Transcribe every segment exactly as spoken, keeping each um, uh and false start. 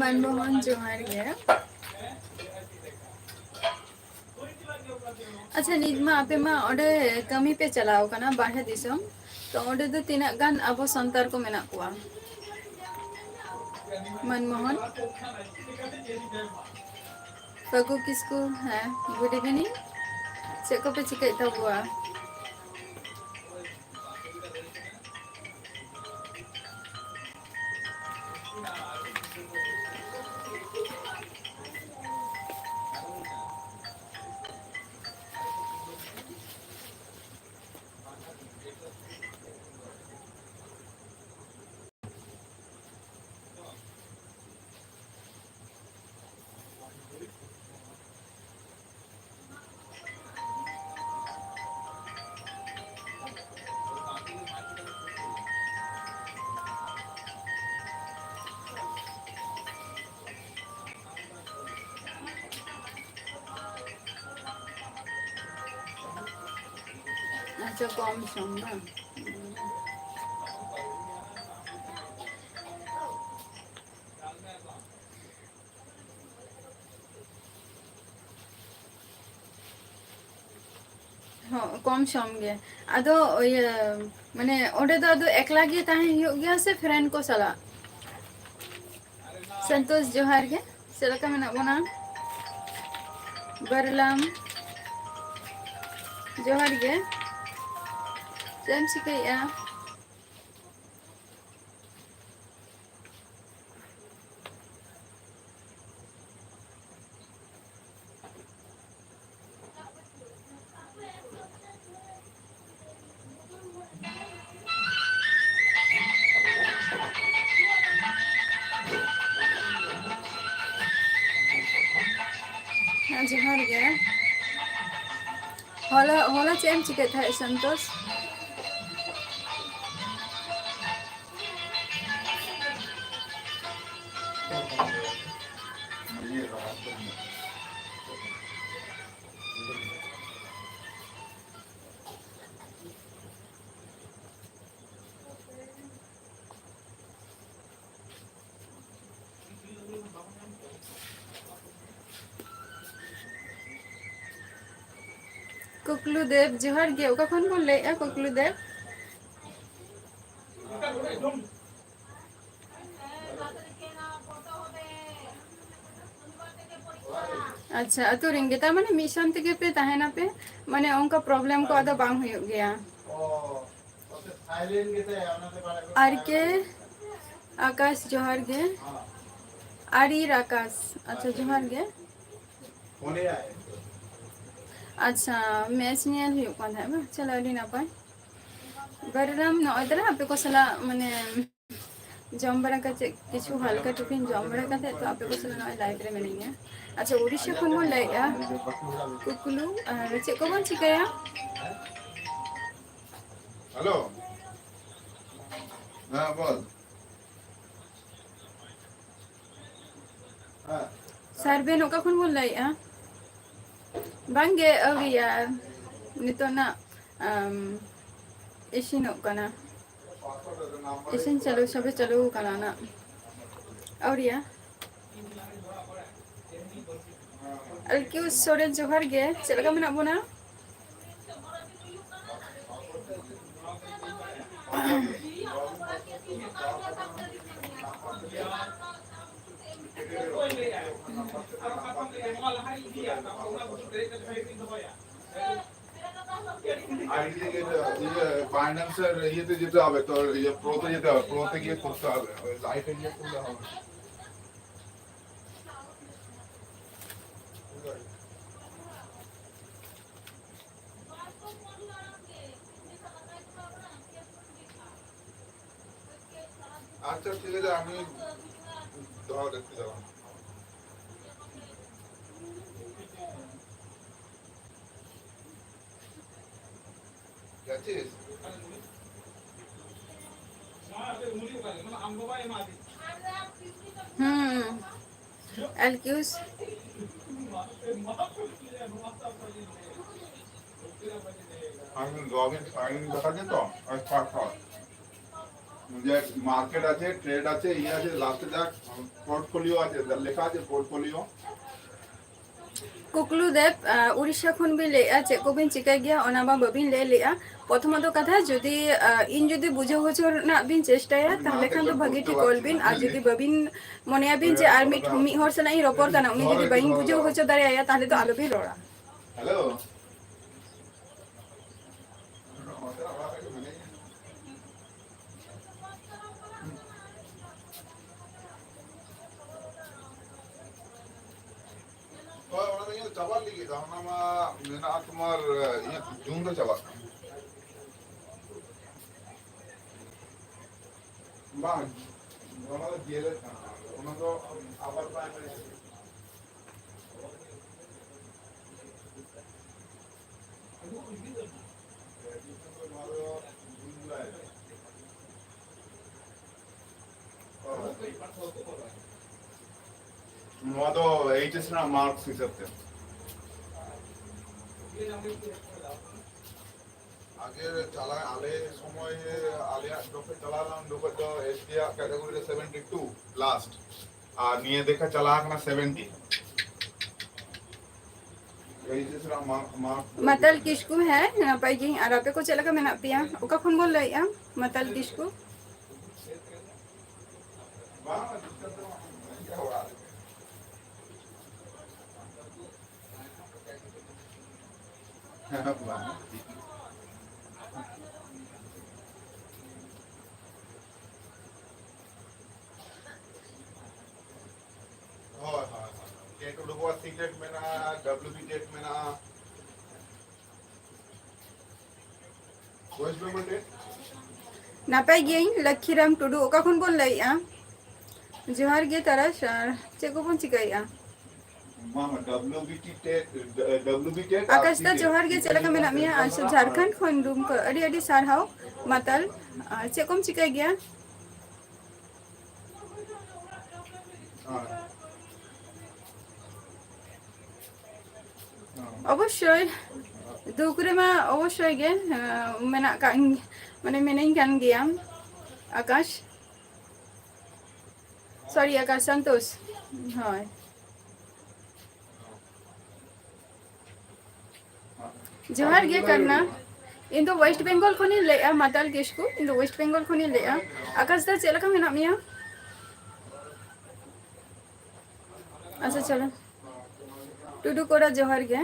ᱢᱟᱱᱢᱳᱦᱚᱱ, ᱡᱚᱦᱟᱨ ᱜᱮ᱾ ᱟᱪᱪᱷᱟ, ᱱᱤᱛ ᱢᱟ ᱟᱯᱮ ᱢᱟ ᱚᱸᱰᱮ ᱠᱟᱹᱢᱤ ᱯᱮ ᱪᱟᱞᱟᱣ ᱠᱟᱱᱟ ᱵᱟᱨᱦᱮ ᱫᱤᱥᱚᱢ, ᱛᱚ ᱚᱸᱰᱮ ᱫᱚ ᱛᱤᱱᱟᱹᱜ ᱜᱟᱱ ᱟᱵᱚ ᱥᱟᱱᱛᱟᱲ ᱠᱚ ᱢᱮᱱᱟᱜ ᱠᱚᱣᱟ? ᱢᱟᱱᱢᱳᱦᱚᱱ, ᱯᱷᱟᱹᱜᱩ ᱠᱤᱥᱠᱩ, ᱦᱮᱸ, good evening᱾ ᱪᱮᱫ ᱠᱚᱯᱮ ᱪᱤᱠᱟᱹᱭᱮᱫ ᱛᱟᱵᱚᱣᱟ? ᱟᱪᱪᱷᱟ, ᱠᱚᱢ ᱥᱚᱢ ᱵᱟᱝ? ᱦᱚᱸ, ᱠᱚᱢ ᱥᱚᱢ ᱜᱮ᱾ ᱟᱫᱚ ᱤᱭᱟᱹ, ᱢᱟᱱᱮ ᱚᱸᱰᱮ ᱫᱚ ᱟᱫᱚ ᱮᱠᱞᱟ ᱜᱮ ᱛᱟᱦᱮᱸ ᱦᱩᱭᱩᱜ ᱜᱮᱭᱟ ᱥᱮ friend ᱠᱚ ᱥᱟᱞᱟᱜ? ᱥᱚᱱᱛᱳᱥ, ᱡᱚᱦᱟᱨ ᱜᱮ, ᱪᱮᱫ ᱞᱮᱠᱟ ᱢᱮᱱᱟᱜ ᱵᱚᱱᱟ? ᱵᱟᱨᱞᱟᱢ, ᱡᱚᱦᱟᱨ ᱜᱮ, ᱪᱮᱫ ᱮᱢ ᱪᱤᱠᱟᱹᱭᱮᱫᱼᱟ? ᱦᱮᱸ, ᱡᱚᱦᱟᱨ ᱜᱮ᱾ ᱦᱚᱞᱟ, ᱦᱚᱞᱟ ᱪᱮᱫ ᱮᱢ ᱪᱤᱠᱟᱹᱭᱮᱫ ᱛᱟᱦᱮᱸᱫ, ᱥᱚᱱᱛᱳᱥ? ᱠᱩᱠᱞᱩ ᱫᱮᱵ, ᱡᱚᱦᱟᱨ ᱜᱮ᱾ ᱚᱠᱟ ᱠᱷᱚᱱ ᱵᱚᱱ ᱞᱟᱹᱭᱮᱫᱼᱟ, ᱠᱩᱠᱞᱩ ᱫᱮᱵ? ᱟᱪᱪᱷᱟ, ᱟᱹᱛᱩ ᱨᱮᱱ ᱜᱮ, ᱛᱟᱨ ᱢᱟᱱᱮ ᱢᱤᱫ ᱥᱟᱶ ᱛᱮᱜᱮ ᱯᱮ ᱛᱟᱦᱮᱱᱟ ᱯᱮ, ᱢᱟᱱᱮ ᱚᱱᱠᱟ problem ᱠᱚ ᱟᱫᱚ ᱵᱟᱝ ᱦᱩᱭᱩᱜ ᱜᱮᱭᱟ᱾ ᱟᱨ ᱠᱮ ᱟᱠᱟᱥ, ᱡᱚᱦᱟᱨ ᱜᱮ᱾ ᱟᱨᱤᱨ ᱟᱠᱟᱥ, ᱟᱪᱪᱷᱟ, ᱡᱚᱦᱟᱨ ᱜᱮ᱾ ᱟᱪᱪᱷᱟ, ᱢᱮᱪ ᱧᱮᱞ ᱦᱩᱭᱩᱜ ᱠᱟᱱ ᱛᱟᱦᱮᱸᱫ ᱵᱟᱝ? ᱪᱚᱞᱚ, ᱟᱹᱰᱤ ᱱᱟᱯᱟᱭ᱾ ᱵᱟᱨᱩᱨᱟᱢ, ᱱᱚᱜᱼᱚᱭ ᱛᱚᱨᱟ ᱟᱯᱮ ᱠᱚ ᱥᱟᱞᱟᱜ, ᱢᱟᱱᱮ, ᱡᱚᱢ ᱵᱟᱲᱟ ᱠᱟᱛᱮ, ᱠᱤᱪᱷᱩ ᱦᱟᱞᱠᱟ ᱴᱤᱯᱷᱤᱱ ᱡᱚᱢ ᱵᱟᱲᱟ ᱠᱟᱛᱮ, ᱛᱚ ᱟᱯᱮ ᱠᱚ ᱥᱟᱞᱟᱜ ᱱᱚᱜᱼᱚᱭ live ᱨᱮ ᱢᱤᱱᱟᱹᱧᱟ᱾ ᱟᱪᱪᱷᱟ, ᱩᱲᱤᱥᱥᱟ ᱠᱷᱚᱱ ᱵᱚᱱ ᱞᱟᱹᱭᱮᱫᱼᱟ᱾ ᱠᱩᱠᱞᱩ, ᱟᱨ ᱪᱮᱫ ᱠᱚᱵᱚᱱ ᱪᱤᱠᱟᱹᱭᱟ? ᱦᱮᱞᱳ᱾ ᱦᱮᱸ, ᱵᱚᱞ᱾ ᱦᱮᱸ᱾ ᱥᱟᱨ ᱵᱮᱱ, ᱚᱠᱟ ᱠᱷᱚᱱ ᱵᱚᱱ ᱞᱟᱹᱭᱮᱫᱼᱟ? ᱵᱟᱝᱜᱮ, ᱟᱹᱣᱨᱤᱭᱟ᱾ ᱱᱤᱛᱚᱜ ᱱᱟᱜ, ᱟᱢ, ᱤᱥᱤᱱᱚᱜ ᱠᱟᱱᱟ᱾ ᱤᱥᱤᱱ ᱪᱟᱹᱞᱩ, ᱥᱚᱵᱮ ᱪᱟᱹᱞᱩ ᱠᱟᱱᱟ ᱱᱟᱜ᱾ ᱟᱹᱣᱨᱤᱭᱟ᱾ ᱟᱞᱠᱤᱭᱩ ᱥᱚᱨᱮᱱ, ᱡᱚᱦᱟᱨ ᱜᱮ᱾ ᱪᱮᱫ ᱞᱮᱠᱟ ᱢᱮᱱᱟᱜ ᱵᱚᱱᱟ? আইডি থেকে এটা, ইয়ে, বাইন্যান্সের ইয়েতে যেতে হবে, তোর ইয়ে, প্রোতে যেতে হবে, প্রোতে গিয়ে করতে হবে, ওই লাইফে গিয়ে করলে হবে না। আচ্ছা, ঠিক আছে, আমি ধর একটু যাবো। গেছিস? হুম। এলকিউস। আমি লগ ইন সাইন ইন দেখা যেত, আর থাক, থাক। যে মার্কেট আছে, ট্রেড আছে, ইয়ে আছে, লাস্টে দেখ, পোর্টফোলিও আছে, লেখা আছে পোর্টফোলিও। ᱠᱩᱠᱞᱩ ᱫᱮᱵ, ᱟᱸ, ᱩᱲᱤᱥᱥᱟ ᱠᱷᱚᱱ ᱵᱤᱱ ᱞᱟᱹᱭᱮᱫᱼᱟ, ᱪᱮᱫ ᱠᱚᱵᱤᱱ ᱪᱤᱠᱟᱹᱭ ᱜᱮᱭᱟ, ᱚᱱᱟ ᱢᱟ ᱵᱟᱹᱵᱤᱱ ᱞᱟᱹᱭ ᱞᱮᱫᱼᱟ᱾ ᱯᱨᱚᱛᱷᱚᱢᱚᱛᱚ ᱠᱟᱛᱷᱟ, ᱡᱩᱫᱤ, ᱟᱸ, ᱤᱧ ᱡᱩᱫᱤ ᱵᱩᱡᱷᱟᱹᱣ ᱦᱚᱪᱚ ᱨᱮᱱᱟᱜ ᱵᱤᱱ ᱪᱮᱥᱴᱟᱭᱟ, ᱛᱟᱦᱚᱞᱮ ᱠᱷᱟᱱ ᱫᱚ ᱵᱷᱟᱹᱜᱤ ᱴᱷᱤᱠ ᱚᱞ ᱵᱤᱱ, ᱟᱨ ᱡᱩᱫᱤ ᱵᱟᱹᱵᱤᱱ ᱢᱚᱱᱮᱭᱟ ᱵᱤᱱ ᱡᱮ ᱟᱨ ᱢᱤᱫ, ᱢᱤᱫ ᱦᱚᱲ ᱥᱟᱞᱟᱜ ᱤᱧ ᱨᱚᱯᱚᱲ ᱠᱟᱱᱟ, ᱩᱱᱤ ᱡᱩᱫᱤ ᱵᱟᱹᱧ ᱵᱩᱡᱷᱟᱹᱣ ᱦᱚᱪᱚ ᱫᱟᱲᱮᱭᱟᱭᱟ, ᱛᱟᱦᱚᱞᱮ ᱫᱚ ᱟᱞᱚᱵᱤᱱ ᱨᱚᱲᱟ᱾ ᱦᱮᱞᱳ᱾ ᱦᱳᱭ, ᱚᱱᱟ ᱫᱚ ᱤᱧᱟᱹᱜ ᱪᱟᱵᱟᱜ ᱞᱟᱹᱜᱤᱫ, ᱚᱱᱟ ᱢᱟ ᱢᱮᱱᱟᱜᱼᱟ ᱛᱳᱢᱟᱨ, ᱤᱧᱟᱹᱜ ᱡᱩᱱ ᱨᱮ ᱪᱟᱵᱟᱜ ᱠᱟᱱᱟ᱾ ᱵᱟᱝ, ᱚᱱᱟ ᱫᱚ ᱡᱤᱭᱮᱞ ᱠᱟᱱᱟ, ᱚᱱᱟ ᱫᱚ ᱟᱵᱟᱨ ᱯᱨᱟᱭᱢᱟᱨᱤ᱾ ᱱᱚᱣᱟ ᱫᱚ ᱮᱭᱤᱪ ᱮᱥ ᱨᱮᱱᱟᱜ ᱢᱟᱨᱠᱥ ᱦᱤᱥᱟᱹᱵ ᱛᱮ᱾ ᱟᱜᱮ ᱪᱟᱞᱟᱜ, ᱟᱞᱮ ᱥᱚᱢᱚᱭ, ᱟᱞᱮᱭᱟᱜ ᱡᱚᱠᱷᱚᱱ ᱪᱟᱞᱟᱣ ᱞᱮᱱᱟ, ᱩᱱ ᱡᱚᱠᱷᱚᱱ ᱫᱚ ᱮᱥ ᱴᱤ ᱟᱜ ᱠᱮᱴᱟᱜᱚᱨᱤ ᱨᱮ ᱥᱮᱵᱷᱮᱱᱴᱤ ᱴᱩ ᱞᱟᱥᱴ, ᱟᱨ ᱱᱤᱭᱟᱹ ᱫᱮᱠᱷᱟ ᱪᱟᱞᱟᱣ ᱠᱟᱱᱟ ᱥᱮᱵᱷᱮᱱᱴᱤ᱾ ᱮᱭᱤᱪ ᱮᱥ ᱨᱮᱱᱟᱜ ᱢᱟᱨᱠ, ᱢᱟᱨᱠ ᱢᱟᱛᱟᱞ ᱠᱤᱥᱠᱩ, ᱦᱮᱸ, ᱱᱟᱯᱟᱭ ᱜᱤᱧ᱾ ᱟᱨ ᱟᱯᱮ ᱠᱚ ᱪᱮᱫ ᱞᱮᱠᱟ ᱢᱮᱱᱟᱜ ᱯᱮᱭᱟ? ᱚᱠᱟ ᱠᱷᱚᱱ ᱵᱚᱱ ᱞᱟᱹᱭᱮᱫᱼᱟ, ᱢᱟᱛᱟᱞ ᱠᱤᱥᱠᱩ? ᱦᱳᱭ, ᱦᱳᱭ, ᱦᱳᱭ᱾ ᱴᱮᱴ ᱩᱰᱩᱠᱚᱜᱼᱟ, ᱥᱤ ᱴᱮᱴ ᱢᱮᱱᱟᱜᱼᱟ, ᱰᱟᱵᱞᱤᱭᱩ ᱵᱤ ᱴᱮᱴ ᱢᱮᱱᱟᱜᱼᱟ᱾ West Bengal TET? ᱱᱟᱯᱟᱭ ᱜᱤᱭᱟᱹᱧ, ᱞᱚᱠᱠᱷᱤᱨᱟᱢ ᱴᱩᱰᱩ᱾ ᱚᱠᱟ ᱠᱷᱚᱱ ᱵᱚᱱ ᱞᱟᱹᱭᱮᱫᱼᱟ? ᱡᱚᱦᱟᱨ ᱜᱮ ᱛᱟᱨᱟᱥ, ᱟᱨ ᱪᱮᱫ ᱠᱚᱵᱚᱱ ᱪᱤᱠᱟᱹᱭᱮᱫᱼᱟ? ᱵᱟᱝ, W B T TET, W B TET ᱟᱨ ᱟᱠᱟᱥ ᱫᱟ, ᱥᱤ ᱴᱮᱴ᱾ ᱡᱚᱦᱟᱨ ᱜᱮ, ᱪᱮᱫ ᱞᱮᱠᱟ ᱢᱮᱱᱟᱜ ᱢᱮᱭᱟ? ᱟᱪᱪᱷᱟ, ᱡᱷᱟᱲᱠᱷᱚᱸᱰ ᱠᱷᱚᱱ ᱰᱩᱢᱠᱟᱹ, ᱟᱹᱰᱤ ᱟᱹᱰᱤ ᱥᱟᱨᱦᱟᱣ᱾ ᱢᱟᱛᱟᱞ, ᱟᱨ ᱪᱮᱫ ᱠᱚᱢ ᱪᱤᱠᱟᱹᱭ ᱜᱮᱭᱟ? ᱦᱳᱭ᱾ ᱦᱳᱭ᱾ ᱚᱵᱚᱥᱥᱳᱭ, ᱫᱩᱠ ᱨᱮᱢᱟ ᱚᱵᱚᱥᱥᱳᱭ ᱜᱮ, ᱟᱸ, ᱢᱮᱱᱟᱜ ᱠᱟᱜ, ᱢᱟᱱᱮ, ᱢᱮᱱᱟᱹᱧ ᱠᱟᱱ ᱜᱮᱭᱟ, ᱟᱠᱟᱥ᱾ ᱥᱚᱨᱤ, ᱟᱠᱟᱥ, ᱥᱟᱱᱛᱳᱥ᱾ ᱦᱳᱭ᱾ ᱡᱚᱦᱟᱨ ᱜᱮ ᱠᱟᱨᱱᱟ᱾ ᱤᱧ ᱫᱚ ᱳᱭᱮᱥᱴ ᱵᱮᱝᱜᱚᱞ ᱠᱷᱚᱱᱤᱧ ᱞᱟᱹᱭᱮᱜᱼᱟ, ᱢᱟᱛᱟᱞ ᱠᱤᱥᱠᱩ᱾ ᱤᱧ ᱫᱚ ᱳᱭᱮᱥᱴ ᱵᱮᱝᱜᱚᱞ ᱠᱷᱚᱱᱤᱧ ᱞᱟᱹᱭᱮᱜᱼᱟ᱾ ᱟᱠᱟᱥ ᱫᱟ, ᱪᱮᱫ ᱞᱮᱠᱟ ᱢᱮᱱᱟᱜ ᱢᱮᱭᱟ? ᱟᱪᱪᱷᱟ, ᱪᱚᱞᱚ᱾ ᱴᱩᱰᱩ ᱠᱚᱲᱟ, ᱡᱚᱦᱟᱨ ᱜᱮ᱾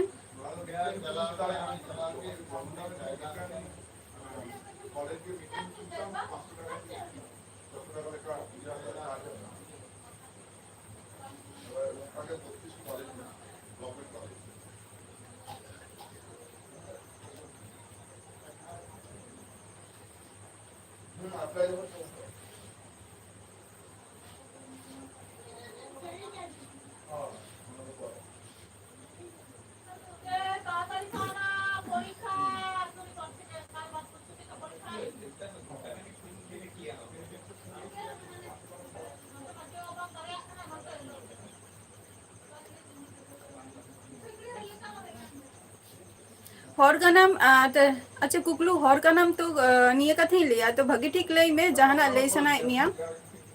ᱦᱚᱲ ᱠᱟᱱᱟᱢ, ᱟᱨ ᱛᱮ-, ᱟᱪᱪᱷᱟ, ᱠᱩᱠᱞᱩ, ᱦᱚᱲ ᱠᱟᱱᱟᱢ ᱛᱚ, ᱟᱸ, ᱱᱤᱭᱟᱹ ᱠᱟᱛᱷᱟᱧ ᱞᱟᱹᱭᱟ, ᱛᱚ ᱵᱷᱟᱹᱜᱤ ᱴᱷᱤᱠ ᱞᱟᱹᱭ ᱢᱮ, ᱡᱟᱦᱟᱱᱟᱜ ᱞᱟᱹᱭ ᱥᱟᱱᱟᱭᱮᱫ ᱢᱮᱭᱟ,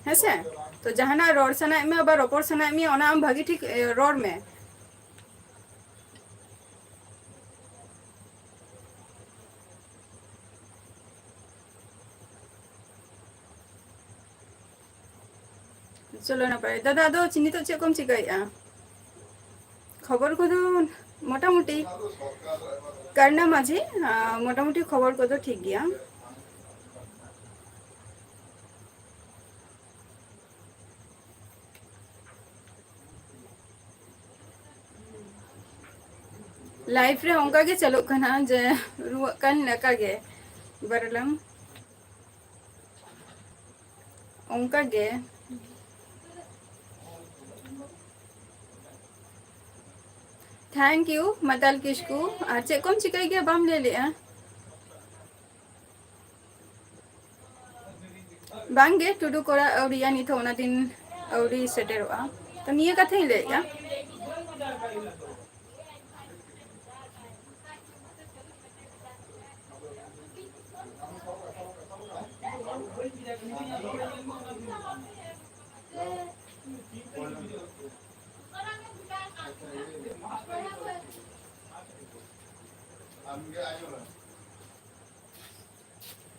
ᱦᱮᱸᱥᱮ? ᱛᱚ ᱡᱟᱦᱟᱱᱟᱜ ᱨᱚᱲ ᱥᱟᱱᱟᱭᱮᱫ ᱢᱮᱭᱟ, ᱟᱵᱟᱨ ᱨᱚᱯᱚᱲ ᱥᱟᱱᱟᱭᱮᱫ ᱢᱮᱭᱟ, ᱚᱱᱟ ᱟᱢ ᱵᱷᱟᱹᱜᱤ ᱴᱷᱤᱠ, ᱮ, ᱨᱚᱲ ᱢᱮ᱾ ᱪᱚᱞᱚ, ᱱᱟᱯᱟᱭ᱾ ᱫᱟᱫᱟ, ᱟᱫᱚ ᱪᱮ-, ᱱᱤᱛᱚᱜ ᱪᱮᱫ ᱠᱚᱢ ᱪᱤᱠᱟᱹᱭᱮᱫᱼᱟ? ᱠᱷᱚᱵᱚᱨ ᱠᱚᱫᱚ ᱢᱚᱴᱟᱢᱩᱴᱤ ᱠᱟᱨᱱᱟ ᱢᱟᱹᱡᱷᱤ, ᱟᱸ, ᱢᱚᱴᱟᱢᱩᱴᱤ ᱠᱷᱚᱵᱚᱨ ᱠᱚᱫᱚ ᱴᱷᱤᱠ ᱜᱮᱭᱟ᱾ ᱞᱟᱭᱤᱯᱷ ᱨᱮ ᱚᱱᱠᱟ ᱜᱮ ᱪᱟᱹᱞᱩᱜ ᱠᱟᱱᱟ ᱡᱮ ᱨᱩᱣᱟᱹᱜ ᱠᱟᱱ ᱞᱮᱠᱟ ᱜᱮ ᱵᱟᱨᱞᱟᱝ᱾ ᱚᱱᱠᱟ ᱜᱮ᱾ Thank you, ᱢᱟᱛᱟᱞ ᱠᱤᱥᱠᱩ᱾ ᱟᱨ ᱪᱮᱫ ᱠᱚᱢ ᱪᱤᱠᱟᱹᱭ ᱜᱮᱭᱟ ᱵᱟᱢ ᱞᱟᱹᱭ ᱞᱮᱜᱼᱟ? ᱵᱟᱝᱜᱮ, ᱴᱩᱰᱩ ᱠᱚᱲᱟ ᱟᱹᱣᱨᱤᱭᱟ, ᱱᱤᱛ ᱦᱚᱸ ᱚᱱᱟ ᱫᱤᱱ ᱟᱹᱣᱨᱤ ᱥᱮᱴᱮᱨᱚᱜᱼᱟ᱾ ᱛᱚ ᱱᱤᱭᱟᱹ ᱠᱟᱛᱷᱟᱧ ᱞᱟᱹᱭᱮᱫᱼᱟ᱾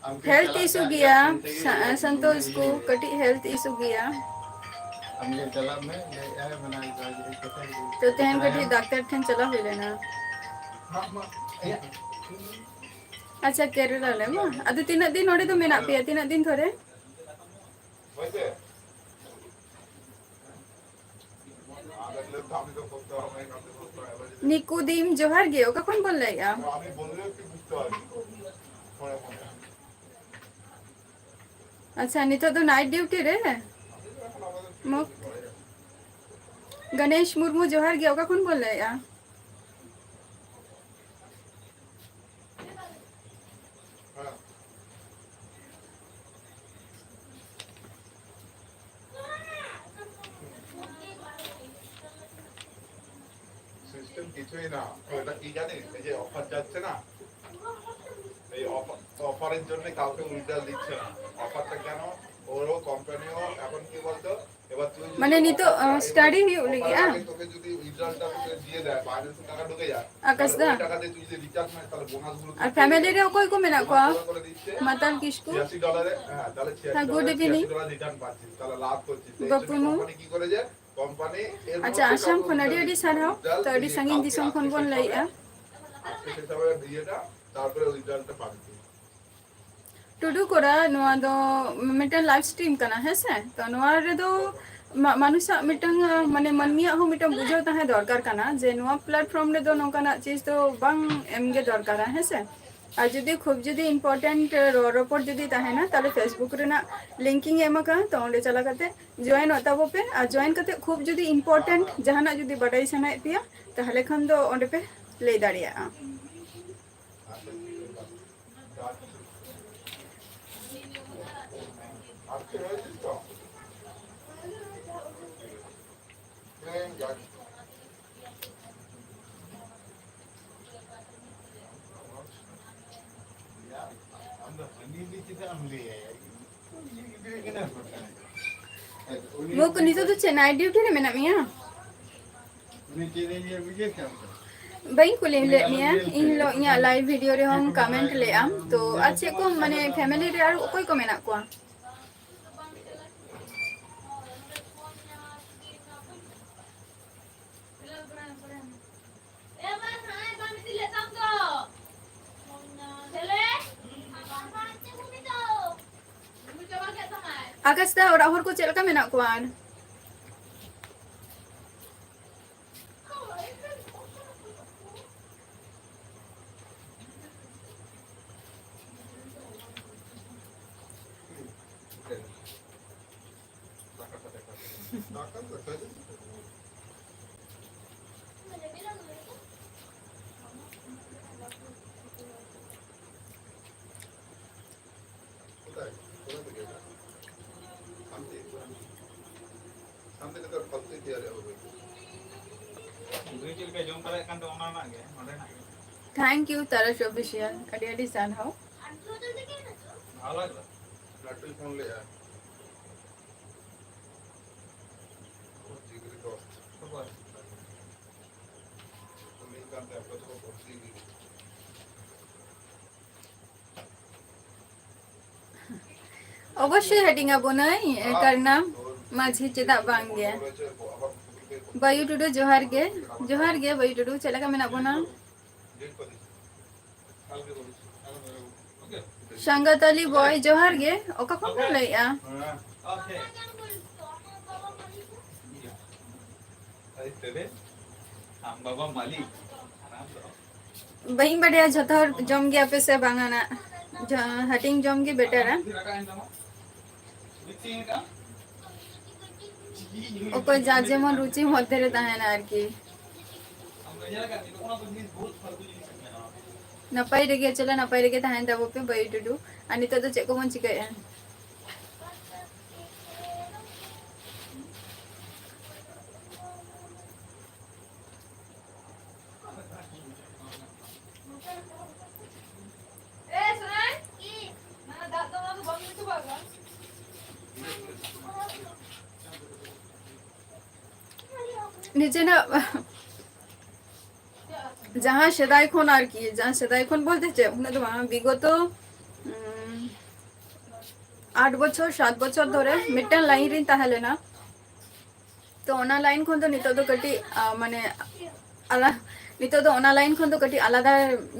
ᱟᱢᱜᱮ ᱦᱮᱞᱛᱷ ᱪᱟᱞᱟᱜ ᱤᱥᱩ ᱢᱮ, ᱜᱮᱭᱟ, ᱟᱢ ᱛᱮᱜᱮ ᱥᱟ-, ᱥᱚᱱᱛᱳᱥ ᱠᱚ ᱠᱟᱹᱴᱤᱡ ᱦᱮᱞᱛᱷ ᱤᱥᱩ ᱜᱮᱭᱟ᱾ ᱟᱢᱜᱮ ᱪᱟᱞᱟᱜ ᱢᱮ, ᱞᱟᱹᱭᱮᱫᱼᱟᱭ ᱢᱟᱱᱟ ᱠᱟᱛᱷᱟ ᱜᱮ᱾ ᱛᱚ ᱛᱮᱦᱮᱧ ᱠᱟᱹᱴᱤᱡ ᱰᱟᱠᱛᱟᱨ ᱴᱷᱮᱱ ᱪᱟᱞᱟᱣ ᱦᱩᱭ ᱞᱮᱱᱟ᱾ ᱢᱟ, ᱢᱟ, ᱤᱭᱟᱹ᱾ ᱟᱪᱪᱷᱟ, ᱠᱮᱨᱟᱞᱟ ᱨᱮ ᱵᱟᱝ? ᱟᱫᱚ ᱛᱤᱱᱟᱹᱜ ᱫᱤᱱ ᱱᱚᱰᱮ ᱫᱚ ᱢᱮᱱᱟᱜ ᱯᱮᱭᱟ? ᱛᱤᱱᱟᱹᱜ ᱫᱤᱱ ᱫᱷᱚᱨᱮ? ᱱᱤᱠᱩᱫᱤᱢ, ᱡᱚᱦᱟᱨ ᱜᱮ, ᱚᱠᱟ ᱠᱷᱚᱱ ᱵᱚᱱ ᱞᱟᱹᱭᱮᱜᱼᱟ? ᱟᱪᱪᱷᱟ, ᱱᱤᱛᱚᱜ ᱫᱚ ᱱᱟᱭᱤᱴ ᱰᱤᱭᱩᱴᱤ ᱨᱮ? ᱢᱚ-, ᱜᱚᱱᱮᱥ ᱢᱩᱨᱢᱩ, ᱡᱚᱦᱟᱨ ᱜᱮ, ᱚᱠᱟ ᱠᱷᱚᱱ ᱵᱚᱱ ᱞᱟᱹᱭᱮᱜᱼᱟ? সিস্টেম কিছুই না। ওটা কি জানিস? এই যে অফার যাচ্ছে না, এই অফার, অফারের জন্য কাউকে উইথড্রল দিচ্ছে না। অফারটা কেন? ওরও কোম্পানিও এখন কি বলতো, এবার তুই যদি মানে, নিতো, অফারটা, আহ, এবার স্টাডি ᱦᱩᱭᱩᱜ ᱞᱟᱹᱜᱤᱫ, ᱚᱯᱷᱟᱨ ᱦᱟᱸ? ᱟᱜᱮ ᱛᱚᱠᱮ ᱡᱩᱫᱤ ᱩᱭᱤᱛᱷᱰᱨᱚᱞ ᱴᱟᱜ ᱛᱚᱠᱮ ᱫᱤᱭᱮ ᱫᱮᱭᱟ, ᱵᱟᱭᱱᱮᱱᱥ ᱨᱮ ᱴᱟᱠᱟ ᱰᱷুকে যায়, ᱟᱠᱟᱥ ᱫᱟ? ᱛᱟᱦᱚᱞᱮ ᱚᱱᱟ ᱴᱟᱠᱟ ᱫᱤᱭᱮ ᱛᱩᱭ ᱡᱩᱫᱤ ᱨᱤᱪᱟᱨᱡ ᱢᱟᱱᱮ, ᱛᱟᱦᱚᱞᱮ ᱵᱳᱱᱟᱥ ᱜᱩᱞᱳ ᱟᱨ ᱯᱷᱮᱢᱮᱞᱤ ᱨᱮ ᱚᱠᱚᱭ ᱠᱚ ᱢᱮᱱᱟᱜ ᱠᱚᱣᱟ? ᱠᱚᱢᱯᱟᱱᱤ ᱠᱚᱨᱮ ᱫᱤচ্ছে। ᱢᱟᱛᱟᱞ ᱠᱤᱥᱠᱩ? ᱪᱷᱤᱭᱟᱥᱤ ᱰᱚᱞᱟᱨ ᱨᱮ, ᱦᱮᱸ, ᱛᱟᱦᱚᱞᱮ ᱪᱷᱤᱭᱟᱥᱤ ᱦᱮᱸ, ᱰᱚᱞᱟᱨ ᱨᱮ ᱪᱷᱤᱭᱟᱥᱤ ᱰᱚᱞᱟᱨ ᱨᱤᱴᱟᱨᱱ ᱯᱟচ্ছিস। ᱛᱟᱦᱚᱞᱮ ᱞᱟᱵᱷ ᱠᱚ ᱪᱮᱫ? ᱛᱟᱦᱚᱞᱮ ᱵᱟᱹᱯᱩ ᱮᱠᱪᱩᱭᱮᱞᱤ ᱢᱩ? ᱠᱳᱢᱯᱟᱱᱤ ᱠᱤ ᱠᱚᱨᱮ ᱡᱮ, ᱠᱳᱢᱯᱟᱱᱤ ᱮᱨ ᱟᱪᱪᱷᱟ, ᱢᱚᱫᱽᱫᱷᱮ ᱟᱥᱟᱢ ᱠᱳᱱᱳ ᱠᱷᱚᱱ ᱟᱹᱰᱤ ᱰᱤᱴᱮᱞ ᱟᱹᱰᱤ ᱵᱟᱝ ᱥᱟᱺᱜᱤᱧ ᱫᱤᱥᱚᱢ ᱠᱷᱚᱱ ᱵᱚᱱ ᱞᱟᱹᱭᱮᱜᱼᱟ᱾ ᱟᱡ ᱥᱮ ᱥᱮ ᱥᱟᱵᱮ ᱫᱤᱭᱮ ᱫᱟ, ᱛᱟᱨᱯᱚᱨᱮ ᱨᱤᱡᱟᱞᱴ ᱯᱟᱱᱛᱮ᱾ ᱴᱩᱰᱩ ᱠᱚᱲᱟ, ᱱᱚᱣᱟ ᱫᱚ ᱢᱤᱫᱴᱟᱝ ᱞᱟᱭᱤᱵᱷ ᱥᱴᱨᱤᱢ ᱠᱟᱱᱟ, ᱦᱮᱸ ᱥᱮ? ᱛᱚ ᱱᱚᱣᱟ ᱨᱮᱫᱚ ᱢᱟ-, ᱢᱟᱱᱩᱥᱟᱜ ᱢᱤᱫᱴᱟᱝ, ᱢᱟᱱᱮ, ᱢᱟᱹᱱᱢᱤᱭᱟᱜ ᱦᱚᱸ ᱢᱤᱫᱴᱟᱝ ᱵᱩᱡᱷᱟᱹᱣ ᱛᱟᱦᱮᱸ ᱫᱚᱨᱠᱟᱨ ᱠᱟᱱᱟ ᱡᱮ ᱱᱚᱣᱟ ᱯᱞᱟᱴᱯᱷᱚᱨᱢ ᱨᱮᱫᱚ ᱱᱚᱝᱠᱟᱱᱟᱜ ᱪᱤᱡᱽ ᱫᱚ ᱵᱟᱝ ᱮᱢ ᱜᱮ ᱫᱚᱨᱠᱟᱨᱟ, ᱦᱮᱸ ᱥᱮ? ᱟᱨ ᱡᱩᱫᱤ ᱠᱷᱩᱵ ᱡᱩᱫᱤ ᱤᱢᱯᱚᱨᱴᱮᱱᱴ ᱨᱚᱲ ᱨᱚᱯᱚᱲ ᱡᱩᱫᱤ ᱛᱟᱦᱮᱱᱟ, ᱛᱟᱦᱞᱮ ᱯᱷᱮᱥᱵᱩᱠ ᱨᱮᱱᱟᱜ ᱞᱤᱝᱠ ᱤᱧ ᱮᱢ ᱟᱠᱟᱫᱟ, ᱛᱚ ᱚᱸᱰᱮ ᱪᱟᱞᱟᱣ ᱠᱟᱛᱮ ᱡᱚᱭᱮᱱᱚᱜ ᱛᱟᱵᱚ ᱯᱮ᱾ ᱟᱨ ᱡᱚᱭᱮᱱ ᱠᱟᱛᱮ ᱠᱷᱩᱵ ᱡᱩᱫᱤ ᱤᱢᱯᱚᱨᱴᱮᱱᱴ ᱡᱟᱦᱟᱱᱟᱜ ᱡᱩᱫᱤ ᱵᱟᱰᱟᱭ ᱥᱟᱱᱟᱭᱮᱫ ᱯᱮᱭᱟ, ᱛᱟᱦᱞᱮ ᱠᱷᱟᱱ ᱫᱚ ᱚᱸᱰᱮ ᱯᱮ ᱞᱟᱹᱭ ᱫᱟᱲᱮᱭᱟᱜᱼᱟ᱾ ᱢᱩᱠ, ᱱᱤᱛᱚᱜ ᱫᱚ ᱪᱮᱫ ᱱᱟᱭᱤᱴ ᱰᱤᱭᱩᱴᱤ ᱨᱮ ᱢᱮᱱᱟᱜ ᱢᱮᱭᱟ? ᱩᱱᱤ ᱪᱮᱫ ᱮ ᱞᱟᱹᱭᱟ ᱵᱩᱡᱷᱟᱹᱣ ᱠᱮᱫᱟᱢ ᱛᱚ? ᱵᱟᱹᱧ ᱠᱩᱞᱤ ᱞᱮᱫ ᱢᱮᱭᱟ, ᱤᱧ ᱦᱤᱞᱳᱜ ᱤᱧᱟᱹᱜ live video ᱨᱮᱦᱚᱸᱢ comment ᱞᱮᱫᱼᱟ᱾ ᱛᱚ ᱟᱨ ᱪᱮᱫ ᱠᱚ, ᱢᱟᱱᱮ, family ᱨᱮ ᱟᱨ ᱚᱠᱚᱭ ᱠᱚ ᱢᱮᱱᱟᱜ ᱠᱚᱣᱟ? ᱟᱠᱟᱥ ᱫᱟ, ᱚᱲᱟᱜ ᱦᱚᱲ ᱠᱚ ᱪᱮᱫ ᱞᱮᱠᱟ ᱢᱮᱱᱟᱜ ᱠᱚᱣᱟ? ᱟᱨ Thank you, ᱛᱟᱨᱟᱥ Official, ᱟᱹᱰᱤ ᱟᱹᱰᱤ ᱥᱟᱨᱦᱟᱣ᱾ ᱞᱟᱹᱴᱩᱭ ᱯᱷᱳᱱ ᱞᱮᱜᱼᱟ᱾ ᱡᱤᱜᱽᱨᱤ ᱫᱚ᱾ ᱩᱱᱤ ᱠᱟᱱ ᱛᱟᱭᱟ, ᱚᱠᱚᱭ ᱪᱚᱠᱚ ᱵᱷᱚᱨᱛᱤ ᱠᱮᱫᱮ᱾ ᱚᱵᱚᱥᱥᱳᱭ ᱦᱟᱹᱴᱤᱧ ᱟᱵᱚᱱᱟᱹᱧ, ᱠᱟᱨᱱᱟᱢ ᱢᱟᱹᱡᱷᱤ, ᱪᱮᱫᱟᱜ ᱵᱟᱝ ᱜᱮ? ᱵᱟᱭᱩ ᱴᱩᱰᱩ, ᱡᱚᱦᱟᱨ ᱜᱮ᱾ ᱡᱚᱦᱟᱨ ᱜᱮ ᱵᱟᱭᱩ ᱴᱩᱰᱩ, ᱪᱮᱫ ᱞᱮᱠᱟ ᱢᱮᱱᱟᱜ ᱵᱚᱱᱟ? ᱥᱟᱝᱜᱟᱛᱟᱞᱤ boy, ᱡᱚᱦᱟᱨ ᱜᱮ᱾ ᱚᱠᱟ ᱠᱷᱚᱱ ᱵᱚᱱ ᱞᱟᱹᱭᱮᱜᱼᱟ? ᱟᱢ ᱵᱟᱵᱟ ᱢᱟᱹᱞᱤᱠ᱾ ᱵᱟᱹᱧ ᱵᱟᱰᱟᱭᱟ ᱡᱷᱚᱛᱚ ᱦᱚᱲ ᱡᱚᱢ ᱜᱮᱭᱟ ᱯᱮ ᱥᱮ ᱵᱟᱝᱟ ᱱᱟᱜ᱾ ᱡᱚ-, ᱦᱟᱹᱴᱤᱧ ᱡᱚᱢ ᱜᱮ ᱵᱮᱴᱟᱨᱟ᱾ ᱚᱠᱚᱭ ᱡᱟᱨ ᱡᱮᱢᱚᱱ ᱨᱩᱪᱤ ᱢᱚᱫᱽᱫᱷᱮ ᱨᱮ ᱛᱟᱦᱮᱱᱟ ᱟᱨᱠᱤ᱾ ᱱᱟᱯᱟᱭ ᱨᱮᱜᱮ, ᱪᱚᱞᱚ ᱱᱟᱯᱟᱭ ᱨᱮᱜᱮ ᱛᱟᱦᱮᱱ ᱛᱟᱵᱚ ᱯᱮ ᱵᱟᱹᱭᱩ ᱴᱩᱰᱩ᱾ ᱟᱨ ᱱᱤᱛᱚᱜ ᱫᱚ ᱪᱮᱫ ᱠᱚᱵᱚᱱ ᱪᱤᱠᱟᱹᱭᱮᱫᱼᱟ? ᱱᱤᱡᱮᱨᱟᱜ ᱡᱟᱦᱟᱸ ᱥᱮᱫᱟᱭ ᱠᱷᱚᱱ ᱟᱨᱠᱤ, ᱡᱟᱦᱟᱸ ᱥᱮᱫᱟᱭ ᱠᱷᱚᱱ ᱵᱚᱞᱛᱮ ᱪᱮᱫ, ᱩᱱᱟᱹᱜ ᱫᱚ ᱵᱟᱝ, ᱵᱤᱜᱚᱛᱚ ᱩᱢ, ᱟᱴ ᱵᱚᱪᱷᱚᱨ ᱥᱟᱛ ᱵᱚᱪᱷᱚᱨ ᱫᱷᱚᱨᱮ ᱢᱤᱫᱴᱟᱝ line ᱨᱤᱧ ᱛᱟᱦᱮᱸ ᱞᱮᱱᱟ᱾ ᱛᱚ ᱚᱱᱟ line ᱠᱷᱚᱱ ᱫᱚ ᱱᱤᱛᱚᱜ ᱫᱚ ᱠᱟᱹᱴᱤᱡ ᱟ, ᱢᱟᱱᱮ ᱟᱞᱟ ᱱᱤᱛᱚᱜ ᱫᱚ ᱚᱱᱟ line ᱠᱷᱚᱱ ᱫᱚ ᱠᱟᱹᱴᱤᱡ ᱟᱞᱟᱫᱟ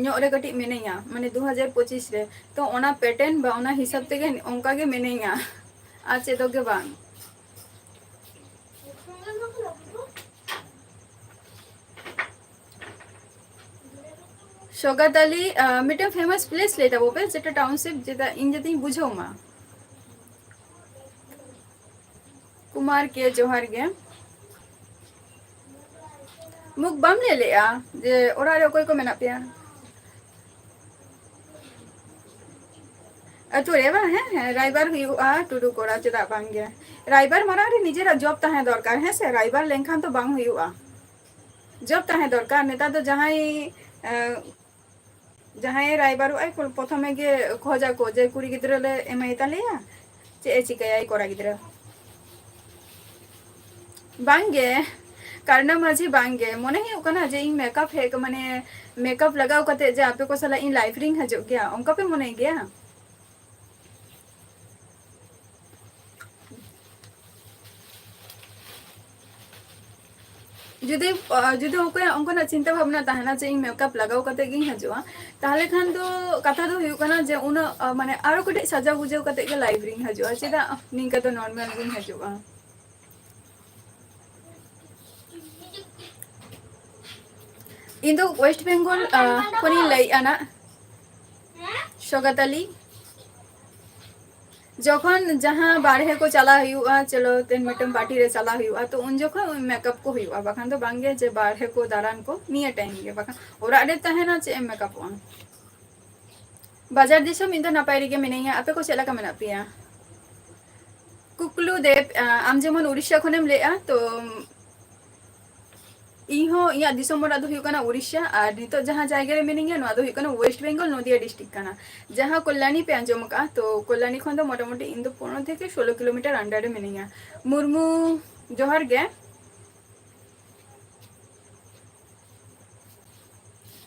ᱧᱚᱜ ᱨᱮ ᱠᱟᱹᱴᱤᱡ ᱢᱤᱱᱟᱹᱧᱟ, ᱢᱟᱱᱮ ᱫᱩ ᱦᱟᱡᱟᱨ ᱯᱚᱸᱪᱤᱥ ᱨᱮ᱾ ᱛᱚ ᱚᱱᱟ pattern ᱵᱟ ᱚᱱᱟ ᱦᱤᱥᱟᱹᱵ ᱛᱮᱜᱮ ᱚᱱᱠᱟ ᱜᱮ ᱢᱤᱱᱟᱹᱧᱟ, ᱟᱨ ᱪᱮᱫᱚᱜ ᱜᱮ ᱵᱟᱝ᱾ ᱥᱚᱜᱟᱛᱟᱞᱤ ᱟ, ᱢᱤᱫᱴᱟᱝ famous place ᱞᱟᱹᱭ ᱛᱟᱵᱚ ᱯᱮ, ᱡᱮᱴᱟ township, ᱡᱮᱴᱟ ᱤᱧ ᱡᱟᱛᱮᱧ ᱵᱩᱡᱷᱟᱹᱣ ᱢᱟ᱾ ᱠᱩᱢᱟᱨ ᱠᱮ, ᱡᱚᱦᱟᱨ ᱜᱮ᱾ ᱢᱩᱠ ᱵᱟᱢ ᱞᱟᱹᱭ ᱞᱮᱜᱼᱟ ᱡᱮ ᱚᱲᱟᱜ ᱨᱮ ᱚᱠᱚᱭ ᱠᱚ ᱢᱮᱱᱟᱜ ᱯᱮᱭᱟ? ᱟᱹᱛᱩ ᱨᱮ ᱵᱟᱝ? ᱦᱮᱸ, ᱦᱮᱸ, ᱨᱟᱭᱵᱟᱨ ᱦᱩᱭᱩᱜᱼᱟ, ᱴᱩᱰᱩ ᱠᱚᱲᱟ, ᱪᱮᱫᱟᱜ ᱵᱟᱝ ᱜᱮ? ᱨᱟᱭᱵᱟᱨ ᱢᱟᱨᱟᱝ ᱨᱮ ᱱᱤᱡᱮᱨᱟᱜ job ᱛᱟᱦᱮᱸ ᱫᱚᱨᱠᱟᱨ, ᱦᱮᱸ ᱥᱮ? ᱨᱟᱭᱵᱟᱨ ᱞᱮᱱᱠᱷᱟᱱ ᱫᱚ ᱵᱟᱝ ᱦᱩᱭᱩᱜᱼᱟ, job ᱛᱟᱦᱮᱸ ᱫᱚᱨᱠᱟᱨ᱾ ᱱᱮᱛᱟᱨ ᱫᱚ ᱡᱟᱦᱟᱸᱭ, ᱮ, ᱡᱟᱦᱟᱸᱭᱮ ᱨᱟᱭᱵᱟᱨᱚᱜ ᱟᱭ, ᱯᱨᱚᱛᱷᱚᱢᱮ ᱜᱮ ᱠᱷᱚᱡᱟ ᱠᱚ ᱡᱮ ᱠᱩᱲᱤ ᱜᱤᱫᱽᱨᱟᱹ ᱞᱮ ᱮᱢᱟᱭ ᱛᱟᱞᱮᱭᱟ, ᱪᱮᱫ ᱮ ᱪᱤᱠᱟᱹᱭᱟᱭ ᱠᱚᱲᱟ ᱜᱤᱫᱽᱨᱟᱹ? ᱵᱟᱝᱜᱮ, ᱠᱟᱨᱱᱟ ᱢᱟᱹᱡᱷᱤ ᱵᱟᱝᱜᱮ᱾ ᱢᱚᱱᱮ ᱦᱩᱭᱩᱜ ᱠᱟᱱᱟ ᱡᱮ ᱤᱧ makeup ᱦᱮᱡ, ᱢᱟᱱᱮ makeup ᱞᱟᱜᱟᱣ ᱠᱟᱛᱮ ᱡᱮ ᱟᱯᱮ ᱠᱚ ᱥᱟᱞᱟᱜ ᱤᱧ live ᱨᱤᱧ ᱦᱤᱡᱩᱜ ᱜᱮᱭᱟ, ᱚᱱᱠᱟ ᱯᱮ ᱢᱚᱱᱮᱭ ᱜᱮᱭᱟ? ᱡᱩᱫᱤ, ᱟ, ᱡᱩᱫᱤ ᱚᱠᱚᱭᱟᱜ ᱚᱱᱠᱟᱱᱟᱜ ᱪᱤᱱᱛᱟᱹ ᱵᱷᱟᱵᱽᱱᱟ ᱛᱟᱦᱮᱱᱟ ᱡᱮ ᱤᱧ makeup ᱞᱟᱜᱟᱣ ᱠᱟᱛᱮ ᱜᱤᱧ ᱦᱤᱡᱩᱜᱼᱟ, ᱛᱟᱦᱚᱞᱮ ᱠᱷᱟᱱ ᱫᱚ ᱠᱟᱛᱷᱟ ᱫᱚ ᱦᱩᱭᱩᱜ ᱠᱟᱱᱟ ᱡᱮ ᱩᱱᱟᱹᱜ, ᱟ, ᱢᱟᱱᱮ ᱟᱨᱚ ᱠᱟᱹᱴᱤᱡ ᱥᱟᱡᱟᱣ ᱜᱩᱡᱟᱹᱣ ᱠᱟᱛᱮ ᱜᱮ live ᱨᱤᱧ ᱦᱤᱡᱩᱜᱼᱟ, ᱪᱮᱫᱟᱜ ᱱᱤᱝᱠᱟᱹ ᱫᱚ normal ᱜᱤᱧ ᱦᱤᱡᱩᱜᱼᱟ᱾ ᱤᱧ ᱫᱚ West Bengal, ᱟ, ᱠᱷᱚᱱᱤᱧ ᱞᱟᱹᱭᱮᱫᱼᱟ ᱱᱟᱜ, ᱥᱚᱜᱟᱛᱟᱞᱤ᱾ ᱡᱚᱠᱷᱚᱱ ᱡᱟᱦᱟᱸ ᱵᱟᱨᱦᱮ ᱠᱚ ᱪᱟᱞᱟᱜ ᱦᱩᱭᱩᱜᱼᱟ, ᱪᱚᱞᱚ ᱛᱮᱦᱮᱧ ᱢᱤᱫᱴᱟᱝ party ᱨᱮ ᱪᱟᱞᱟᱜ ᱦᱩᱭᱩᱜᱼᱟ, ᱛᱚ ᱩᱱ ᱡᱚᱠᱷᱚᱱ makeup ᱠᱚ ᱦᱩᱭᱩᱜᱼᱟ, ᱵᱟᱠᱷᱟᱱ ᱫᱚ ᱵᱟᱝᱜᱮ ᱡᱮ ᱵᱟᱨᱦᱮ ᱠᱚ ᱫᱟᱬᱟᱱ ᱠᱚ ᱱᱤᱭᱟᱹ time ᱜᱮ, ᱵᱟᱠᱷᱟᱱ ᱚᱲᱟᱜ ᱨᱮ ᱛᱟᱦᱮᱱᱟ ᱪᱮᱫ ᱮᱢ makeup ᱚᱜᱼᱟ᱾ ᱵᱟᱡᱟᱨ ᱫᱤᱥᱚᱢ, ᱤᱧ ᱫᱚ ᱱᱟᱯᱟᱭ ᱨᱮᱜᱮ ᱢᱤᱱᱟᱹᱧᱟ, ᱟᱯᱮ ᱠᱚ ᱪᱮᱫ ᱞᱮᱠᱟ ᱢᱮᱱᱟᱜ ᱯᱮᱭᱟ? ᱠᱩᱠᱞᱩ ᱫᱮᱵ, ᱟ, ᱟᱢ ᱡᱮᱢᱚᱱ ᱩᱲᱤᱥᱥᱟ ᱠᱷᱚᱱᱮᱢ ᱞᱟᱹᱭᱮᱜᱼᱟ, ᱛᱚ ᱤᱧ ᱦᱚᱸ, ᱤᱧᱟᱹᱜ ᱫᱤᱥᱚᱢ ᱚᱲᱟᱜ ᱫᱚ ᱦᱩᱭᱩᱜ ᱠᱟᱱᱟ ᱩᱲᱤᱥᱥᱟ, ᱟᱨ ᱱᱤᱛᱚᱜ ᱡᱟᱦᱟᱸ ᱡᱟᱭᱜᱟ ᱨᱮ ᱢᱤᱱᱟᱹᱧᱟ, ᱱᱚᱣᱟ ᱫᱚ ᱦᱩᱭᱩᱜ ᱠᱟᱱᱟ West Bengal, ᱱᱚᱫᱤᱭᱟ district ᱠᱟᱱᱟ᱾ ᱡᱟᱦᱟᱸ ᱠᱚᱞᱞᱟᱱᱤ ᱯᱮ ᱟᱸᱡᱚᱢ ᱟᱠᱟᱫᱼᱟ, ᱛᱚ ᱠᱚᱞᱞᱟᱱᱤ ᱠᱷᱚᱱ ᱫᱚ ᱢᱚᱴᱟᱢᱩᱴᱤ ᱤᱧ ᱫᱚ ᱯᱚᱱᱨᱚ ᱛᱷᱮᱠᱮ ᱥᱳᱞᱳ kilometer under ᱨᱮ ᱢᱤᱱᱟᱹᱧᱟ᱾ ᱢᱩᱨᱢᱩ, ᱡᱚᱦᱟᱨ ᱜᱮ᱾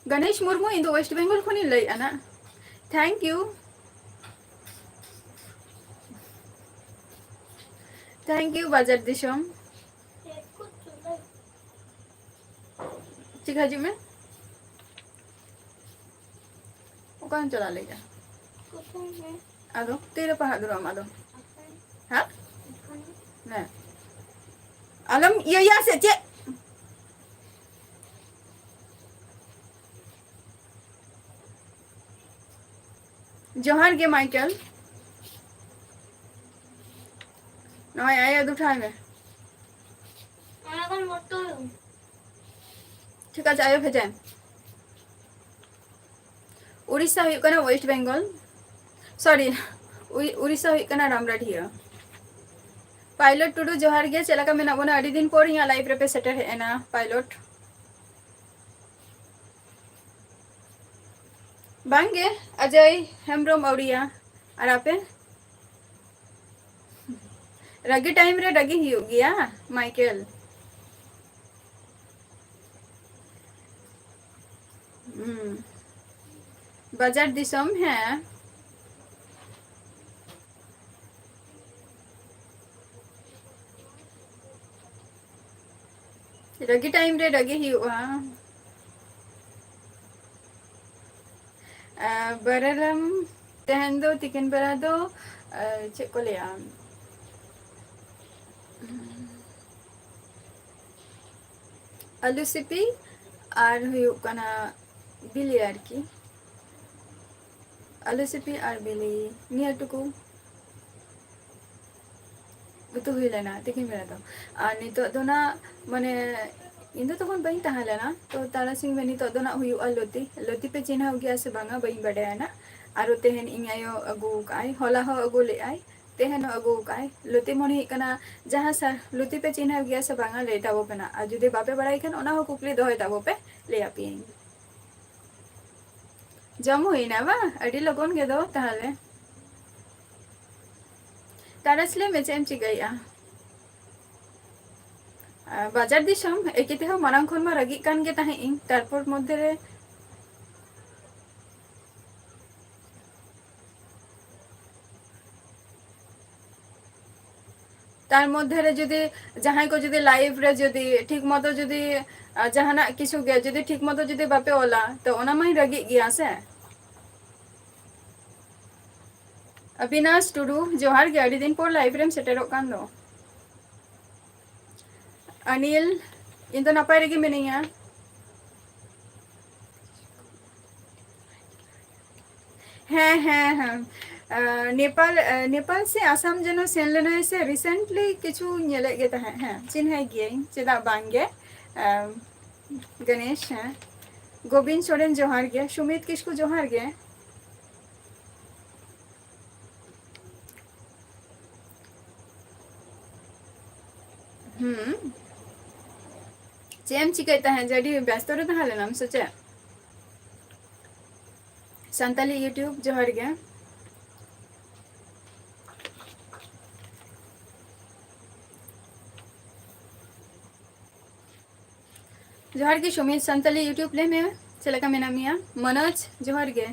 ᱜᱚᱱᱮᱥ ᱢᱩᱨᱢᱩ, ᱤᱧ ᱫᱚ ᱳᱭᱮᱥᱴ ᱵᱮᱝᱜᱚᱞ ᱠᱷᱚᱱᱤᱧ ᱞᱟᱹᱭᱮᱫᱼᱟ ᱱᱟᱜ᱾ Thank you. Thank you, ᱵᱟᱡᱟᱨ ᱫᱤᱥᱚᱢ᱾ ᱪᱮᱫ ᱦᱤᱡᱩᱜ ᱢᱮ? ᱚᱠᱟᱢ ᱪᱟᱞᱟᱜ ᱞᱟᱹᱜᱤᱫ? ᱟᱫᱚ ᱛᱤᱨᱮ ᱯᱟᱲᱦᱟᱜ ᱫᱩᱲᱩᱵ ᱟᱢ ᱟᱫᱚ? ᱦᱮᱸ? ᱦᱮᱸ᱾ ᱟᱞᱚᱢ ᱤᱭᱟᱹᱭᱟ ᱥᱮ ᱪᱮᱫ? ᱡᱚᱦᱟᱨ ᱜᱮ ᱢᱟᱭᱠᱮᱞ᱾ ᱱᱚᱜᱼᱚᱭ ᱟᱭᱳ ᱫᱩᱴᱷᱟᱭ ᱢᱮ᱾ ᱚᱱᱟ ᱠᱷᱚᱱ ᱢᱚᱴᱚ᱾ ᱴᱷᱤᱠ ᱟᱪᱷᱮ, ᱟᱭᱳ ᱵᱷᱮᱡᱟᱭ ᱢᱮ᱾ ᱩᱲᱤᱥᱥᱟ ᱦᱩᱭᱩᱜ ᱠᱟᱱᱟ ᱳᱭᱮᱥᱴ ᱵᱮᱝᱜᱚᱞ, ᱥᱚᱨᱤ, ᱩᱲᱤᱥᱥᱟ ᱦᱩᱭᱩᱜ ᱠᱟᱱᱟ ᱨᱟᱢᱨᱟᱰᱤᱭᱟ᱾ ᱯᱟᱭᱞᱚᱴ ᱴᱩᱰᱩ, ᱡᱚᱦᱟᱨ ᱜᱮ, ᱪᱮᱫ ᱞᱮᱠᱟ ᱢᱮᱱᱟᱜ ᱵᱚᱱᱟ? ᱟᱹᱰᱤ ᱫᱤᱱ ᱯᱚᱨ ᱤᱧᱟᱹᱜ ᱞᱟᱭᱤᱵᱷ ᱨᱮᱯᱮ ᱥᱮᱴᱮᱨ ᱦᱮᱡ ᱮᱱᱟ, ᱯᱟᱭᱞᱚᱴ᱾ ᱵᱟᱝᱜᱮ, ᱚᱡᱚᱭ ᱦᱮᱢᱵᱨᱚᱢ ᱟᱹᱣᱲᱤᱭᱟ᱾ ᱟᱨ ᱟᱯᱮ? ᱨᱟᱹᱜᱤ ᱴᱟᱭᱤᱢ ᱨᱮ ᱨᱟᱹᱜᱤ ᱦᱩᱭᱩᱜ ᱜᱮᱭᱟ, ᱢᱟᱭᱠᱮᱞ᱾ ᱦᱩᱸ᱾ ᱵᱟᱡᱟᱨ ᱫᱤᱥᱚᱢ, ᱦᱮᱸ᱾ ᱨᱟᱹᱜᱤ ᱴᱟᱭᱤᱢ ᱨᱮ ᱨᱟᱹᱜᱤ ᱦᱩᱭᱩᱜᱼᱟ᱾ ᱟᱨ ᱵᱟᱨᱟᱨᱟᱢ, ᱛᱮᱦᱮᱧ ᱫᱚ ᱛᱤᱠᱤᱱ ᱵᱮᱲᱟ ᱫᱚ, ᱟᱨ ᱪᱮᱫ ᱠᱚ ᱞᱟᱹᱭᱟ, ᱟᱹᱞᱩ ᱥᱤᱯᱤ ᱟᱨ ᱦᱩᱭᱩᱜ ᱠᱟᱱᱟ ᱵᱤᱞᱤ ᱟᱨᱠᱤ᱾ ᱟᱹᱞᱩ ᱥᱤᱯᱤ ᱟᱨ ᱵᱤᱞᱤ, ᱱᱤᱭᱟᱹ ᱴᱩᱠᱩ ᱩᱛᱩ ᱦᱩᱭ ᱞᱮᱱᱟ ᱛᱤᱠᱤᱱ ᱵᱮᱲᱟ ᱫᱚ᱾ ᱟᱨ ᱱᱤᱛᱚᱜ ᱫᱚ ᱱᱟᱜ, ᱢᱟᱱᱮ, ᱤᱧ ᱫᱚ ᱛᱚᱠᱷᱚᱱ ᱵᱟᱹᱧ ᱛᱟᱦᱮᱸ ᱞᱮᱱᱟ, ᱛᱚ ᱛᱟᱨᱟᱥᱤᱧ ᱵᱮ-, ᱱᱤᱛᱚᱜ ᱫᱚ ᱱᱟᱜ ᱦᱩᱭᱩᱜᱼᱟ ᱞᱩᱛᱤ᱾ ᱞᱩᱛᱤ ᱯᱮ ᱪᱤᱱᱦᱟᱹᱣ ᱜᱮᱭᱟ ᱥᱮ ᱵᱟᱝᱟ, ᱵᱟᱹᱧ ᱵᱟᱰᱟᱭᱟ ᱱᱟᱜ᱾ ᱟᱨᱚ ᱛᱮᱦᱮᱧ ᱤᱧ ᱟᱭᱳ ᱟᱹᱜᱩ ᱟᱠᱟᱫᱼᱟᱭ, ᱦᱚᱞᱟ ᱦᱚᱸ ᱟᱹᱜᱩ ᱞᱮᱫᱼᱟᱭ, ᱛᱮᱦᱮᱧ ᱦᱚᱸ ᱟᱹᱜᱩ ᱟᱠᱟᱫᱼᱟᱭ᱾ ᱞᱩᱛᱤ ᱢᱚᱱᱮ ᱦᱩᱭᱩᱜ ᱠᱟᱱᱟ, ᱡᱟᱦᱟᱸ ᱥᱟ-, ᱞᱩᱛᱤ ᱯᱮ ᱪᱤᱱᱦᱟᱹᱣ ᱜᱮᱭᱟ ᱥᱮ ᱵᱟᱝᱟ, ᱞᱟᱹᱭ ᱛᱟᱵᱚ ᱯᱮ ᱱᱟᱜ᱾ ᱟᱨ ᱡᱩᱫᱤ ᱵᱟᱯᱮ ᱵᱟᱲᱟᱭ ᱠᱷᱟᱱ, ᱚᱱᱟ ᱦᱚᱸ ᱠᱩᱠᱞᱤ ᱫᱚᱦᱚᱭ ᱛᱟᱵᱚ ᱯᱮ, ᱞᱟᱹᱭ ᱟᱯᱮᱭᱟᱹᱧ᱾ ᱡᱚᱢ ᱦᱩᱭᱱᱟ ᱵᱟᱝ? ᱟᱹᱰᱤ ᱞᱚᱜᱚᱱ ᱜᱮ ᱫᱚ ᱛᱟᱦᱚᱞᱮ᱾ ᱛᱟᱨᱟᱥ, ᱞᱟᱹᱭ ᱢᱮ, ᱪᱮᱫ ᱮᱢ ᱪᱤᱠᱟᱹᱭᱮᱫᱼᱟ? ᱟᱨ ᱵᱟᱡᱟᱨ ᱫᱤᱥᱚᱢ ᱮᱠᱮ ᱛᱮᱦᱚᱸ ᱢᱟᱲᱟᱝ ᱠᱷᱚᱱ ᱢᱟ ᱨᱟᱹᱜᱤᱜ ᱠᱟᱱ ᱜᱮ ᱛᱟᱦᱮᱸᱫ ᱤᱧ, ᱛᱟᱨᱯᱚᱨ ᱢᱚᱫᱽᱫᱷᱮ ᱨᱮ ᱛᱟᱨ ᱢᱚᱫᱽᱫᱷᱮ ᱨᱮ ᱡᱩᱫᱤ ᱡᱟᱦᱟᱸᱭ ᱠᱚ ᱡᱩᱫᱤ live ᱨᱮ ᱡᱩᱫᱤ ᱴᱷᱤᱠ ᱢᱚᱛᱚ ᱡᱩᱫᱤ, ᱟᱨ ᱡᱟᱦᱟᱱᱟᱜ ᱠᱤᱪᱷᱩ ᱜᱮ ᱡᱩᱫᱤ ᱴᱷᱤᱠ ᱢᱚᱛᱚ ᱡᱩᱫᱤ ᱵᱟᱯᱮ ᱚᱞᱟ, ᱛᱚ ᱚᱱᱟ ᱢᱟᱧ ᱨᱟᱹᱜᱤᱜ ᱜᱮᱭᱟ ᱥᱮ᱾ ᱚᱵᱤᱱᱟᱥ ᱴᱩᱰᱩ, ᱡᱚᱦᱟᱨ ᱜᱮ, ᱟᱹᱰᱤ ᱫᱤᱱ ᱯᱚᱨ live ᱨᱮᱢ ᱥᱮᱴᱮᱨᱚᱜ ᱠᱟᱱ ᱫᱚ᱾ ᱚᱱᱤᱞ, ᱤᱧ ᱫᱚ ᱱᱟᱯᱟᱭ ᱨᱮᱜᱮ ᱢᱤᱱᱟᱹᱧᱟ᱾ ᱦᱮᱸ, ᱦᱮᱸ, ᱦᱮᱸ᱾ ᱟᱸ, ᱱᱮᱯᱟᱞ, ᱟᱸ, ᱱᱮᱯᱟᱞ ᱥᱮ ᱟᱥᱟᱢ ᱡᱮᱱᱚ ᱥᱮᱱ ᱞᱮᱱᱟᱭ ᱥᱮ, recently ᱠᱤᱪᱷᱩ ᱧᱮᱞᱮᱫ ᱜᱮ ᱛᱟᱦᱮᱸᱫ᱾ ᱦᱮᱸ, ᱪᱤᱱᱦᱟᱹᱭ ᱜᱮᱭᱟᱹᱧ, ᱪᱮᱫᱟᱜ ᱵᱟᱝ ᱜᱮ᱾ ᱟᱸ, ᱜᱚᱱᱮᱥ, ᱦᱮᱸ᱾ ᱜᱳᱵᱤᱱ ᱥᱚᱨᱮᱱ, ᱡᱚᱦᱟᱨ ᱜᱮ᱾ ᱥᱩᱢᱤᱛ ᱠᱤᱥᱠᱩ, ᱡᱚᱦᱟᱨ ᱜᱮ᱾ ᱦᱩᱸ᱾ ᱪᱮᱫ ᱮᱢ ᱪᱤᱠᱟᱹᱭᱮᱫ ᱛᱟᱦᱮᱸᱫ? ᱡᱮ ᱟᱹᱰᱤ ᱵᱮᱥᱛᱚ ᱨᱮ ᱛᱟᱦᱮᱸ ᱞᱮᱱᱟᱢ ᱥᱮ ᱪᱮᱫ? ᱥᱟᱱᱛᱟᱞᱤ YouTube, ᱡᱚᱦᱟᱨ ᱜᱮ᱾ ᱡᱚᱦᱟᱨ ᱜᱮ ᱥᱩᱢᱤᱛ, ᱥᱟᱱᱛᱟᱞᱤ YouTube ᱞᱟᱹᱭ ᱢᱮ, ᱪᱮᱫ ᱞᱮᱠᱟ ᱢᱮᱱᱟᱜ ᱢᱮᱭᱟ? ᱢᱚᱱᱳᱡᱽ, ᱡᱚᱦᱟᱨ ᱜᱮ᱾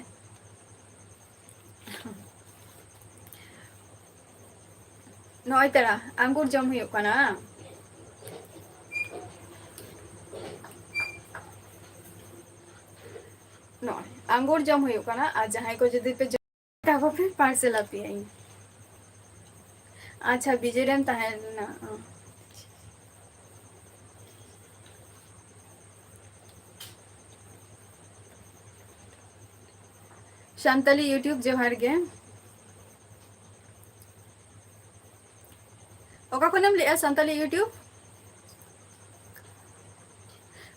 ᱱᱚᱜᱼᱚᱭ ᱛᱟᱨᱟ, ᱟᱝᱜᱩᱨ ᱡᱚᱢ ᱦᱩᱭᱩᱜ ᱠᱟᱱᱟ᱾ ᱱᱚᱜᱼᱚᱭ, ᱟᱝᱜᱩᱨ ᱡᱚᱢ ᱦᱩᱭᱩᱜ ᱠᱟᱱᱟ, ᱟᱨ ᱡᱟᱦᱟᱸᱭ ᱠᱚ ᱡᱩᱫᱤ ᱯᱮ ᱡᱚᱢ, ᱛᱟᱵᱚ ᱯᱮ, parcel ᱟᱯᱮᱭᱟᱹᱧ᱾ ᱟᱪᱪᱷᱟ, busy ᱨᱮᱢ ᱛᱟᱦᱮᱸ ᱞᱮᱱᱟ᱾ ᱥᱟᱱᱛᱟᱞᱤ YouTube, ᱡᱚᱦᱟᱨ ᱜᱮ᱾ ᱚᱠᱟ ᱠᱷᱚᱱᱮᱢ ᱞᱟᱹᱭᱮᱜᱼᱟ ᱥᱟᱱᱛᱟᱞᱤ YouTube?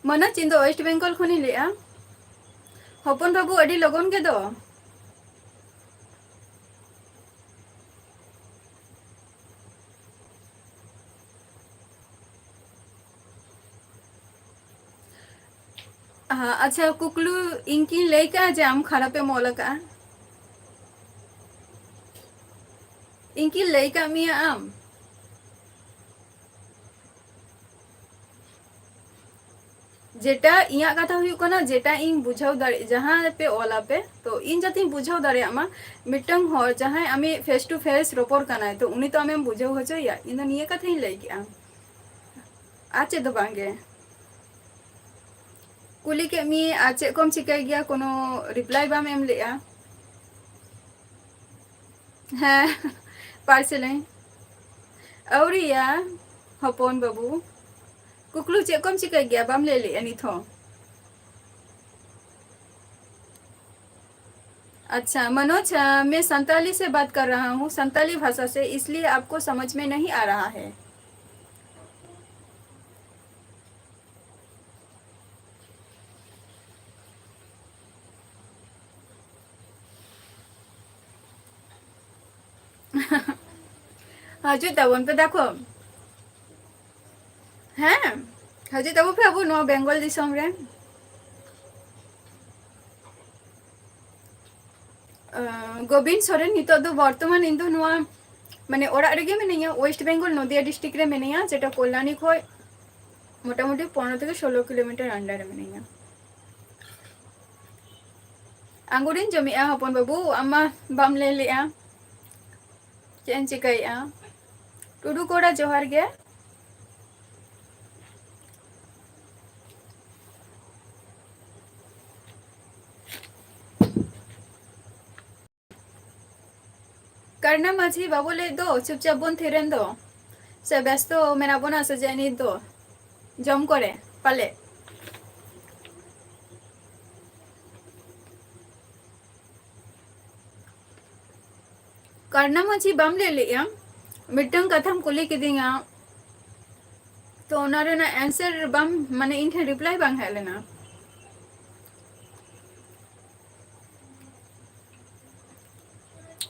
ᱢᱚᱱᱳᱡᱽ, ᱤᱧ ᱫᱚ West Bengal ᱠᱷᱚᱱᱤᱧ ᱞᱟᱹᱭᱮᱜᱼᱟ᱾ ᱦᱚᱯᱚᱱ ᱵᱟᱹᱵᱩ, ᱟᱹᱰᱤ ᱞᱚᱜᱚᱱ ᱜᱮ ᱫᱚ᱾ ᱟᱦᱟ, ᱟᱪᱪᱷᱟ, ᱠᱩᱠᱞᱩ, ᱤᱧ ᱠᱤᱧ ᱞᱟᱹᱭ ᱠᱟᱜᱼᱟ ᱡᱮ ᱟᱢ ᱠᱷᱟᱨᱟᱯᱮᱢ ᱚᱞ ᱟᱠᱟᱜᱼᱟ? ᱤᱧ ᱠᱤᱧ ᱞᱟᱹᱭ ᱠᱟᱜ ᱢᱮᱭᱟ ᱟᱢ? ᱡᱮᱴᱟ ᱤᱧᱟᱹᱜ ᱠᱟᱛᱷᱟ ᱦᱩᱭᱩᱜ ᱠᱟᱱᱟ, ᱡᱮᱴᱟ ᱤᱧ ᱵᱩᱡᱷᱟᱹᱣ ᱫᱟᱲᱮ, ᱡᱟᱦᱟᱸ ᱯᱮ ᱚᱞᱟ ᱯᱮ, ᱛᱚ ᱤᱧ ᱡᱟᱛᱮᱧ ᱵᱩᱡᱷᱟᱹᱣ ᱫᱟᱲᱮᱭᱟᱜ ᱢᱟ᱾ ᱢᱤᱫᱴᱟᱝ ᱦᱚᱲ ᱡᱟᱦᱟᱸᱭ ᱟᱢᱮ face to face ᱨᱚᱯᱚᱲ ᱠᱟᱱᱟᱭ, ᱛᱚ ᱩᱱᱤ ᱛᱚ ᱟᱢᱮᱢ ᱵᱩᱡᱷᱟᱹᱣ ᱦᱚᱪᱚᱭᱮᱭᱟ᱾ ᱤᱧ ᱫᱚ ᱱᱤᱭᱟᱹ ᱠᱟᱛᱷᱟᱧ ᱞᱟᱹᱭ ᱠᱮᱜᱼᱟ, ᱟᱨ ᱪᱮᱫ ᱫᱚ ᱵᱟᱝ ᱜᱮ᱾ ᱠᱩᱞᱤ ᱠᱮᱫ ᱢᱮᱭᱟᱹᱧ, ᱟᱨ ᱪᱮᱫ ᱠᱚᱢ ᱪᱤᱠᱟᱹᱭ ᱜᱮᱭᱟ, ᱠᱳᱱᱳ reply ᱵᱟᱢ ᱮᱢ ᱞᱮᱜᱼᱟ᱾ ᱦᱮᱸ, parcel ᱟᱹᱧ᱾ ᱟᱹᱣᱨᱤᱭᱟ, ᱦᱚᱯᱚᱱ ᱵᱟᱹᱵᱩ᱾ ᱠᱩᱠᱞᱩ, ᱪᱮᱫ ᱠᱚᱢ ᱪᱤᱠᱟᱹᱭ ᱜᱮᱭᱟ? ᱵᱟᱢ ᱞᱟᱹᱭ ᱞᱮᱜᱼᱟ ᱱᱤᱛ ᱦᱚᱸ᱾ अच्छा मनोज, अ, मैं संताली से बात कर रहा हूँ, संताली भाषा से, इसलिए आपको समझ में नहीं आ रहा है। ᱦᱤᱡᱩᱜ ᱛᱟᱵᱚᱱ ᱯᱮ, ᱫᱮᱠᱷᱚ᱾ ᱦᱮᱸ, ᱦᱤᱡᱩᱜ ᱛᱟᱵᱚᱱ ᱯᱮ ᱟᱵᱚ ᱱᱚᱣᱟ ᱵᱮᱝᱜᱚᱞ ᱫᱤᱥᱚᱢ ᱨᱮ᱾ ᱟᱸ, ᱜᱳᱵᱤᱱ ᱥᱚᱨᱮᱱ, ᱱᱤᱛᱚᱜ ᱫᱚ ᱵᱚᱨᱛᱚᱢᱟᱱ ᱤᱧ ᱫᱚ ᱱᱚᱣᱟ, ᱢᱟᱱᱮ, ᱚᱲᱟᱜ ᱨᱮᱜᱮ ᱢᱤᱱᱟᱹᱧᱟ, ᱳᱭᱮᱥᱴ ᱵᱮᱝᱜᱚᱞ ᱱᱚᱫᱤᱭᱟ ᱰᱤᱥᱴᱨᱤᱠᱴ ᱨᱮ ᱢᱤᱱᱟᱹᱧᱟ, ᱡᱮᱴᱟ ᱠᱚᱞᱞᱟᱱᱤ ᱠᱷᱚᱡ ᱢᱚᱴᱟᱢᱩᱴᱤ ᱯᱚᱱᱨᱚ ᱛᱷᱮᱠᱮ ᱥᱳᱞᱳ ᱠᱤᱞᱳᱢᱤᱴᱟᱨ under ᱨᱮ ᱢᱤᱱᱟᱹᱧᱟ᱾ ᱟᱸᱜᱩᱨᱤᱧ ᱡᱚᱢᱮᱜᱼᱟ ᱦᱚᱯᱚᱱ ᱵᱟᱹᱵᱩ, ᱟᱢ ᱢᱟ ᱵᱟᱢ ᱞᱟᱹᱭ ᱞᱮᱜᱼᱟ᱾ ᱪᱮᱫ ᱮᱢ ᱪᱤᱠᱟᱹᱭᱮᱜᱼᱟ? ᱴᱩᱰᱩ ᱠᱚᱲᱟ, ᱡᱚᱦᱟᱨ ᱜᱮ᱾ ᱠᱟᱨᱱᱟ ᱢᱟᱹᱡᱷᱤ ᱵᱟᱵᱚ ᱞᱟᱹᱭᱮᱫ ᱫᱚ, ᱪᱩᱯᱪᱟᱯ ᱵᱚᱱ ᱛᱷᱤᱨᱮᱱ ᱫᱚ᱾ ᱥᱮ ᱵᱮᱥᱛᱚ ᱢᱮᱱᱟᱜ ᱵᱚᱱᱟ ᱥᱮ ᱪᱮᱫ ᱱᱤᱛ ᱫᱚ? ᱡᱚᱢ ᱠᱚᱨᱮ ᱯᱟᱞᱮ? ᱠᱟᱨᱱᱟ ᱢᱟᱹᱡᱷᱤ, ᱵᱟᱢ ᱞᱟᱹᱭ ᱞᱮᱜᱼᱟ, ᱢᱤᱫᱴᱟᱝ ᱠᱟᱛᱷᱟᱢ ᱠᱩᱞᱤ ᱠᱤᱫᱤᱧᱟ, ᱛᱚ ᱚᱱᱟ ᱨᱮᱱᱟᱜ answer ᱵᱟᱢ, ᱢᱟᱱᱮ, ᱤᱧ ᱴᱷᱮᱱ reply ᱵᱟᱝ ᱦᱮᱡ ᱞᱮᱱᱟ᱾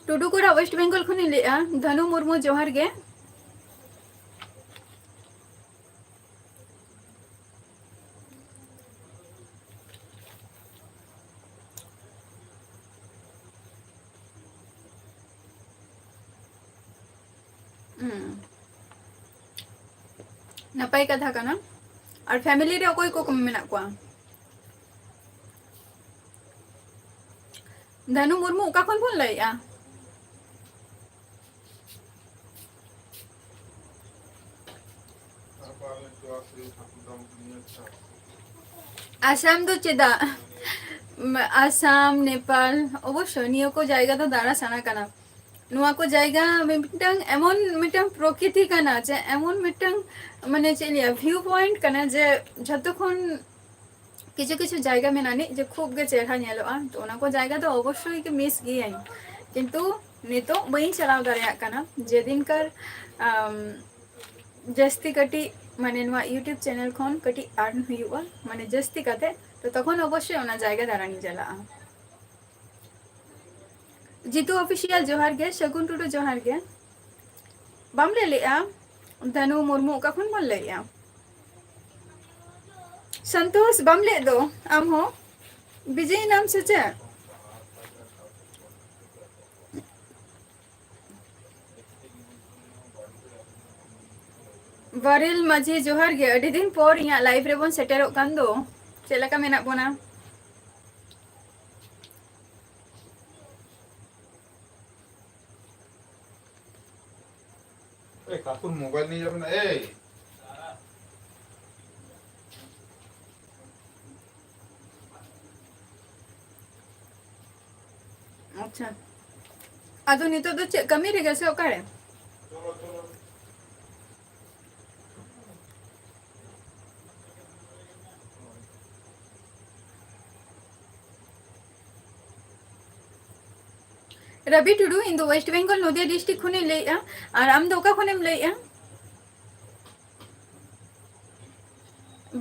ᱴᱩᱰᱩ ᱠᱚᱲᱟ, ᱳᱭᱮᱥᱴ ᱵᱮᱝᱜᱚᱞ ᱠᱷᱚᱱᱤᱧ ᱞᱟᱹᱭᱮᱜᱼᱟ, ᱫᱷᱟᱱᱩ ᱢᱩᱨᱢᱩ, ᱡᱚᱦᱟᱨ ᱜᱮ᱾ ᱦᱩᱸ᱾ ᱱᱟᱯᱟᱭ ᱠᱟᱛᱷᱟ ᱠᱟᱱᱟ᱾ ᱟᱨ ᱯᱷᱮᱢᱤᱞᱤ ᱨᱮ ᱚᱠᱚᱭ ᱠᱚ ᱢᱮᱱᱟᱜ ᱠᱚᱣᱟ? ᱫᱷᱟᱱᱩ ᱢᱩᱨᱢᱩ, ᱚᱠᱟ ᱠᱷᱚᱱ ᱵᱚᱱ ᱞᱟᱹᱭᱮᱜᱼᱟ? ᱟᱥᱟᱢ ᱫᱚ ᱪᱮᱫᱟᱜ? ᱢ-, ᱟᱥᱟᱢ, ᱱᱮᱯᱟᱞ, ᱚᱵᱚᱥᱥᱳᱭ ᱱᱤᱭᱟᱹ ᱠᱚ ᱡᱟᱭᱜᱟ ᱫᱚ ᱫᱟᱬᱟ ᱥᱟᱱᱟ ᱠᱟᱱᱟ᱾ ᱱᱚᱣᱟ ᱠᱚ ᱡᱟᱭᱜᱟ ᱢᱤᱫᱴᱟᱝ ᱮᱢᱚᱱ ᱢᱤᱫᱴᱟᱝ ᱯᱨᱚᱠᱨᱤᱛᱤ ᱠᱟᱱᱟ ᱡᱮ ᱮᱢᱚᱱ ᱢᱤᱫᱴᱟᱝ, ᱢᱟᱱᱮ, ᱪᱮᱫ ᱤᱧ ᱞᱟᱹᱭᱟ, ᱵᱷᱤᱭᱩ ᱯᱚᱭᱮᱱᱴ ᱠᱟᱱᱟ ᱡᱮ ᱡᱷᱚᱛᱚ ᱠᱷᱚᱱ ᱠᱤᱪᱷᱩ ᱠᱤᱪᱷᱩ ᱡᱟᱭᱜᱟ ᱢᱮᱱᱟᱜ ᱟᱹᱱᱤᱡ ᱡᱮ ᱠᱷᱩᱵ ᱜᱮ ᱪᱮᱦᱨᱟ ᱧᱮᱞᱚᱜᱼᱟ᱾ ᱛᱚ ᱚᱱᱟ ᱠᱚ ᱡᱟᱭᱜᱟ ᱫᱚ ᱚᱵᱚᱥᱥᱳᱭ ᱜᱮ ᱢᱤᱥ ᱜᱮᱭᱟᱹᱧ, ᱠᱤᱱᱛᱩ ᱱᱤᱛᱚᱜ ᱵᱟᱹᱧ ᱪᱟᱞᱟᱣ ᱫᱟᱲᱮᱭᱟᱜ ᱠᱟᱱᱟ᱾ ᱡᱮᱫᱤᱱᱠᱟᱨ, ᱟᱢ, ᱡᱟᱹᱥᱛᱤ ᱠᱟᱹᱴᱤᱡ, ᱢᱟᱱᱮ, ᱱᱚᱣᱟ YouTube ᱪᱮᱱᱮᱞ ᱠᱷᱚᱱ ᱠᱟᱹᱴᱤᱡ ᱟᱨᱱ ᱦᱩᱭᱩᱜᱼᱟ, ᱢᱟᱱᱮ, ᱡᱟᱹᱥᱛᱤ ᱠᱟᱛᱮ, ᱛᱚ ᱛᱚᱠᱷᱚᱱ ᱚᱵᱚᱥᱥᱳᱭ ᱚᱱᱟ ᱡᱟᱭᱜᱟ ᱫᱟᱬᱟᱱᱤᱧ ᱪᱟᱞᱟᱜᱼᱟ᱾ ᱡᱤᱛᱩ ᱚᱯᱷᱤᱥᱤᱭᱟᱞ ᱡᱚᱦᱟᱨ ᱜᱮ, ᱥᱟᱹᱜᱩᱱ ᱴᱩᱰᱩ ᱡᱚᱦᱟᱨ ᱜᱮ᱾ ᱵᱟᱢ ᱞᱟᱹᱭ ᱞᱮᱜᱼᱟ ᱫᱷᱟᱱᱩ ᱢᱩᱨᱢᱩ, ᱚᱠᱟ ᱠᱷᱚᱱ ᱵᱚᱱ ᱞᱟᱹᱭᱮᱜᱼᱟ? ᱥᱚᱱᱛᱳᱥ, ᱵᱟᱢ ᱞᱟᱹᱭ ᱫᱚ ᱟᱢ ᱦᱚᱸ? ᱵᱤᱡᱤ ᱮᱱᱟᱢ ᱥᱮ ᱪᱮᱫ? ᱵᱟᱨᱤᱞ ᱢᱟᱹᱡᱷᱤ ᱡᱚᱦᱟᱨ ᱜᱮ, ᱟᱹᱰᱤ ᱫᱤᱱ ᱯᱚᱨ ᱤᱧᱟᱹᱜ ᱞᱟᱭᱤᱵᱷ ᱨᱮᱵᱚᱱ ᱥᱮᱴᱮᱨᱚᱜ ᱠᱟᱱ ᱫᱚ, ᱪᱮᱫ ᱞᱮᱠᱟ ᱢᱮᱱᱟᱜ ᱵᱚᱱᱟ? এই কাকুর মোবাইল নিয়ে যাবে না, এই। ᱟᱪᱪᱷᱟ, ᱟᱫᱚ ᱱᱤᱛᱚᱜ ᱫᱚ ᱪᱮᱫ ᱠᱟᱹᱢᱤ ᱨᱮᱜᱮ ᱥᱮ ᱚᱠᱟᱨᱮ? ᱨᱚᱵᱤ ᱴᱩᱰᱩ, ᱤᱧ ᱫᱚ ᱳᱭᱮᱥᱴ ᱵᱮᱝᱜᱚᱞ ᱱᱚᱫᱤᱭᱟ ᱰᱤᱥᱴᱨᱤᱠᱴ ᱠᱷᱚᱱᱤᱧ ᱞᱟᱹᱭᱮᱫᱼᱟ᱾ ᱟᱨ ᱟᱢ ᱫᱚ ᱚᱠᱟ ᱠᱷᱚᱱᱮᱢ ᱞᱟᱹᱭᱮᱫᱼᱟ?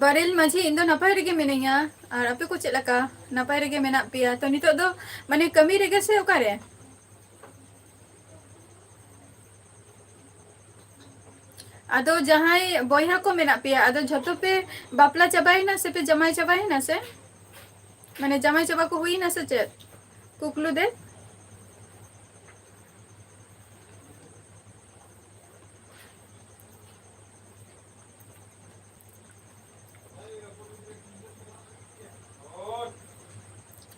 ᱵᱟᱨᱮᱞ ᱢᱟᱹᱡᱷᱤ, ᱤᱧ ᱫᱚ ᱱᱟᱯᱟᱭ ᱨᱮᱜᱮ ᱢᱤᱱᱟᱹᱧᱟ᱾ ᱟᱨ ᱟᱯᱮ ᱠᱚ ᱪᱮᱫ ᱞᱮᱠᱟ? ᱱᱟᱯᱟᱭ ᱨᱮᱜᱮ ᱢᱮᱱᱟᱜ ᱯᱮᱭᱟ? ᱛᱚ ᱱᱤᱛᱚᱜ ᱫᱚ ᱢᱟᱱᱮ ᱠᱟᱹᱢᱤ ᱨᱮᱜᱮ ᱥᱮ ᱚᱠᱟᱨᱮ? ᱟᱫᱚ ᱡᱟᱦᱟᱸᱭ ᱵᱚᱭᱦᱟ ᱠᱚ ᱢᱮᱱᱟᱜ ᱯᱮᱭᱟ, ᱟᱫᱚ ᱡᱷᱚᱛᱚ ᱯᱮ ᱵᱟᱯᱞᱟ ᱪᱟᱵᱟᱭᱮᱱᱟ ᱥᱮ ᱯᱮ ᱡᱟᱢᱟᱭ ᱪᱟᱵᱟᱭᱮᱱᱟ ᱥᱮ? ᱢᱟᱱᱮ ᱡᱟᱢᱟᱭ ᱪᱟᱵᱟ ᱠᱚ ᱦᱩᱭᱱᱟ ᱥᱮ ᱪᱮᱫ? ᱠᱩᱠᱞᱩ ᱫᱮ᱾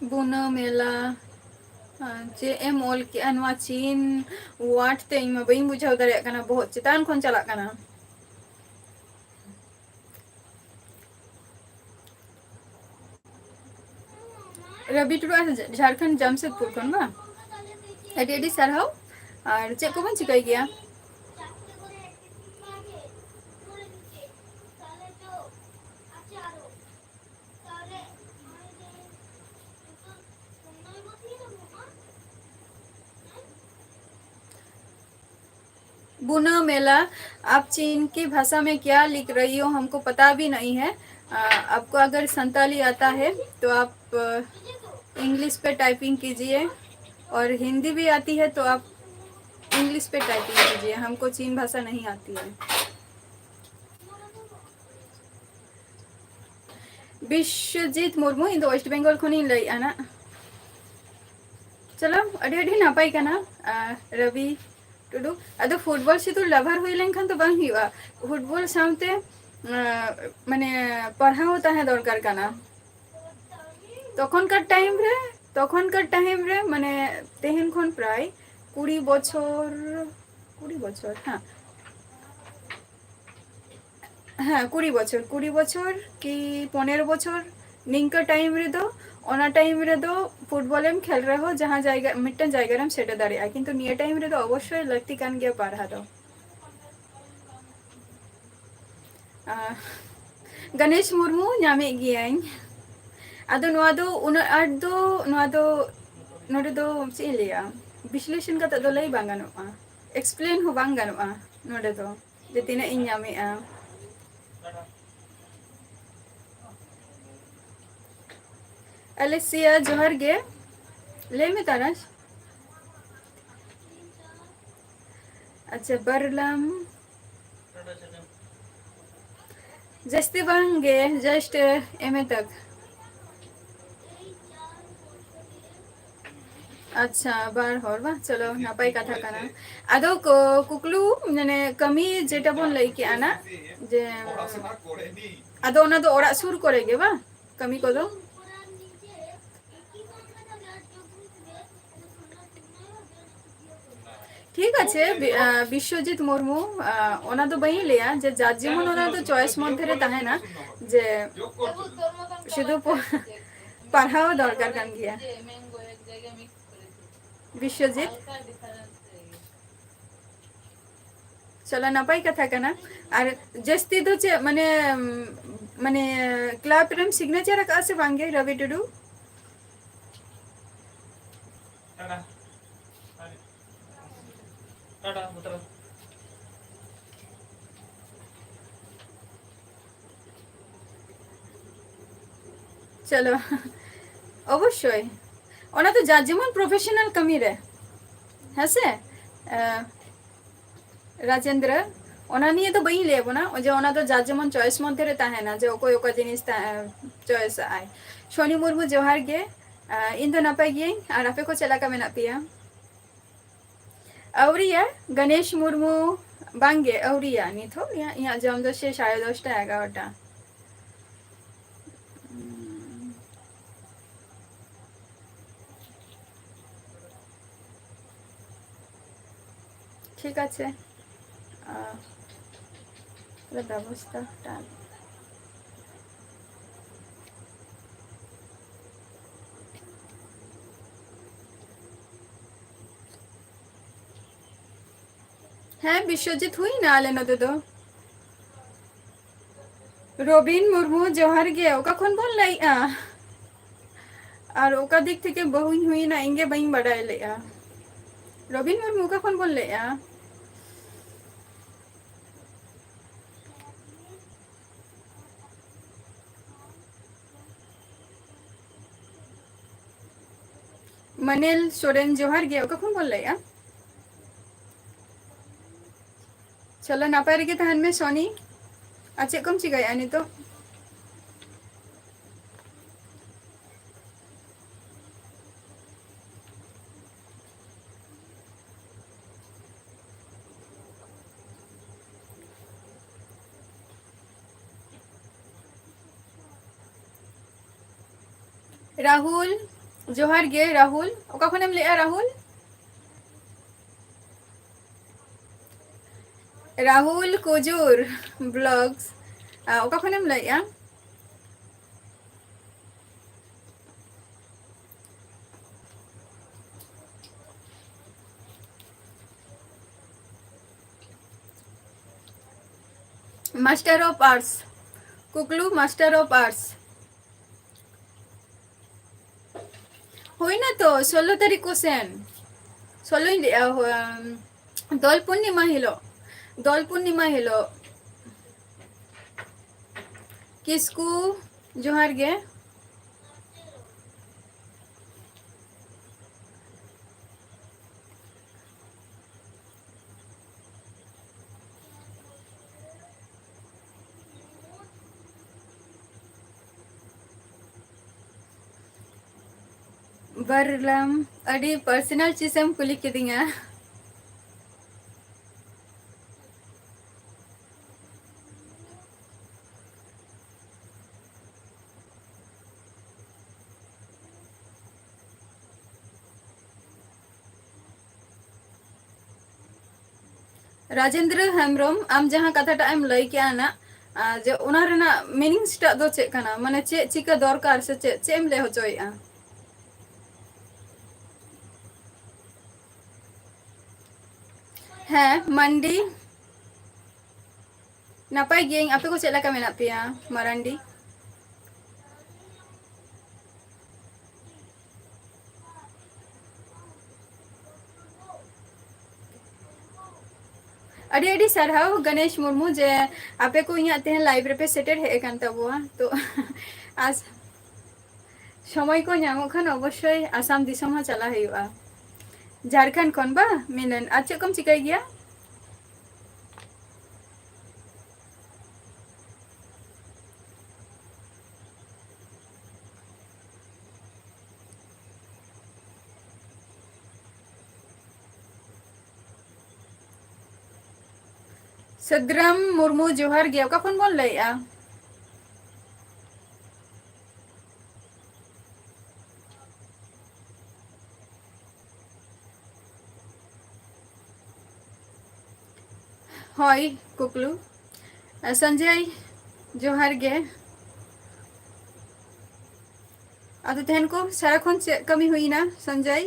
ᱵᱩᱱᱟᱹ ᱢᱮᱞᱟ᱾ ᱟᱨ ᱪᱮᱫ ᱮᱢ ᱚᱞ ᱠᱮᱜᱼᱟ ᱱᱚᱣᱟ ᱪᱤᱱ ᱣᱟᱨᱰ ᱛᱮ? ᱤᱧ ᱢᱟ ᱵᱟᱹᱧ ᱵᱩᱡᱷᱟᱹᱣ ᱫᱟᱲᱮᱭᱟᱜ ᱠᱟᱱᱟ, ᱵᱚᱦᱚᱜ ᱪᱮᱛᱟᱱ ᱠᱷᱚᱱ ᱪᱟᱞᱟᱜ ᱠᱟᱱᱟ᱾ ᱨᱚᱵᱤ ᱴᱩᱰᱩ ᱟᱨ ᱡᱷᱟᱲᱠᱷᱚᱸᱰ ᱡᱟᱢᱥᱮᱫᱽᱯᱩᱨ ᱠᱷᱚᱱ ᱵᱟᱝ? ᱟᱹᱰᱤ ᱟᱹᱰᱤ ᱥᱟᱨᱦᱟᱣ᱾ ᱟᱨ ᱪᱮᱫ ᱠᱚᱵᱚᱱ ᱪᱤᱠᱟᱹᱭ ᱜᱮᱭᱟ? बुना मेला, आप चीन की भाषा में क्या लिख रही हो, हमको पता भी नहीं है। आ, आपको अगर संताली आता है तो आप इंग्लिश पे टाइपिंग कीजिए, और हिंदी भी आती है तो आप इंग्लिश पे टाइपिंग कीजिए, हमको चीन भाषा नहीं आती है। ᱵᱤᱥᱥᱚᱡᱤᱛ ᱢᱩᱨᱢᱩ, ᱤᱧ ᱫᱚ ᱳᱭᱮᱥᱴ ᱵᱮᱝᱜᱚᱞ ᱠᱷᱚᱱᱤᱧ ᱞᱟᱹᱭᱮᱫᱼᱟ ᱱᱟᱜ᱾ ᱪᱚᱞᱚ, ᱟᱹᱰᱤ ᱟᱹᱰᱤ ᱱᱟᱯᱟᱭ ᱠᱟᱱᱟ᱾ ᱟᱨ ᱨᱚᱵᱤ ᱴᱩᱰᱩ, ᱟᱫᱚ ᱯᱷᱩᱴᱵᱚᱞ ᱥᱩᱫᱷᱩ ᱞᱟᱵᱷᱟᱨ ᱦᱩᱭ ᱞᱮᱱᱠᱷᱟᱱ ᱫᱚ ᱵᱟᱝ ᱦᱩᱭᱩᱜᱼᱟ, ᱯᱷᱩᱴᱵᱚᱞ ᱥᱟᱶᱛᱮ, ᱟᱸ, ᱢᱟᱱᱮ, ᱯᱟᱲᱦᱟᱣ ᱦᱚᱸ ᱛᱟᱦᱮᱸ ᱫᱚᱨᱠᱟᱨ ᱠᱟᱱᱟ᱾ ᱛᱚᱠᱷᱚᱱᱠᱟᱨ ᱴᱟᱭᱤᱢ ᱨᱮ, ᱛᱚᱠᱷᱚᱱᱠᱟᱨ ᱴᱟᱭᱤᱢ ᱨᱮ, ᱢᱟᱱᱮ, ᱛᱮᱦᱮᱧ ᱠᱷᱚᱱ ᱯᱨᱟᱭ ᱠᱩᱲᱤ ᱵᱚᱪᱷᱚᱨ, ᱠᱩᱲᱤ ᱵᱚᱪᱷᱚᱨ, ᱦᱮᱸ, ᱦᱮᱸ, ᱠᱩᱲᱤ ᱵᱚᱪᱷᱚᱨ, ᱠᱩᱲᱤ ᱵᱚᱪᱷᱚᱨ ᱠᱤ ᱯᱚᱱᱮᱨᱚ ᱵᱚᱪᱷᱚᱨ, ᱱᱤᱝᱠᱟᱹ ᱴᱟᱭᱤᱢ ᱨᱮᱫᱚ, ᱚᱱᱟ ᱴᱟᱭᱤᱢ ᱨᱮᱫᱚ ᱯᱷᱩᱴᱵᱚᱞᱮᱢ ᱠᱷᱮᱞ ᱨᱮᱦᱚᱸ ᱡᱟᱦᱟᱸ ᱡᱟᱭᱜᱟ, ᱢᱤᱫᱴᱮᱱ ᱡᱟᱭᱜᱟ ᱨᱮᱢ ᱥᱮᱴᱮᱨ ᱫᱟᱲᱮᱭᱟᱜᱼᱟ, ᱠᱤᱱᱛᱩ ᱱᱤᱭᱟᱹ ᱴᱟᱭᱤᱢ ᱨᱮᱫᱚ ᱚᱵᱚᱥᱥᱳᱭ ᱞᱟᱹᱠᱛᱤ ᱠᱟᱱ ᱜᱮᱭᱟ ᱯᱟᱲᱦᱟᱣ ᱫᱚ᱾ ᱟᱦ, ᱜᱚᱱᱮᱥ ᱢᱩᱨᱢᱩ, ᱧᱟᱢᱮᱫ ᱜᱤᱭᱟᱹᱧ᱾ ᱟᱫᱚ ᱱᱚᱣᱟ ᱫᱚ ᱩᱱᱟᱹᱜ ᱟᱸᱴ ᱫᱚ, ᱱᱚᱣᱟ ᱫᱚ, ᱱᱚᱰᱮ ᱫᱚ ᱪᱮᱫ ᱤᱧ ᱞᱟᱹᱭᱟ, ᱵᱤᱥᱞᱮᱥᱚᱱ ᱠᱟᱛᱮ ᱫᱚ ᱞᱟᱹᱭ ᱵᱟᱝ ᱜᱟᱱᱚᱜᱼᱟ, ᱮᱠᱥᱯᱞᱮᱱ ᱦᱚᱸ ᱵᱟᱝ ᱜᱟᱱᱚᱜᱼᱟ ᱱᱚᱰᱮ ᱫᱚ, ᱡᱮ ᱛᱤᱱᱟᱹᱜ ᱤᱧ ᱧᱟᱢᱮᱫᱼᱟ᱾ ᱟᱞᱮᱥᱤᱭᱟ, ᱡᱚᱦᱟᱨ ᱜᱮ᱾ ᱞᱟᱹᱭ ᱢᱮ ᱛᱟᱨᱟᱥ᱾ ᱟᱪᱪᱷᱟ, ᱵᱟᱨᱞᱟᱢ᱾ ᱡᱟᱹᱥᱛᱤ ᱵᱟᱝ ᱜᱮ, just M A ᱛᱟᱠ᱾ ᱟᱪᱪᱷᱟ, ᱵᱟᱨ ᱦᱚᱲ ᱵᱟᱝ? ᱪᱚᱞᱚ, ᱱᱟᱯᱟᱭ ᱠᱟᱛᱷᱟ ᱠᱟᱱᱟ᱾ ᱟᱫᱚ ᱠᱚ-, ᱠᱩᱠᱞᱩ, ᱢᱟᱱᱮ, ᱠᱟᱹᱢᱤ ᱡᱮᱴᱟ ᱵᱚᱱ ᱞᱟᱹᱭ ᱠᱮᱜᱼᱟ ᱱᱟ, ᱡᱮ, ᱟᱫᱚ ᱚᱱᱟ ᱫᱚ ᱚᱲᱟᱜ ᱥᱩᱨ ᱠᱚᱨᱮ ᱜᱮ ᱵᱟᱝ? ᱠᱟᱹᱢᱤ ᱠᱚᱫᱚ? ᱴᱷᱤᱠ ᱟᱪᱷᱮ, ᱵᱤ-, ᱟᱸ, ᱵᱤᱥᱥᱚᱡᱤᱛ ᱢᱩᱨᱢᱩ, ᱟᱸ, ᱚᱱᱟ ᱫᱚ ᱵᱟᱹᱧ ᱞᱟᱹᱭᱟ ᱡᱮ ᱡᱟᱨ ᱡᱮᱢᱚᱱ ᱚᱱᱟ ᱫᱚ choice ᱢᱚᱫᱽᱫᱷᱮ ᱨᱮ ᱛᱟᱦᱮᱱᱟ, ᱡᱮ ᱥᱩᱫᱷᱩ ᱯᱚ-, ᱯᱟᱲᱦᱟᱣ ᱫᱚᱨᱠᱟᱨ ᱠᱟᱱ ᱜᱮᱭᱟ᱾ ᱵᱤᱥᱥᱚᱡᱤᱛ, ᱪᱚᱞᱚ, ᱱᱟᱯᱟᱭ ᱠᱟᱛᱷᱟ ᱠᱟᱱᱟ᱾ ᱟᱨ ᱡᱟᱹᱥᱛᱤ ᱫᱚ ᱪᱮᱫ, ᱢᱟᱱᱮ, ᱢᱟᱱᱮ, club ᱨᱮᱢ signature ᱟᱠᱟᱫᱼᱟ ᱥᱮ ᱵᱟᱝᱜᱮ, ᱨᱚᱵᱤ ᱴᱩᱰᱩ? ᱪᱚᱞᱚ, ᱚᱵᱚᱥᱥᱳᱭ, ᱚᱱᱟ ᱫᱚ ᱡᱟᱨ ᱡᱮᱢᱚᱱ professional ᱠᱟᱹᱢᱤ ᱨᱮ, ᱦᱮᱸ ᱥᱮ? ᱮ, ᱨᱟᱡᱮᱱᱫᱨᱚ, ᱚᱱᱟ ᱱᱤᱭᱮ ᱫᱚ ᱵᱟᱹᱧ ᱞᱟᱹᱭ ᱟᱵᱚᱱᱟ, ᱚᱡᱮ ᱚᱱᱟ ᱫᱚ ᱡᱟᱨ ᱡᱮᱢᱚᱱ choice ᱢᱚᱫᱽᱫᱷᱮ ᱨᱮ ᱛᱟᱦᱮᱱᱟ, ᱡᱮ ᱚᱠᱚᱭ ᱚᱠᱟ ᱡᱤᱱᱤᱥ ᱛᱟ-, choice ᱟᱜᱼᱟᱭ᱾ ᱥᱚᱱᱤ ᱢᱩᱨᱢᱩ, ᱡᱚᱦᱟᱨ ᱜᱮ᱾ ᱟ, ᱤᱧ ᱫᱚ ᱱᱟᱯᱟᱭ ᱜᱤᱭᱟᱹᱧ, ᱟᱨ ᱟᱯᱮ ᱠᱚ ᱪᱮᱫ ᱞᱮᱠᱟ ᱢᱮᱱᱟᱜ ᱯᱮᱭᱟ? ᱟᱹᱣᱨᱤᱭᱟ, ᱜᱚᱱᱮᱥ ᱢᱩᱨᱢᱩ, ᱵᱟᱝᱜᱮ, ᱟᱹᱣᱨᱤᱭᱟ, ᱱᱤᱛ ᱦᱚᱸ ᱤᱧᱟᱹᱜ, ᱤᱧᱟᱹᱜ ᱡᱚᱢ ᱫᱚ ᱥᱮ ᱥᱟᱲᱮ ᱫᱚᱥᱴᱟ, ᱮᱜᱟᱨᱚᱴᱟ᱾ ᱴᱷᱤᱠ ᱟᱪᱷᱮ, ᱟ, ᱛᱟᱦᱞᱮ ᱵᱮᱵᱚᱥᱛᱟ ᱴᱟᱜ᱾ ᱦᱮᱸ, ᱵᱤᱥᱥᱚᱡᱤᱛ, ᱦᱩᱭᱱᱟ ᱟᱞᱮ ᱱᱚᱛᱮ ᱫᱚ᱾ ᱨᱚᱵᱤᱱ ᱢᱩᱨᱢᱩ, ᱡᱚᱦᱟᱨ ᱜᱮ᱾ ᱚᱠᱟ ᱠᱷᱚᱱ ᱵᱚᱱ ᱞᱟᱹᱭᱮᱜᱼᱟ? ᱟᱨ ᱚᱠᱟ ᱫᱤᱠ ᱛᱷᱮᱠᱮ ᱵᱟᱹᱦᱩᱧ ᱦᱩᱭᱱᱟ, ᱤᱧ ᱜᱮ ᱵᱟᱹᱧ ᱵᱟᱰᱟᱭ ᱞᱮᱜᱼᱟ᱾ ᱨᱚᱵᱤᱱ ᱢᱩᱨᱢᱩ, ᱚᱠᱟ ᱠᱷᱚᱱ ᱵᱚᱱ ᱞᱟᱹᱭᱮᱜᱼᱟ? ᱢᱟᱱᱮᱞ ᱥᱚᱨᱮᱱ, ᱡᱚᱦᱟᱨ ᱜᱮ᱾ ᱚᱠᱟ ᱠᱷᱚᱱ ᱵᱚᱱ ᱞᱟᱹᱭᱮᱜᱼᱟ? ᱪᱚᱞᱚ, ᱱᱟᱯᱟᱭ ᱨᱮᱜᱮ ᱛᱟᱦᱮᱱ ᱢᱮ, ᱥᱚᱱᱤ᱾ ᱟᱨ ᱪᱮᱫ ᱠᱚᱢ ᱪᱤᱠᱟᱹᱭᱮᱜᱼᱟ ᱱᱤᱛᱚᱜ? ᱨᱟᱦᱩᱞ, ᱡᱚᱦᱟᱨ ᱜᱮ ᱨᱟᱦᱩᱞ᱾ ᱚᱠᱟ ᱠᱷᱚᱱᱮᱢ ᱞᱟᱹᱭᱮᱜᱼᱟ ᱨᱟᱦᱩᱞ? ᱨᱟᱦᱩᱞ ᱠᱩᱡᱩᱨ ᱵᱞᱚᱜᱥ, ᱟ, ᱚᱠᱟ ᱠᱷᱚᱱᱮᱢ ᱞᱟᱹᱭᱮᱜᱼᱟ? Master of Arts, ᱠᱩᱠᱞᱩ Master of Arts᱾ ᱦᱩᱭᱱᱟ ᱛᱚ, ᱥᱳᱞᱞᱳ ᱛᱟᱹᱨᱤᱠᱷ ᱠᱚ ᱥᱮᱱ᱾ ᱥᱳᱞᱞᱳᱧ ᱞᱟᱹᱭᱮᱜᱼᱟ, ᱦᱳ-, ᱫᱳᱞ ᱯᱩᱨᱱᱤᱢᱟ ᱦᱤᱞᱳᱜ, ᱫᱳᱞ ᱯᱩᱨᱱᱤᱢᱟ ᱦᱤᱞᱳᱜ᱾ ᱠᱤᱥᱠᱩ, ᱡᱚᱦᱟᱨ ᱜᱮ᱾ ᱵᱟᱨᱞᱟᱢ, ᱟᱹᱰᱤ personal ᱪᱤᱡᱮᱢ ᱠᱩᱞᱤ ᱠᱤᱫᱤᱧᱟ᱾ ᱨᱟᱡᱮᱱᱫᱨᱚ ᱦᱮᱢᱵᱨᱚᱢ, ᱟᱢ ᱡᱟᱦᱟᱸ ᱠᱟᱛᱷᱟᱴᱟᱜ ᱮᱢ ᱞᱟᱹᱭ ᱠᱮᱜᱼᱟ ᱱᱟᱜ, ᱟᱨ ᱡᱮ ᱚᱱᱟ ᱨᱮᱱᱟᱜ meanings ᱴᱟᱜ ᱫᱚ ᱪᱮᱫ ᱠᱟᱱᱟ? ᱢᱟᱱᱮ ᱪᱮᱫ ᱪᱤᱠᱟᱹ ᱫᱚᱨᱠᱟᱨ ᱥᱮ ᱪᱮᱫ, ᱪᱮᱫ ᱮᱢ ᱞᱟᱹᱭ ᱦᱚᱪᱚᱭᱮᱫᱼᱟ? ᱦᱮᱸ, ᱢᱟᱱᱰᱤ᱾ ᱱᱟᱯᱟᱭ ᱜᱤᱭᱟᱹᱧ, ᱟᱯᱮ ᱠᱚ ᱪᱮᱫ ᱞᱮᱠᱟ ᱢᱮᱱᱟᱜ ᱯᱮᱭᱟ? ᱢᱟᱨᱟᱱᱰᱤ᱾ ᱟᱹᱰᱤ ᱟᱹᱰᱤ ᱥᱟᱨᱦᱟᱣ ᱜᱚᱱᱮᱥ ᱢᱩᱨᱢᱩ, ᱡᱮ ᱟᱯᱮ ᱠᱚ ᱤᱧᱟᱹᱜ ᱛᱮᱦᱮᱧ live ᱨᱮᱯᱮ ᱥᱮᱴᱮᱨ ᱦᱮᱡ ᱟᱠᱟᱱ ᱛᱟᱵᱚᱣᱟ᱾ ᱛᱚ ᱟᱥ, ᱥᱚᱢᱚᱭ ᱠᱚ ᱧᱟᱢᱚᱜ ᱠᱷᱟᱱ ᱚᱵᱚᱥᱥᱳᱭ ᱟᱥᱟᱢ ᱫᱤᱥᱚᱢ ᱦᱚᱸ ᱪᱟᱞᱟᱜ ᱦᱩᱭᱩᱜᱼᱟ᱾ ᱡᱷᱟᱲᱠᱷᱚᱸᱰ ᱠᱷᱚᱱ ᱵᱟ, ᱢᱤᱞᱚᱱ? ᱟᱨ ᱪᱮᱫ ᱠᱚᱢ ᱪᱤᱠᱟᱹᱭ ᱜᱮᱭᱟ? ᱥᱟᱹᱫᱽᱨᱟᱢ ᱢᱩᱨᱢᱩ, ᱡᱚᱦᱟᱨ ᱜᱮ᱾ ᱚᱠᱟ ᱠᱷᱚᱱ ᱵᱚᱱ ᱞᱟᱹᱭᱮᱜᱼᱟ? ᱦᱳᱭ, ᱠᱩᱠᱞᱩ᱾ ᱥᱚᱧᱡᱚᱭ, ᱡᱚᱦᱟᱨ ᱜᱮ᱾ ᱟᱫᱚ ᱛᱮᱦᱮᱧ ᱠᱚ ᱥᱟᱨᱟ ᱠᱷᱚᱱ ᱪᱮᱫ ᱠᱟᱹᱢᱤ ᱦᱩᱭᱱᱟ, ᱥᱚᱧᱡᱚᱭ?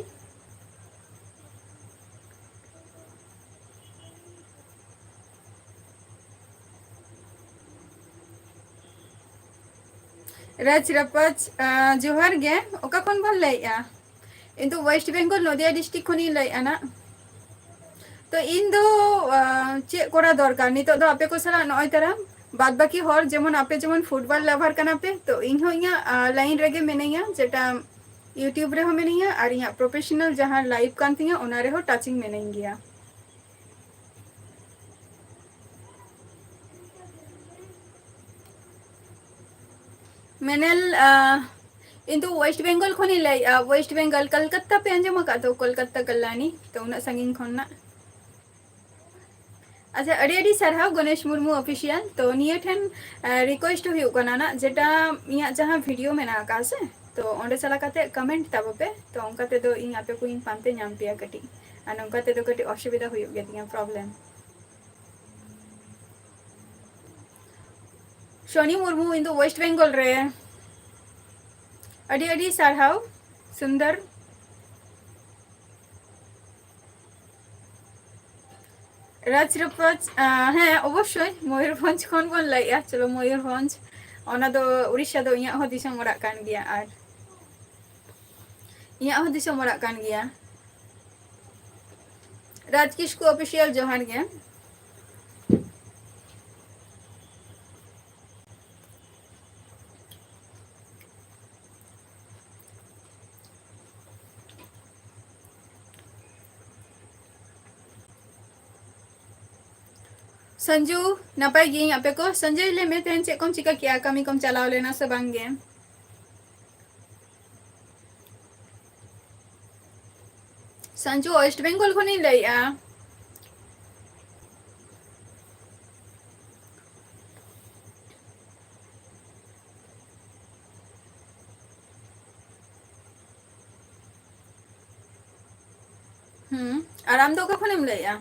ᱨᱟᱡᱽ ᱨᱟᱯᱟᱡᱽ, ᱟᱸ, ᱡᱚᱦᱟᱨ ᱜᱮ᱾ ᱚᱠᱟ ᱠᱷᱚᱱ ᱵᱚᱱ ᱞᱟᱹᱭᱮᱜᱼᱟ? ᱤᱧ ᱫᱚ West Bengal, ᱱᱚᱫᱤᱭᱟ district ᱠᱷᱚᱱᱤᱧ ᱞᱟᱹᱭᱮᱜᱼᱟ ᱱᱟᱜ᱾ ᱛᱚ ᱤᱧ ᱫᱚ, ᱟᱸ, ᱪᱮᱫ ᱠᱚᱨᱟᱣ ᱫᱚᱨᱠᱟᱨ? ᱱᱤᱛᱚᱜ ᱫᱚ ᱟᱯᱮ ᱠᱚ ᱥᱟᱞᱟᱜ ᱱᱚᱜᱼᱚᱭ ᱛᱟᱨᱟ ᱵᱟᱫ ᱵᱟᱹᱠᱤ ᱦᱚᱲ ᱡᱮᱢᱚᱱ ᱟᱯᱮ ᱡᱮᱢᱚᱱ football lover ᱠᱟᱱᱟ ᱯᱮ, ᱛᱚ ᱤᱧ ᱦᱚᱸ ᱤᱧᱟᱹᱜ, ᱟᱸ, line ᱨᱮᱜᱮ ᱢᱤᱱᱟᱹᱧᱟ, ᱡᱮᱴᱟ YouTube ᱨᱮᱦᱚᱸ ᱢᱤᱱᱟᱹᱧᱟ ᱟᱨ ᱤᱧᱟᱹᱜ professional ᱡᱟᱦᱟᱸ life ᱠᱟᱱ ᱛᱤᱧᱟᱹ ᱚᱱᱟ ᱨᱮᱦᱚᱸ touching ᱢᱤᱱᱟᱹᱧ ᱜᱮᱭᱟ᱾ ᱢᱮᱱᱮᱞ, ᱟᱸ, ᱤᱧ ᱫᱚ West Bengal ᱠᱷᱚᱱᱤᱧ ᱞᱟᱹᱭᱮᱜᱼᱟ, West Bengal, ᱠᱚᱞᱠᱟᱛᱟ ᱯᱮ ᱟᱸᱡᱚᱢ ᱟᱠᱟᱫ ᱫᱚ, ᱠᱚᱞᱠᱟᱛᱟ ᱠᱟᱞᱞᱟᱱᱤ, ᱛᱚ ᱩᱱᱟᱹᱜ ᱥᱟᱺᱜᱤᱧ ᱠᱷᱚᱱ ᱱᱟᱜ᱾ ᱟᱪᱪᱷᱟ, ᱟᱹᱰᱤ ᱟᱹᱰᱤ ᱥᱟᱨᱦᱟᱣ ᱜᱚᱱᱮᱥ ᱢᱩᱨᱢᱩ official᱾ ᱛᱚ ᱱᱤᱭᱟᱹ ᱴᱷᱮᱱ, ᱟᱸ, request ᱦᱩᱭᱩᱜ ᱠᱟᱱᱟ ᱱᱟᱜ, ᱡᱮᱴᱟ ᱤᱧᱟᱹᱜ ᱡᱟᱦᱟᱸ video ᱢᱮᱱᱟᱜ ᱟᱠᱟᱫ ᱥᱮ, ᱛᱚ ᱚᱸᱰᱮ ᱪᱟᱞᱟᱣ ᱠᱟᱛᱮ comment ᱛᱟᱵᱚ ᱯᱮ, ᱛᱚ ᱚᱱᱠᱟ ᱛᱮᱫᱚ ᱤᱧ ᱟᱯᱮ ᱠᱚᱧ ᱯᱟᱱᱛᱮ ᱧᱟᱢ ᱯᱮᱭᱟ ᱠᱟᱹᱴᱤᱡ, ᱟᱨ ᱱᱚᱝᱠᱟ ᱛᱮᱫᱚ ᱠᱟᱹᱴᱤᱡ ᱚᱥᱩᱵᱤᱫᱷᱟ ᱦᱩᱭᱩᱜ ᱜᱮ ᱛᱤᱧᱟ, problem᱾ ᱥᱚᱱᱤ ᱢᱩᱨᱢᱩ, ᱤᱧ ᱫᱚ West Bengal ᱨᱮ᱾ ᱟᱹᱰᱤ ᱟᱹᱰᱤ ᱥᱟᱨᱦᱟᱣ, ᱥᱩᱱᱫᱚᱨ᱾ ᱨᱟᱡᱽ ᱨᱟᱯᱟᱡᱽ, ᱟᱸ, ᱦᱮᱸ, ᱚᱵᱚᱥᱥᱳᱭ, ᱢᱚᱭᱩᱨᱵᱷᱚᱸᱡᱽ ᱠᱷᱚᱱ ᱵᱚᱱ ᱞᱟᱹᱭᱮᱜᱼᱟ᱾ ᱪᱚᱞᱚ, ᱢᱚᱭᱩᱨᱵᱷᱚᱸᱡᱽ, ᱚᱱᱟ ᱫᱚ ᱩᱲᱤᱥᱥᱟ ᱫᱚ ᱤᱧᱟᱹᱜ ᱦᱚᱸ ᱫᱤᱥᱚᱢ ᱚᱲᱟᱜ ᱠᱟᱱ ᱜᱮᱭᱟ, ᱟᱨ ᱤᱧᱟᱹᱜ ᱦᱚᱸ ᱫᱤᱥᱚᱢ ᱚᱲᱟᱜ ᱠᱟᱱ ᱜᱮᱭᱟ᱾ ᱨᱟᱡᱽ ᱠᱤᱥᱠᱩ official, ᱡᱚᱦᱟᱨ ᱜᱮ᱾ ᱥᱚᱧᱡᱩ, ᱱᱟᱯᱟᱭ ᱜᱤᱭᱟᱹᱧ, ᱟᱯᱮ ᱠᱚ? ᱥᱚᱧᱡᱚᱭ, ᱞᱟᱹᱭ ᱢᱮ, ᱛᱮᱦᱮᱧ ᱪᱮᱫ ᱠᱚᱢ ᱪᱤᱠᱟᱹ ᱠᱮᱜᱼᱟ? ᱠᱟᱹᱢᱤ ᱠᱚᱢ ᱪᱟᱞᱟᱣ ᱞᱮᱱᱟ ᱥᱮ ᱵᱟᱝ ᱜᱮ? ᱥᱚᱧᱡᱩ, West Bengal ᱠᱷᱚᱱᱤᱧ ᱞᱟᱹᱭᱮᱜᱼᱟ᱾ ᱦᱩᱸ, ᱟᱨ ᱟᱢ ᱫᱚ ᱚᱠᱟ ᱠᱷᱚᱱᱮᱢ ᱞᱟᱹᱭᱮᱜᱼᱟ?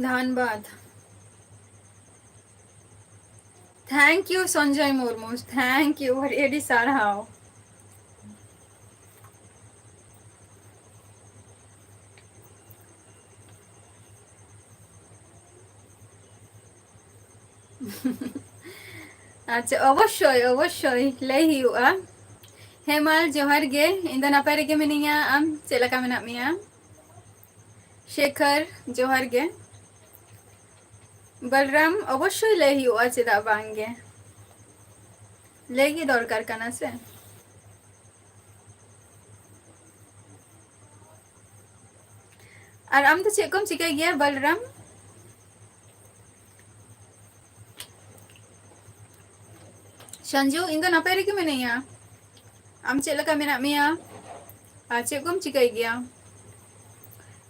ᱫᱷᱟᱱᱵᱟᱫᱽ᱾ Thank you Sanjay Murmu, thank you, ᱟᱹᱰᱤ ᱟᱹᱰᱤ ᱥᱟᱨᱦᱟᱣ᱾ ᱟᱪᱪᱷᱟ, ᱚᱵᱚᱥᱥᱳᱭ, ᱚᱵᱚᱥᱥᱳᱭ ᱞᱟᱹᱭ ᱦᱩᱭᱩᱜᱼᱟ᱾ ᱦᱮᱢᱟᱞ, ᱡᱚᱦᱟᱨ ᱜᱮ᱾ ᱤᱧ ᱫᱚ ᱱᱟᱯᱟᱭ ᱨᱮᱜᱮ ᱢᱤᱱᱟᱹᱧᱟ, ᱟᱢ ᱪᱮᱫ ᱞᱮᱠᱟ ᱢᱮᱱᱟᱜ ᱢᱮᱭᱟ? ᱥᱮᱠᱷᱚᱨ, ᱡᱚᱦᱟᱨ ᱜᱮ᱾ ᱵᱚᱞᱨᱟᱢ, ᱚᱵᱚᱥᱥᱳᱭ ᱞᱟᱹᱭ ᱦᱩᱭᱩᱜᱼᱟ, ᱪᱮᱫᱟᱜ ᱵᱟᱝ ᱜᱮ, ᱞᱟᱹᱭ ᱜᱮ ᱫᱚᱨᱠᱟᱨ ᱠᱟᱱᱟ ᱥᱮ᱾ ᱟᱨ ᱟᱢ ᱫᱚ ᱪᱮᱫ ᱠᱚᱢ ᱪᱤᱠᱟᱹᱭ ᱜᱮᱭᱟ, ᱵᱚᱞᱨᱟᱢ? ᱥᱚᱧᱡᱩ, ᱤᱧ ᱫᱚ ᱱᱟᱯᱟᱭ ᱨᱮᱜᱮ ᱢᱤᱱᱟᱹᱧᱟ᱾ ᱟᱢ ᱪᱮᱫ ᱞᱮᱠᱟ ᱢᱮᱱᱟᱜ ᱢᱮᱭᱟ? ᱟᱨ ᱪᱮᱫ ᱠᱚᱢ ᱪᱤᱠᱟᱹᱭ ᱜᱮᱭᱟ?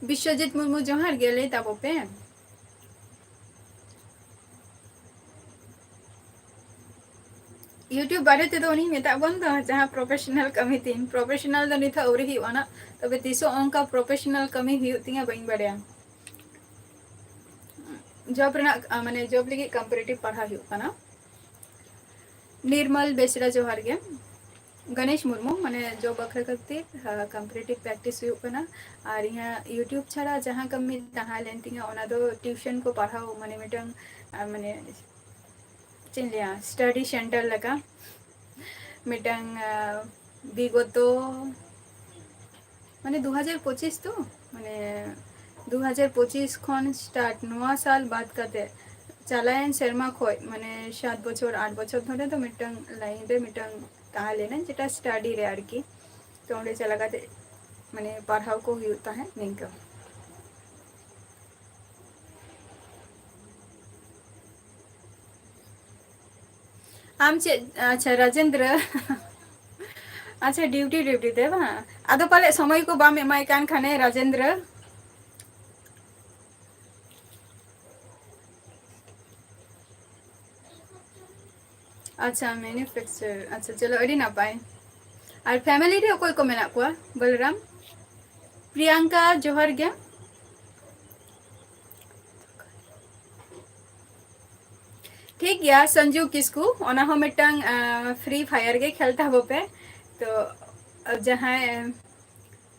ᱵᱤᱥᱥᱚᱡᱤᱛ ᱢᱩᱨᱢᱩ, ᱡᱚᱦᱟᱨ ᱜᱮ, ᱞᱟᱹᱭ ᱛᱟᱵᱚ ᱯᱮ᱾ YouTube ᱵᱟᱨᱮ ᱛᱮᱫᱚ ᱩᱱᱤᱧ ᱢᱮᱛᱟᱜ ᱵᱚᱱ ᱫᱚ, ᱡᱟᱦᱟᱸ professional ᱠᱟᱹᱢᱤ ᱛᱤᱧ, professional ᱫᱚ ᱱᱤᱛ ᱦᱚᱸ ᱟᱹᱣᱨᱤ ᱦᱩᱭᱩᱜᱼᱟ ᱱᱟᱜ, ᱛᱚᱵᱮ ᱛᱤᱥᱚᱜ ᱚᱱᱠᱟ professional ᱠᱟᱹᱢᱤ ᱦᱩᱭᱩᱜ ᱛᱤᱧᱟ ᱵᱟᱹᱧ ᱵᱟᱲᱟᱭᱟ᱾ Job ᱨᱮᱱᱟᱜ, ᱟ, ᱢᱟᱱᱮ job ᱞᱟᱹᱜᱤᱫ competitive ᱯᱟᱲᱦᱟᱣ ᱦᱩᱭᱩᱜ ᱠᱟᱱᱟ᱾ ᱱᱤᱨᱢᱚᱞ ᱵᱮᱥᱨᱟ, ᱡᱚᱦᱟᱨ ᱜᱮ᱾ ᱜᱚᱱᱮᱥ ᱢᱩᱨᱢᱩ, ᱢᱟᱱᱮ job ᱵᱟᱠᱷᱨᱟ ᱠᱷᱟᱹᱛᱤᱨ, ᱟ, competitive practice ᱦᱩᱭᱩᱜ ᱠᱟᱱᱟ᱾ ᱟᱨ ᱤᱧᱟᱹᱜ YouTube ᱪᱷᱟᱲᱟ ᱡᱟᱦᱟᱸ ᱠᱟᱹᱢᱤ ᱛᱟᱦᱮᱸ ᱞᱮᱱ ᱛᱤᱧᱟᱹ, ᱚᱱᱟ ᱫᱚ tuition ᱠᱚ ᱯᱟᱲᱦᱟᱣ, ᱢᱟᱱᱮ ᱢᱤᱫᱴᱟᱝ, ᱟ, ᱢᱟᱱᱮ ᱪᱮᱫ ᱤᱧ ᱞᱟᱹᱭᱟ, study center ᱞᱮᱠᱟ ᱢᱤᱫᱴᱟᱝ, ᱟ, ᱵᱤᱜᱚᱛᱚ, ᱢᱟᱱᱮ ᱫᱩ ᱦᱟᱡᱟᱨ ᱯᱚᱸᱪᱤᱥ ᱛᱚ, ᱢᱟᱱᱮ ᱫᱩ ᱦᱟᱡᱟᱨ ᱯᱚᱸᱪᱤᱥ ᱠᱷᱚᱱ start, ᱱᱚᱣᱟ ᱥᱟᱞ ᱵᱟᱫ ᱠᱟᱛᱮ, ᱪᱟᱞᱟᱣᱮᱱ ᱥᱮᱨᱢᱟ ᱠᱷᱚᱡ, ᱢᱟᱱᱮ ᱥᱟᱛ ᱵᱚᱪᱷᱚᱨ, ᱟᱴ ᱵᱚᱪᱷᱚᱨ ᱫᱷᱚᱨᱮ ᱫᱚ ᱢᱤᱫᱴᱟᱝ line ᱨᱮ ᱢᱤᱫᱴᱟᱝ ᱛᱟᱦᱮᱸ ᱞᱮᱱᱟᱹᱧ, ᱡᱮᱴᱟ study ᱨᱮ ᱟᱨᱠᱤ᱾ ᱛᱚ ᱚᱸᱰᱮ ᱪᱟᱞᱟᱣ ᱠᱟᱛᱮ ᱢᱟᱱᱮ ᱯᱟᱲᱦᱟᱣ ᱠᱚ ᱦᱩᱭᱩᱜ ᱛᱟᱦᱮᱸᱫ ᱱᱤᱝᱠᱟᱹ᱾ ᱟᱢ ᱪᱮᱫ, ᱟᱪᱪᱷᱟ, ᱨᱟᱡᱮᱱᱫᱨᱚ᱾ ᱟᱪᱪᱷᱟ, duty, duty ᱛᱮ ᱵᱟᱝ? ᱟᱫᱚ ᱯᱟᱞᱮ ᱥᱚᱢᱚᱭ ᱠᱚ ᱵᱟᱢ ᱮᱢᱟᱭ ᱠᱟᱱ ᱠᱷᱟᱱᱮ, ᱨᱟᱡᱮᱱᱫᱨᱚ᱾ ᱟᱪᱪᱷᱟ, manufacture, ᱟᱪᱪᱷᱟ, ᱪᱚᱞᱚ, ᱟᱹᱰᱤ ᱱᱟᱯᱟᱭ᱾ ᱟᱨ family ᱨᱮ ᱚᱠᱚᱭ ᱠᱚ ᱢᱮᱱᱟᱜ ᱠᱚᱣᱟ, ᱵᱚᱞᱨᱟᱢ? ᱯᱨᱤᱭᱟᱝᱠᱟ, ᱡᱚᱦᱟᱨ ᱜᱮ᱾ ᱜᱮᱭᱟ ᱥᱚᱧᱡᱩ ᱠᱤᱥᱠᱩ, ᱚᱱᱟ ᱦᱚᱸ ᱢᱤᱫᱴᱟᱝ ᱯᱷᱨᱤ ᱯᱷᱟᱭᱟᱨ ᱜᱮ ᱠᱷᱮᱞ ᱛᱟᱵᱚ ᱯᱮ᱾ ᱛᱚ ᱡᱟᱦᱟᱸᱭ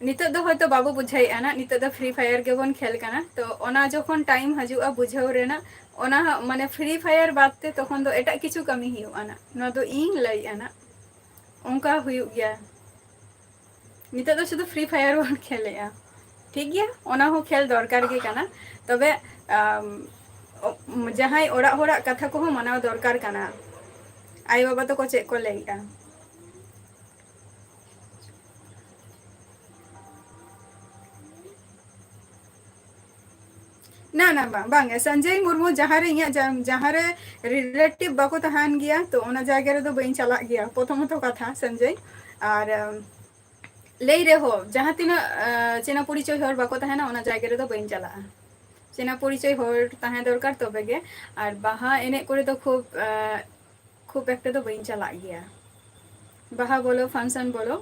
ᱱᱤᱛᱚᱜ ᱫᱚ ᱦᱚᱭᱛᱳ ᱵᱟᱵᱚ ᱵᱩᱡᱷᱟᱹᱣᱮᱫᱼᱟ ᱱᱟᱜ, ᱱᱤᱛᱚᱜ ᱫᱚ ᱯᱷᱨᱤ ᱯᱷᱟᱭᱟᱨ ᱜᱮᱵᱚᱱ ᱠᱷᱮᱞ ᱠᱟᱱᱟ᱾ ᱛᱚ ᱚᱱᱟ ᱡᱚᱠᱷᱚᱱ ᱴᱟᱭᱤᱢ ᱦᱤᱡᱩᱜᱼᱟ ᱵᱩᱡᱷᱟᱹᱣ ᱨᱮᱱᱟᱜ, ᱚᱱᱟ ᱦᱚᱸ ᱢᱟᱱᱮ ᱯᱷᱨᱤ ᱯᱷᱟᱭᱟᱨ ᱵᱟᱫ ᱛᱮ ᱛᱚᱠᱷᱚᱱ ᱫᱚ ᱮᱴᱟᱜ ᱠᱤᱪᱷᱩ ᱠᱟᱹᱢᱤ ᱦᱩᱭᱩᱜᱼᱟ ᱱᱟᱜ᱾ ᱱᱚᱣᱟ ᱫᱚ ᱤᱧ ᱞᱟᱹᱭᱮᱫᱼᱟ ᱱᱟᱜ, ᱚᱱᱠᱟ ᱦᱩᱭᱩᱜ ᱜᱮᱭᱟ᱾ ᱱᱤᱛᱚᱜ ᱫᱚ ᱥᱩᱫᱷᱩ ᱯᱷᱨᱤ ᱯᱷᱟᱭᱟᱨ ᱵᱚᱱ ᱠᱷᱮᱞᱮᱜᱼᱟ, ᱴᱷᱤᱠ ᱜᱮᱭᱟ, ᱚᱱᱟ ᱦᱚᱸ ᱠᱷᱮᱞ ᱫᱚᱨᱠᱟᱨ ᱜᱮ ᱠᱟᱱᱟ᱾ ᱛᱚᱵᱮ ᱟᱢ, ᱚ-, ᱡᱟᱦᱟᱸᱭ ᱚᱲᱟᱜ ᱦᱚᱲᱟᱜ ᱠᱟᱛᱷᱟ ᱠᱚᱦᱚᱸ ᱢᱟᱱᱟᱣ ᱫᱚᱨᱠᱟᱨ ᱠᱟᱱᱟ, ᱟᱭᱳ ᱵᱟᱵᱟ ᱛᱟᱠᱚ ᱪᱮᱫ ᱠᱚ ᱞᱟᱹᱭᱮᱜᱼᱟ᱾ ᱱᱟ ᱱᱟ ᱵᱟᱝ ᱵᱟᱝ ᱥᱚᱧᱡᱚᱭ ᱢᱩᱨᱢᱩ ᱡᱟᱦᱟᱸ ᱨᱮ ᱤᱧᱟᱹᱜ ᱡᱟ-, ᱡᱟᱦᱟᱸ ᱨᱮ ᱨᱤᱞᱮᱴᱤᱵᱷ ᱵᱟᱠᱚ ᱛᱟᱦᱮᱱ ᱜᱮᱭᱟ, ᱛᱚ ᱚᱱᱟ ᱡᱟᱭᱜᱟ ᱨᱮᱫᱚ ᱵᱟᱹᱧ ᱪᱟᱞᱟᱜ ᱜᱮᱭᱟ, ᱯᱨᱚᱛᱷᱚᱢᱚᱛᱚ ᱠᱟᱛᱷᱟ ᱥᱚᱧᱡᱚᱭ᱾ ᱟᱨ ᱟᱢ, ᱞᱟᱹᱭ ᱨᱮᱦᱚᱸ ᱡᱟᱦᱟᱸ ᱛᱤᱱᱟᱹᱜ ᱟᱸ, ᱪᱮᱱᱟ ᱯᱚᱨᱤᱪᱚᱭ ᱦᱚᱲ ᱵᱟᱠᱚ ᱛᱟᱦᱮᱱᱟ ᱚᱱᱟ ᱡᱟᱭᱜᱟ ᱨᱮᱫᱚ ᱵᱟᱹᱧ ᱪᱟᱞᱟᱜᱼᱟ᱾ ᱪᱮᱱᱟ ᱯᱚᱨᱤᱪᱚᱭ ᱦᱚᱲ ᱛᱟᱦᱮᱸ ᱫᱚᱨᱠᱟᱨ ᱛᱚᱵᱮ ᱜᱮ᱾ ᱟᱨ ᱵᱟᱦᱟ ᱮᱱᱮᱡ ᱠᱚᱨᱮ ᱫᱚ ᱠᱷᱩᱵ ᱟᱸ, ᱠᱷᱩᱵ ᱮᱠᱴᱟ ᱫᱚ ᱵᱟᱹᱧ ᱪᱟᱞᱟᱜ ᱜᱮᱭᱟ, ᱵᱟᱦᱟ ᱵᱚᱞᱚ ᱯᱷᱟᱱᱥᱚᱱ ᱵᱚᱞᱚ᱾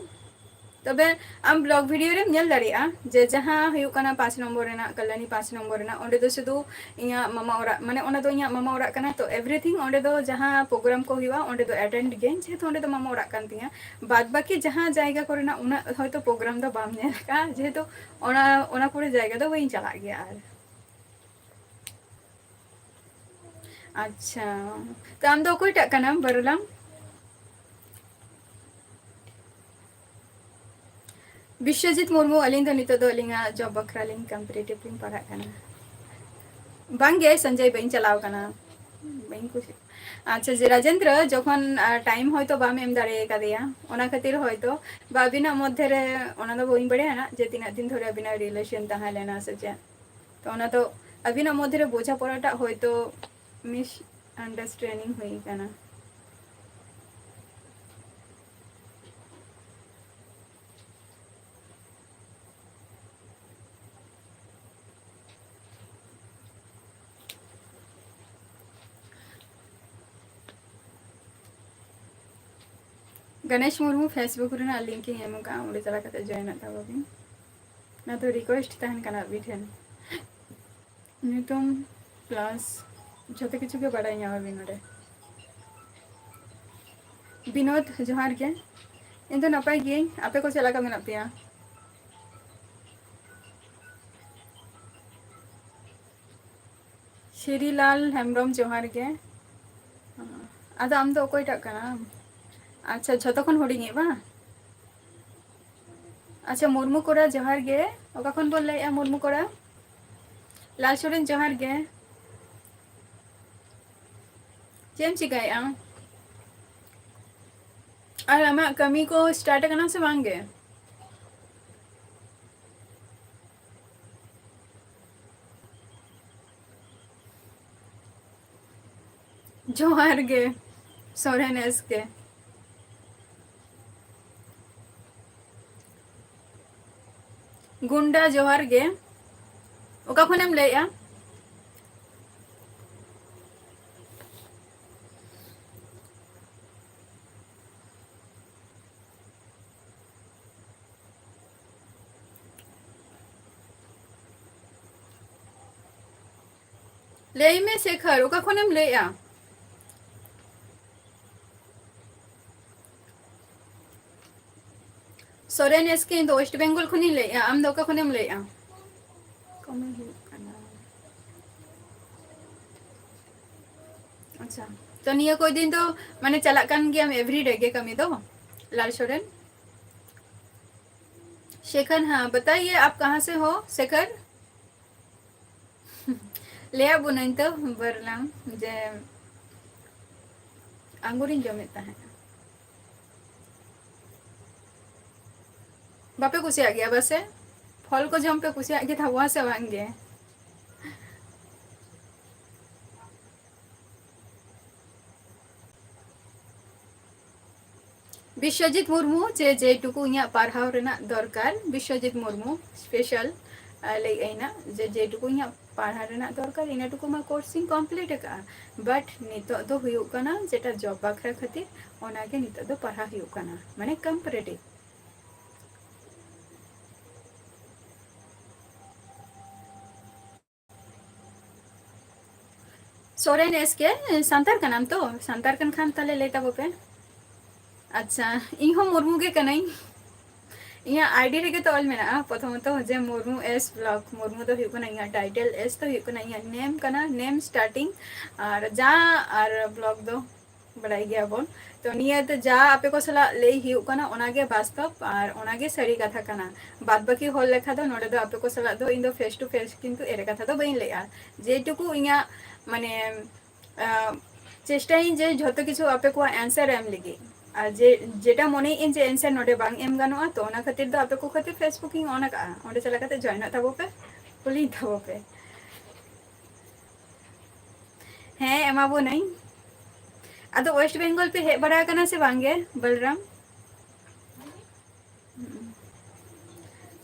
ᱛᱚᱵᱮ ᱟᱢ ᱵᱞᱚᱜ ᱵᱷᱤᱰᱤᱭᱳ ᱨᱮᱢ ᱧᱮᱞ ᱫᱟᱲᱮᱭᱟᱜᱼᱟ ᱡᱮ ᱡᱟᱦᱟᱸ ᱦᱩᱭᱩᱜ ᱠᱟᱱᱟ ᱯᱟᱸᱪ ᱱᱚᱢᱵᱚᱨ ᱨᱮᱱᱟᱜ, ᱠᱟᱞᱟᱱᱤ ᱯᱟᱸᱪ ᱱᱚᱢᱵᱚᱨ ᱨᱮᱱᱟᱜ, ᱚᱸᱰᱮ ᱫᱚ ᱥᱩᱫᱷᱩ ᱤᱧᱟᱹᱜ ᱢᱟᱢᱟ ᱚᱲᱟᱜ, ᱢᱟᱱᱮ ᱚᱱᱟ ᱫᱚ ᱤᱧᱟᱹᱜ ᱢᱟᱢᱟ ᱚᱲᱟᱜ ᱠᱟᱱᱟ, ᱛᱚ ᱮᱵᱷᱨᱤᱛᱷᱤᱝ ᱚᱸᱰᱮ ᱫᱚ ᱡᱟᱦᱟᱸ ᱯᱨᱳᱜᱨᱟᱢ ᱠᱚ ᱦᱩᱭᱩᱜᱼᱟ ᱚᱸᱰᱮ ᱫᱚ ᱮᱴᱮᱱᱰ ᱜᱮᱭᱟᱹᱧ, ᱡᱮᱦᱮᱛᱩ ᱚᱸᱰᱮ ᱫᱚ ᱢᱟᱢᱟ ᱚᱲᱟᱜ ᱠᱟᱱ ᱛᱤᱧᱟ᱾ ᱵᱟᱫ ᱵᱟᱹᱠᱤ ᱡᱟᱦᱟᱸ ᱡᱟᱭᱜᱟ ᱠᱚᱨᱮᱱᱟᱜ ᱩᱱᱟᱹᱜ ᱦᱚᱭᱛᱳ ᱯᱨᱳᱜᱨᱟᱢ ᱫᱚ ᱵᱟᱢ ᱧᱮᱞ ᱟᱠᱟᱫᱼᱟ, ᱡᱮᱦᱮᱛᱩ ᱚᱱᱟ, ᱚᱱᱟ ᱠᱚᱨᱮ ᱡᱟᱭᱜᱟ ᱫᱚ ᱵᱟᱹᱧ ᱪᱟᱞᱟᱜ ᱜᱮᱭᱟ ᱟᱨ᱾ ᱟᱪᱪᱷᱟ, ᱛᱚ ᱟᱢ ᱫᱚ ᱚᱠᱚᱭᱴᱟᱜ ᱠᱟᱱᱟᱢ ᱵᱟᱨᱩᱞᱟᱢ? ᱵᱤᱥᱣᱚᱡᱤᱛ ᱢᱩᱨᱢᱩ, ᱟᱹᱞᱤᱧ ᱫᱚ ᱱᱤᱛᱚᱜ ᱫᱚ ᱟᱹᱞᱤᱧᱟᱜ ᱡᱚᱵ ᱵᱟᱠᱷᱨᱟ ᱞᱤᱧ ᱠᱚᱢᱯᱤᱴᱤᱴᱤᱵᱷ ᱞᱤᱧ ᱯᱟᱲᱦᱟᱜ ᱠᱟᱱᱟ᱾ ᱵᱟᱝᱜᱮ ᱥᱚᱧᱡᱚᱭ, ᱵᱟᱹᱧ ᱪᱟᱞᱟᱣ ᱠᱟᱱᱟ, ᱵᱟᱹᱧ ᱠᱩᱥᱤ-, ᱟᱪᱪᱷᱟ, ᱡᱮ ᱨᱟᱡᱮᱱᱫᱨᱚ ᱡᱚᱠᱷᱚᱱ ᱴᱟᱭᱤᱢ ᱦᱚᱭᱛᱳ ᱵᱟᱢ ᱮᱢ ᱫᱟᱲᱮ ᱠᱟᱫᱮᱭᱟ, ᱚᱱᱟ ᱠᱷᱟᱹᱛᱤᱨ ᱦᱚᱭᱛᱳ ᱵᱟ ᱟᱹᱵᱤᱱᱟᱜ ᱢᱚᱫᱽᱫᱷᱮ ᱨᱮ, ᱚᱱᱟ ᱫᱚ ᱵᱟᱹᱧ ᱵᱟᱲᱟᱭᱟ ᱱᱟᱜ ᱡᱮ ᱛᱤᱱᱟᱹᱜ ᱫᱤᱱ ᱫᱷᱚᱨᱮ ᱟᱹᱵᱤᱱᱟᱜ ᱨᱤᱞᱮᱥᱚᱱ ᱛᱟᱦᱮᱸ ᱞᱮᱱᱟ ᱥᱮ ᱪᱮᱫ, ᱛᱚ ᱚᱱᱟ ᱫᱚ ᱟᱹᱵᱤᱱᱟᱜ ᱢᱚᱫᱽᱫᱷᱮ ᱨᱮ ᱵᱳᱡᱷᱟᱯᱚᱲᱟᱴᱟᱜ ᱦᱚᱭᱛᱳ ᱢᱤᱥ ᱟᱱᱰᱟᱨᱥᱴᱮᱱᱰᱤᱝ ᱦᱩᱭ ᱠᱟᱱᱟ᱾ ᱜᱚᱱᱮᱥ ᱢᱩᱨᱢᱩ Facebook ᱨᱮᱱᱟᱜ ᱞᱤᱝᱠ ᱤᱧ ᱮᱢ ᱟᱠᱟᱫᱼᱟ, ᱚᱸᱰᱮ ᱪᱟᱞᱟᱣ ᱠᱟᱛᱮ ᱡᱚᱭᱮᱱᱚᱜ ᱛᱟᱵᱚᱱ ᱵᱤᱱ᱾ ᱚᱱᱟ ᱫᱚ ᱨᱤᱠᱣᱮᱥᱴ ᱛᱟᱦᱮᱱ ᱠᱟᱱᱟ ᱟᱵᱤᱱ ᱴᱷᱮᱱ᱾ ᱧᱩᱛᱩᱢ ᱯᱞᱟᱥ ᱡᱷᱚᱛᱚ ᱠᱤᱪᱷᱩ ᱜᱮ ᱵᱟᱲᱟᱭ ᱧᱟᱢ ᱟᱵᱤᱱ ᱱᱚᱰᱮ᱾ ᱵᱤᱱᱳᱫ, ᱡᱚᱦᱟᱨ ᱜᱮ᱾ ᱤᱧ ᱫᱚ ᱱᱟᱯᱟᱭ ᱜᱤᱭᱟᱹᱧ, ᱟᱯᱮ ᱠᱚ ᱪᱮᱫ ᱞᱮᱠᱟ ᱢᱮᱱᱟᱜ ᱯᱮᱭᱟ? ᱥᱤᱨᱤᱞᱟᱞ ᱦᱮᱢᱵᱨᱚᱢ, ᱡᱚᱦᱟᱨ ᱜᱮ᱾ ᱟᱫᱚ ᱟᱢ ᱫᱚ ᱚᱠᱚᱭᱴᱟᱜ ᱠᱟᱱᱟᱢ? ᱟᱪᱪᱷᱟ, ᱡᱷᱚᱛᱚ ᱠᱷᱚᱱ ᱦᱩᱰᱤᱧᱤᱡ ᱵᱟᱝ? ᱟᱪᱪᱷᱟ, ᱢᱩᱨᱢᱩ ᱠᱚᱲᱟ, ᱡᱚᱦᱟᱨ ᱜᱮ᱾ ᱚᱠᱟ ᱠᱷᱚᱱ ᱵᱚᱱ ᱞᱟᱹᱭᱮᱜᱼᱟ, ᱢᱩᱨᱢᱩ ᱠᱚᱲᱟ? ᱞᱟᱞ ᱥᱚᱨᱮᱱ, ᱡᱚᱦᱟᱨ ᱜᱮ᱾ ᱪᱮᱫ ᱮᱢ ᱪᱤᱠᱟᱹᱭᱮᱜᱼᱟ? ᱟᱨ ᱟᱢᱟᱜ ᱠᱟᱹᱢᱤ ᱠᱚ start ᱟᱠᱟᱱᱟ ᱥᱮ ᱵᱟᱝ ᱜᱮ? ᱡᱚᱦᱟᱨ ᱜᱮ, ᱥᱚᱨᱮᱱ ᱮᱥ ᱠᱮ᱾ ᱜᱩᱱᱰᱟ, ᱡᱚᱦᱟᱨ ᱜᱮ᱾ ᱚᱠᱟ ᱠᱷᱚᱱᱮᱢ ᱞᱟᱹᱭᱮᱜᱼᱟ? ᱞᱟᱹᱭ ᱢᱮ ᱥᱮᱠᱷᱟᱨ, ᱚᱠᱟ ᱠᱷᱚᱱᱮᱢ ᱞᱟᱹᱭᱮᱜᱼᱟ? ᱥᱚᱨᱮᱱ ᱮᱥ ᱠᱮ, ᱤᱧ ᱫᱚ ᱳᱭᱮᱥᱴ ᱵᱮᱝᱜᱚᱞ ᱠᱷᱚᱱᱤᱧ ᱞᱟᱹᱭᱮᱜᱼᱟ᱾ ᱟᱢ ᱫᱚ ᱚᱠᱟ ᱠᱷᱚᱱᱮᱢ ᱞᱟᱹᱭᱮᱜᱼᱟ? ᱠᱟᱹᱢᱤ ᱦᱩᱭᱩᱜ ᱠᱟᱱᱟ᱾ ᱟᱪᱪᱷᱟ, ᱛᱚ ᱱᱤᱭᱟᱹ ᱠᱚ ᱫᱤᱱ ᱫᱚ ᱢᱟᱱᱮ ᱪᱟᱞᱟᱜ ᱠᱟᱱ ᱜᱮᱭᱟᱢ everyday ᱜᱮ ᱠᱟᱹᱢᱤ ᱫᱚ, ᱞᱟᱞ ᱥᱚᱨᱮᱱ? ᱥᱮᱠᱷᱟᱨ, ᱦᱮᱸ, ᱵᱟᱛᱟᱭᱤᱭᱮ ᱟᱯ ᱠᱟᱦᱟᱸ ᱥᱮ ᱦᱳ, ᱥᱮᱠᱷᱟᱨ? ᱞᱟᱹᱭᱟᱫ ᱵᱚᱱᱟᱹᱧ ᱛᱚ ᱵᱟᱨᱞᱟᱝ ᱡᱮ ᱟᱝᱜᱩᱨᱤᱧ ᱡᱚᱢᱮᱫ ᱛᱟᱦᱮᱸᱫ᱾ ᱵᱟᱯᱮ ᱠᱩᱥᱤᱭᱟᱜ ᱜᱮᱭᱟ ᱵᱟᱥᱮ? ᱯᱷᱚᱞ ᱠᱚ ᱡᱚᱢ ᱯᱮ ᱠᱩᱥᱤᱭᱟᱜ ᱜᱮ ᱛᱟᱵᱚᱱᱟ ᱥᱮ ᱵᱟᱝ ᱜᱮ? ᱵᱤᱥᱣᱚᱡᱤᱛ ᱢᱩᱨᱢᱩ, ᱡᱮ ᱡᱮᱴᱩᱠᱩ ᱤᱧᱟᱹᱜ ᱯᱟᱲᱦᱟᱣ ᱨᱮᱱᱟᱜ ᱫᱚᱨᱠᱟᱨ, ᱵᱤᱥᱣᱚᱡᱤᱛ ᱢᱩᱨᱢᱩ special, ᱟᱨ ᱞᱟᱹᱭᱮᱫ ᱟᱹᱧ ᱱᱟᱜ ᱡᱮ ᱡᱮᱴᱩᱠᱩ ᱤᱧᱟᱹᱜ ᱯᱟᱲᱦᱟᱣ ᱨᱮᱱᱟᱜ ᱫᱚᱨᱠᱟᱨ, ᱤᱱᱟᱹᱴᱩᱠᱩ ᱢᱟ course ᱤᱧ complete ᱟᱠᱟᱫᱼᱟ, but ᱱᱤᱛᱚᱜ ᱫᱚ ᱦᱩᱭᱩᱜ ᱠᱟᱱᱟ ᱡᱮᱴᱟ job ᱵᱟᱠᱷᱨᱟ ᱠᱷᱟᱹᱛᱤᱨ, ᱚᱱᱟᱜᱮ ᱱᱤᱛᱚᱜ ᱫᱚ ᱯᱟᱲᱦᱟᱣ ᱦᱩᱭᱩᱜ ᱠᱟᱱᱟ, ᱢᱟᱱᱮ comparative᱾ Soren S K, Santal ᱠᱟᱱᱟᱢ ᱛᱚ? ᱥᱟᱱᱛᱟᱲ ᱠᱟᱱ ᱠᱷᱟᱱ ᱛᱟᱦᱞᱮ ᱞᱟᱹᱭ ᱛᱟᱵᱚ ᱯᱮ᱾ ᱟᱪᱪᱷᱟ, ᱤᱧ ᱦᱚᱸ ᱢᱩᱨᱢᱩ ᱜᱮ ᱠᱟᱹᱱᱟᱹᱧ᱾ ᱤᱧᱟᱹᱜ ᱟᱭᱰᱤ ᱨᱮᱜᱮ ᱛᱚ ᱚᱞ ᱢᱮᱱᱟᱜᱼᱟ ᱯᱨᱚᱛᱷᱚᱢᱚᱛᱚ ᱡᱮ ᱢᱩᱨᱢᱩ ᱮᱥ ᱵᱞᱚᱜ᱾ ᱢᱩᱨᱢᱩ ᱫᱚ ᱦᱩᱭᱩᱜ ᱠᱟᱱᱟ ᱤᱧᱟᱹᱜ ᱴᱟᱭᱴᱮᱞ, ᱮᱥ ᱫᱚ ᱦᱩᱭᱩᱜ ᱠᱟᱱᱟ ᱤᱧᱟᱹᱜ ᱱᱮᱢ ᱠᱟᱱᱟ, ᱱᱮᱢ ᱥᱴᱟᱨᱴᱤᱝ, ᱟᱨ ᱡᱟ ᱟᱨ ᱵᱞᱚᱜ ᱫᱚ ᱵᱟᱲᱟᱭ ᱜᱮᱭᱟᱵᱚᱱ᱾ ᱛᱚ ᱱᱤᱭᱟᱹ ᱛᱮ ᱡᱟ ᱟᱯᱮ ᱠᱚ ᱥᱟᱞᱟᱜ ᱞᱟᱹᱭ ᱦᱩᱭᱩᱜ ᱠᱟᱱᱟ ᱚᱱᱟᱜᱮ ᱵᱟᱥᱛᱚᱵ ᱟᱨ ᱚᱱᱟᱜᱮ ᱥᱟᱹᱨᱤ ᱠᱟᱛᱷᱟ ᱠᱟᱱᱟ᱾ ᱵᱟᱫ ᱵᱟᱹᱠᱤ ᱦᱚᱲ ᱞᱮᱠᱷᱟ ᱫᱚ ᱱᱚᱰᱮ ᱫᱚ ᱟᱯᱮ ᱠᱚ ᱥᱟᱞᱟᱜ ᱫᱚ ᱤᱧ ᱫᱚ ᱯᱷᱮᱥ ᱴᱩ ᱯᱷᱮᱥ ᱠᱤᱱᱛᱩ ᱮᱲᱮ ᱠᱟᱛᱷᱟ ᱫᱚ ᱵᱟᱹᱧ ᱞᱟᱹᱭᱟ᱾ ᱡᱮᱴᱩᱠᱩ ᱤᱧᱟᱹᱜ ᱢᱟᱱᱮ ᱟᱸ, ᱪᱮᱥᱴᱟᱭᱟᱹᱧ ᱡᱮ ᱡᱷᱚᱛᱚ ᱠᱤᱪᱷᱩ ᱟᱯᱮ ᱠᱚᱣᱟᱜ ᱮᱱᱥᱟᱨ ᱮᱢ ᱞᱟᱹᱜᱤᱫ᱾ ᱟᱨ ᱡᱮ, ᱡᱮᱴᱟ ᱢᱚᱱᱮᱭᱮᱫ ᱟᱹᱧ ᱡᱮ ᱮᱱᱥᱟᱨ ᱱᱚᱰᱮ ᱵᱟᱝ ᱮᱢ ᱜᱟᱱᱚᱜᱼᱟ, ᱛᱚ ᱚᱱᱟ ᱠᱷᱟᱹᱛᱤᱨ ᱫᱚ ᱟᱯᱮ ᱠᱚ ᱠᱷᱟᱹᱛᱤᱨ ᱯᱷᱮᱥᱵᱩᱠ ᱤᱧ ᱚᱱ ᱟᱠᱟᱜᱼᱟ, ᱚᱸᱰᱮ ᱪᱟᱞᱟᱣ ᱠᱟᱛᱮ ᱡᱚᱭᱮᱱᱚᱜ ᱛᱟᱵᱚ ᱯᱮ, ᱠᱩᱞᱤᱧ ᱛᱟᱵᱚ ᱯᱮ᱾ ᱦᱮᱸ, ᱮᱢᱟ ᱵᱚᱱᱟᱹᱧ᱾ ᱟᱫᱚ ᱳᱭᱮᱥᱴ ᱵᱮᱝᱜᱚᱞ ᱯᱮ ᱦᱮᱡ ᱵᱟᱲᱟ ᱟᱠᱟᱱᱟ ᱥᱮ ᱵᱟᱝ ᱜᱮ, ᱵᱚᱞᱨᱟᱢ?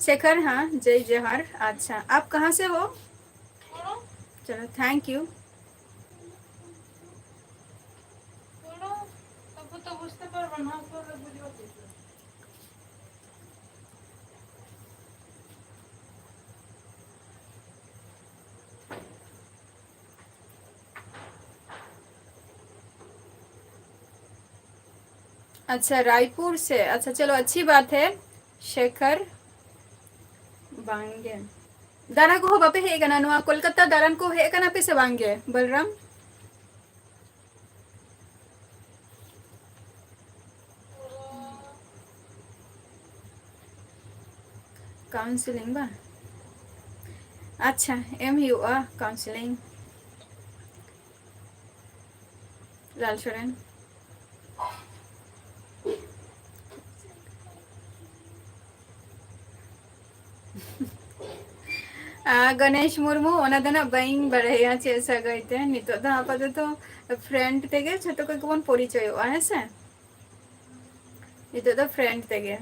শেখর, हाँ, जय जोहार। अच्छा, आप कहाँ से हो? चलो, थैंक यू। अच्छा, रायपुर से। अच्छा, चलो, अच्छी बात है। शेखर बांगे। दारा को हो बापे है कना, नुआ कोलकाता दारान को है कना पे से बांगे, बलराम? ᱠᱟᱣᱩᱱᱥᱮᱞᱤᱝ ᱵᱟ? ᱟᱪᱪᱷᱟ, ᱮᱢ ᱦᱩᱭᱩᱜᱼᱟ ᱠᱟᱣᱩᱱᱥᱮᱞᱤᱝ᱾ ᱞᱟᱞ ᱥᱚᱨᱮᱱ᱾ ᱟᱨ ᱜᱚᱱᱮᱥ ᱢᱩᱨᱢᱩ, ᱚᱱᱟ ᱫᱚ ᱱᱟᱜ ᱵᱟᱹᱧ ᱵᱟᱲᱟᱭᱟ ᱪᱮᱫ ᱥᱟᱹᱜᱟᱹᱭ ᱛᱮ᱾ ᱱᱤᱛᱚᱜ ᱫᱚ ᱟᱯᱟᱛᱚᱛᱚ ᱯᱷᱨᱮᱱᱰ ᱛᱮᱜᱮ ᱡᱷᱚᱛᱚ ᱠᱚᱜᱮ ᱵᱚᱱ ᱯᱚᱨᱤᱪᱚᱭᱚᱜᱼᱟ, ᱦᱮᱸ ᱥᱮ? ᱱᱤᱛᱚᱜ ᱫᱚ ᱯᱷᱨᱮᱱᱰ ᱛᱮᱜᱮ᱾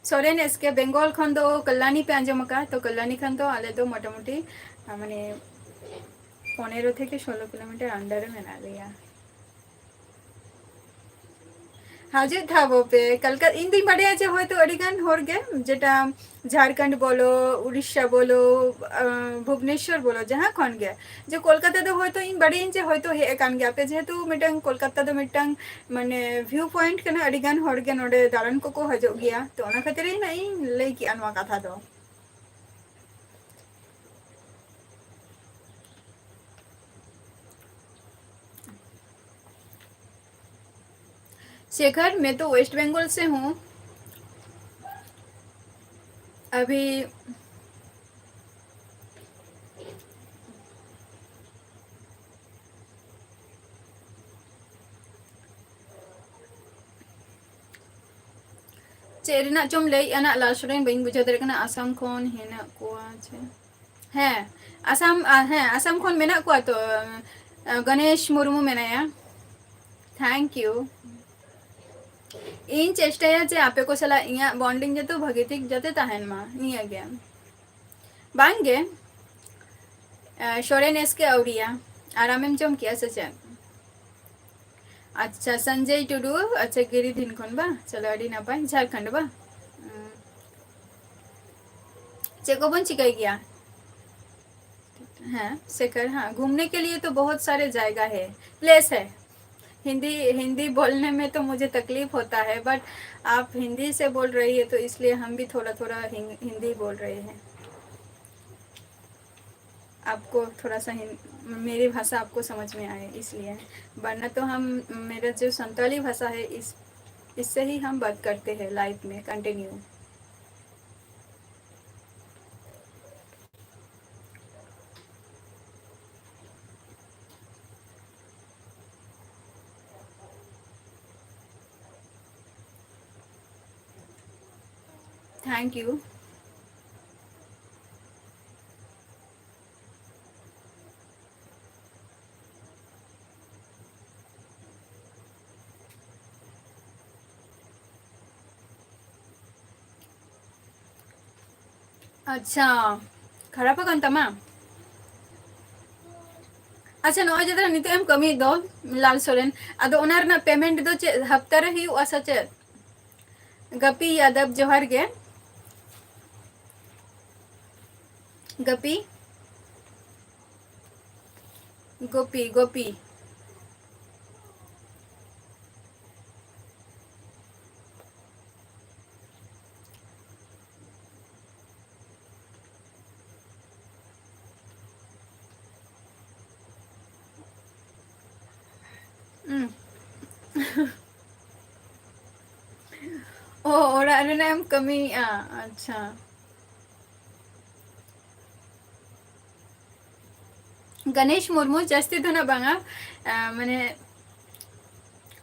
ᱥᱚᱨᱮᱱ ᱮᱥᱠᱮ ᱵᱮᱝᱜᱚᱞ ᱠᱷᱚᱱ ᱫᱚ ᱠᱚᱞᱞᱟᱱᱤ ᱯᱮ ᱟᱸᱡᱚᱢ ᱟᱠᱟᱫ? ᱛᱚ ᱠᱚᱞᱞᱟᱱᱤ ᱠᱷᱚᱱ ᱫᱚ ᱟᱞᱮ ᱫᱚ ᱢᱚᱴᱟᱢᱩᱴᱤ, ᱟᱸ, ᱢᱟᱱᱮ ᱯᱚᱱᱮᱨᱚ ᱛᱷᱮᱠᱮ ᱥᱳᱞᱳ ᱠᱤᱞᱳᱢᱤᱴᱟᱨ under ᱨᱮ ᱢᱮᱱᱟᱜ ᱞᱮᱭᱟ᱾ ᱦᱤᱡᱩᱜ ᱛᱟᱵᱚ ᱯᱮ ᱠᱟᱞᱠᱟᱛᱟ᱾ ᱤᱧ ᱫᱩᱧ ᱵᱟᱰᱟᱭᱟ ᱡᱮ ᱦᱚᱭᱛᱳ ᱟᱹᱰᱤ ᱜᱟᱱ ᱦᱚᱲ ᱜᱮ, ᱡᱮᱴᱟ ᱡᱷᱟᱲᱠᱷᱚᱸᱰ ᱵᱚᱞᱚ, ᱩᱲᱤᱥᱥᱟ ᱵᱚᱞᱚ, ᱟᱸ, ᱵᱷᱩᱵᱽᱱᱮᱥᱥᱚᱨ ᱵᱚᱞᱚ, ᱡᱟᱦᱟᱸ ᱠᱷᱚᱱ ᱜᱮ, ᱡᱮ ᱠᱳᱞᱠᱟᱛᱟ ᱫᱚ ᱦᱚᱭᱛᱳ ᱤᱧ ᱵᱟᱰᱟᱭᱟᱹᱧ ᱡᱮ ᱦᱚᱭᱛᱳ ᱦᱮᱡ ᱟᱠᱟᱱ ᱜᱮᱭᱟ ᱯᱮ, ᱡᱮᱦᱮᱛᱩ ᱢᱤᱫᱴᱟᱝ ᱠᱳᱞᱠᱟᱛᱟ ᱫᱚ ᱢᱤᱫᱴᱟᱝ ᱢᱟᱱᱮ view point ᱠᱟᱱᱟ, ᱟᱹᱰᱤ ᱜᱟᱱ ᱦᱚᱲ ᱜᱮ ᱱᱚᱰᱮ ᱫᱟᱬᱟᱱ ᱠᱚᱠᱚ ᱦᱤᱡᱩᱜ ᱜᱮᱭᱟ, ᱛᱚ ᱚᱱᱟ ᱠᱷᱟᱹᱛᱤᱨ ᱤᱧ ᱞᱟᱹᱭ ᱠᱮᱜᱼᱟ ᱱᱚᱣᱟ ᱠᱟᱛᱷᱟ ᱫᱚ᱾ शेखर, मैं तो वेस्ट बंगाल से हूँ। अभी ᱪᱮᱫ ᱨᱮᱱᱟᱜ ᱪᱚᱢ ᱞᱟᱹᱭᱮᱜᱼᱟ ᱱᱟᱜ, last ᱨᱮ ᱵᱟᱹᱧ ᱵᱩᱡᱷᱟᱹᱣ ᱫᱟᱲᱮᱭᱟᱜ ᱠᱟᱱᱟ᱾ ᱟᱥᱟᱢ ᱠᱷᱚᱱ ᱦᱮᱱᱟᱜ ᱠᱚᱣᱟ ᱪᱮ? ᱦᱮᱸ, ᱟᱥᱟᱢ, ᱟ, ᱦᱮᱸ, ᱟᱥᱟᱢ ᱠᱷᱚᱱ ᱢᱮᱱᱟᱜ ᱠᱚᱣᱟ ᱛᱚ, ᱟ, ᱜᱚᱱᱮᱥ ᱢᱩᱨᱢᱩ ᱢᱮᱱᱟᱭᱟ᱾ Thank you᱾ ᱤᱧ ᱪᱮᱥᱴᱟᱭᱟ ᱡᱮ ᱟᱯᱮ ᱠᱚ ᱥᱟᱞᱟᱜ ᱤᱧᱟᱹᱜ bonding ᱡᱚᱛᱚ ᱵᱷᱟᱹᱜᱤ ᱴᱷᱤᱠ ᱡᱟᱛᱮ ᱛᱟᱦᱮᱱ ᱢᱟ, ᱱᱤᱭᱟᱹ ᱜᱮ᱾ ᱵᱟᱝ ᱜᱮ, ᱟ, ᱥᱚᱨᱮᱱ ᱮᱥ ᱠᱮ ᱟᱹᱣᱨᱤᱭᱟ᱾ ᱟᱨ ᱟᱢᱮᱢ ᱡᱚᱢ ᱠᱮᱜᱼᱟ ᱥᱮ ᱪᱮᱫ? ᱟᱪᱪᱷᱟ, ᱥᱚᱧᱡᱚᱭ ᱴᱩᱰᱩ, ᱟᱪᱪᱷᱟ, ᱜᱤᱨᱤᱫᱷᱤᱱ ᱠᱷᱚᱱ ᱵᱟ? ᱪᱚᱞᱚ, ᱟᱹᱰᱤ ᱱᱟᱯᱟᱭ, ᱡᱷᱟᱲᱠᱷᱚᱸᱰ ᱵᱟ? ᱩᱸ, ᱪᱮᱫ ᱠᱚᱵᱚᱱ ᱪᱤᱠᱟᱹᱭ ᱜᱮᱭᱟ? ᱦᱮᱸ, ᱥᱮᱠᱷᱚᱨ, ᱦᱮᱸ, घूमने के लिए तो बहुत सारे जगह है, place है। हिंदी, हिंदी बोलने में तो मुझे तकलीफ होता है, but आप हिंदी से बोल रही है, तो इसलिए हम भी थोड़ा-थोड़ा हिं-, हिंदी बोल रहे हैं। आपको थोड़ा सा हिं-, मेरी भाषा आपको समझ में आए इसलिए, वरना तो हम, मेरा जो संताली भाषा है, इस, इससे ही हम बात करते हैं लाइफ में कंटिन्यू। Thank you। ᱟᱪᱪᱷᱟ, ᱠᱷᱟᱨᱟᱯ ᱟᱠᱟᱱ ᱛᱟᱢᱟ? ᱟᱪᱪᱷᱟ, ᱱᱚᱜᱼᱚᱭ ᱡᱮ ᱱᱤᱛᱚᱜ ᱮᱢ ᱠᱟᱹᱢᱤᱭᱮᱫ ᱫᱚ, ᱞᱟᱞ ᱥᱚᱨᱮᱱ, ᱟᱫᱚ ᱚᱱᱟ ᱨᱮᱱᱟᱜ payment ᱫᱚ ᱪᱮᱫ ᱦᱟᱯᱛᱟ ᱨᱮ ᱦᱩᱭᱩᱜᱼᱟ ᱥᱮ ᱪᱮᱫ? ᱜᱟᱯᱤ ᱭᱟᱫᱚᱵ, ᱡᱚᱦᱟᱨ ᱜᱮ᱾ ᱜᱟᱯᱤ, ᱜᱳᱯᱤ, ᱜᱳᱯᱤ᱾ ᱦᱩᱸ᱾ ᱚ, ᱚᱲᱟᱜ ᱨᱮᱱᱟᱜ ᱮᱢ ᱠᱟᱹᱢᱤᱭᱮᱫᱼᱟ? ᱟᱪᱪᱷᱟ᱾ ᱜᱟᱱᱮᱥ ᱢᱩᱨᱢᱩ, ᱡᱟᱹᱥᱛᱤ ᱫᱚ ᱱᱟᱜ ᱵᱟᱝᱟ, ᱟ, ᱢᱟᱱᱮ,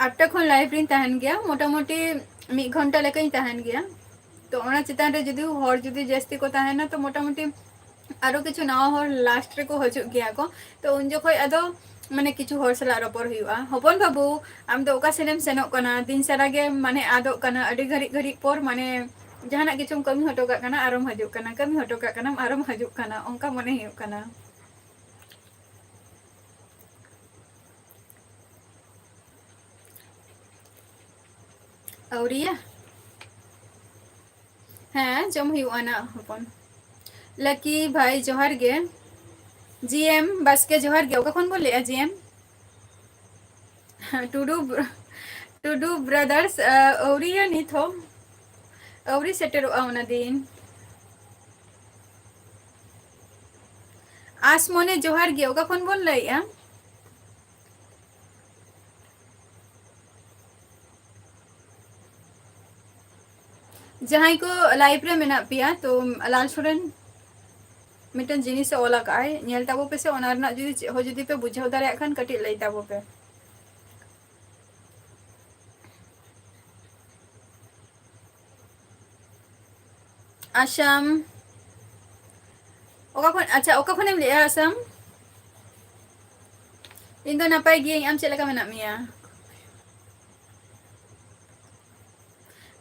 ᱟᱴᱴᱟ ᱠᱷᱚᱱ live ᱨᱤᱧ ᱛᱟᱦᱮᱱ ᱜᱮᱭᱟ, ᱢᱚᱴᱟᱢᱩᱴᱤ ᱢᱤᱫ ᱜᱷᱚᱱᱴᱟ ᱞᱮᱠᱟᱧ ᱛᱟᱦᱮᱱ ᱜᱮᱭᱟ᱾ ᱛᱚ, ᱚᱱᱟ ᱪᱮᱛᱟᱱ ᱨᱮ ᱡᱩᱫᱤ ᱦᱚᱲ ᱡᱩᱫᱤ ᱡᱟᱹᱥᱛᱤ ᱠᱚ ᱛᱟᱦᱮᱱᱟ, ᱛᱚ, ᱢᱚᱴᱟᱢᱩᱴᱤ ᱟᱨᱚ ᱠᱤᱪᱷᱩ ᱱᱟᱣᱟ ᱦᱚᱲ last ᱨᱮᱠᱚ ᱦᱤᱡᱩᱜ ᱜᱮᱭᱟ ᱠᱚ᱾ ᱛᱚ, ᱩᱱ ᱡᱚᱠᱷᱚᱡ ᱟᱫᱚ, ᱢᱟᱱᱮ, ᱠᱤᱪᱷᱩ ᱦᱚᱲ ᱥᱟᱞᱟᱜ ᱨᱚᱯᱚᱲ ᱦᱩᱭᱩᱜᱼᱟ᱾ ᱦᱚᱯᱚᱱ ᱵᱟᱹᱵᱩ, ᱟᱢ ᱫᱚ ᱚᱠᱟ ᱥᱮᱱᱮᱢ ᱥᱮᱱᱚᱜ ᱠᱟᱱᱟ? ᱫᱤᱱ ᱥᱟᱨᱟ ᱜᱮ, ᱢᱟᱱᱮ, ᱟᱫᱚᱜ ᱠᱟᱱᱟ᱾ ᱟᱹᱰᱤ ᱜᱷᱟᱹᱲᱤᱡ ᱜᱷᱟᱹᱲᱤᱡ ᱯᱚᱨ, ᱢᱟᱱᱮ, ᱡᱟᱦᱟᱱᱟᱜ ᱠᱤᱪᱷᱩᱢ ᱠᱟᱹᱢᱤ ᱦᱚᱴᱚ ᱠᱟᱜ ᱠᱟᱱᱟ, ᱟᱨᱚᱢ ᱦᱤᱡᱩᱜ ᱠᱟᱱᱟ, ᱠᱟᱹᱢᱤ ᱦᱚᱴᱚ ᱠᱟᱜ ᱠᱟᱱᱟᱢ, ᱟᱨᱚᱢ ᱦᱤᱡᱩᱜ ᱠᱟᱱᱟ, ᱚᱱᱠᱟ ᱢᱚᱱᱮ ᱦᱩᱭᱩᱜ ᱠᱟᱱᱟ᱾ ᱟᱹᱣᱨᱤᱭᱟ? ᱦᱮᱸ, ᱡᱚᱢ ᱦᱩᱭᱩᱜᱼᱟ ᱱᱟᱜ ᱦᱚᱯᱚᱱ᱾ ᱞᱟᱹᱠᱤ ᱵᱷᱟᱭ, ᱡᱚᱦᱟᱨ ᱜᱮ᱾ ᱡᱤ ᱮᱢ ᱵᱟᱥᱠᱮ, ᱡᱚᱦᱟᱨ ᱜᱮ᱾ ᱚᱠᱟ ᱠᱷᱚᱱ ᱵᱚᱱ ᱞᱟᱹᱭᱮᱜᱼᱟ, ᱡᱤ ᱮᱢ? ᱴᱩᱰᱩ ᱵᱨ-, ᱴᱩᱰᱩ brothers, ᱟ, ᱟᱹᱣᱨᱤᱭᱟ ᱱᱤᱛ ᱦᱚᱸ᱾ ᱟᱹᱣᱨᱤ ᱥᱮᱴᱮᱨᱚᱜᱼᱟ ᱚᱱᱟ ᱫᱤᱱ᱾ ᱟᱥ ᱢᱚᱱᱮ, ᱡᱚᱦᱟᱨ ᱜᱮ᱾ ᱚᱠᱟ ᱠᱷᱚᱱ ᱵᱚᱱ ᱞᱟᱹᱭᱮᱜᱼᱟ? ᱡᱟᱦᱟᱸᱭ ᱠᱚ live ᱨᱮ ᱢᱮᱱᱟᱜ ᱯᱮᱭᱟ, ᱛᱚ ᱞᱟᱞ ᱥᱚᱨᱮᱱ ᱢᱤᱫᱴᱮᱱ ᱡᱤᱱᱤᱥᱮ ᱚᱞ ᱟᱠᱟᱫᱼᱟᱭ, ᱧᱮᱞ ᱛᱟᱵᱚ ᱯᱮᱥᱮ, ᱚᱱᱟ ᱨᱮᱱᱟᱜ ᱡᱩᱫᱤ ᱪᱮᱫ ᱦᱚᱸ ᱡᱩᱫᱤ ᱯᱮ ᱵᱩᱡᱷᱟᱹᱣ ᱫᱟᱲᱮᱭᱟᱜ ᱠᱷᱟᱱ ᱠᱟᱹᱴᱤᱡ ᱞᱟᱹᱭ ᱛᱟᱵᱚ ᱯᱮ᱾ ᱟᱥᱟᱢ᱾ ᱚᱠᱟ ᱠᱷᱚᱱ, ᱟᱪᱪᱷᱟ, ᱚᱠᱟ ᱠᱷᱚᱱᱮᱢ ᱞᱟᱹᱭᱮᱜᱼᱟ, ᱟᱥᱟᱢ? ᱤᱧ ᱫᱚ ᱱᱟᱯᱟᱭ ᱜᱤᱭᱟᱹᱧ, ᱟᱢ ᱪᱮᱫ ᱞᱮᱠᱟ ᱢᱮᱱᱟᱜ ᱢᱮᱭᱟ?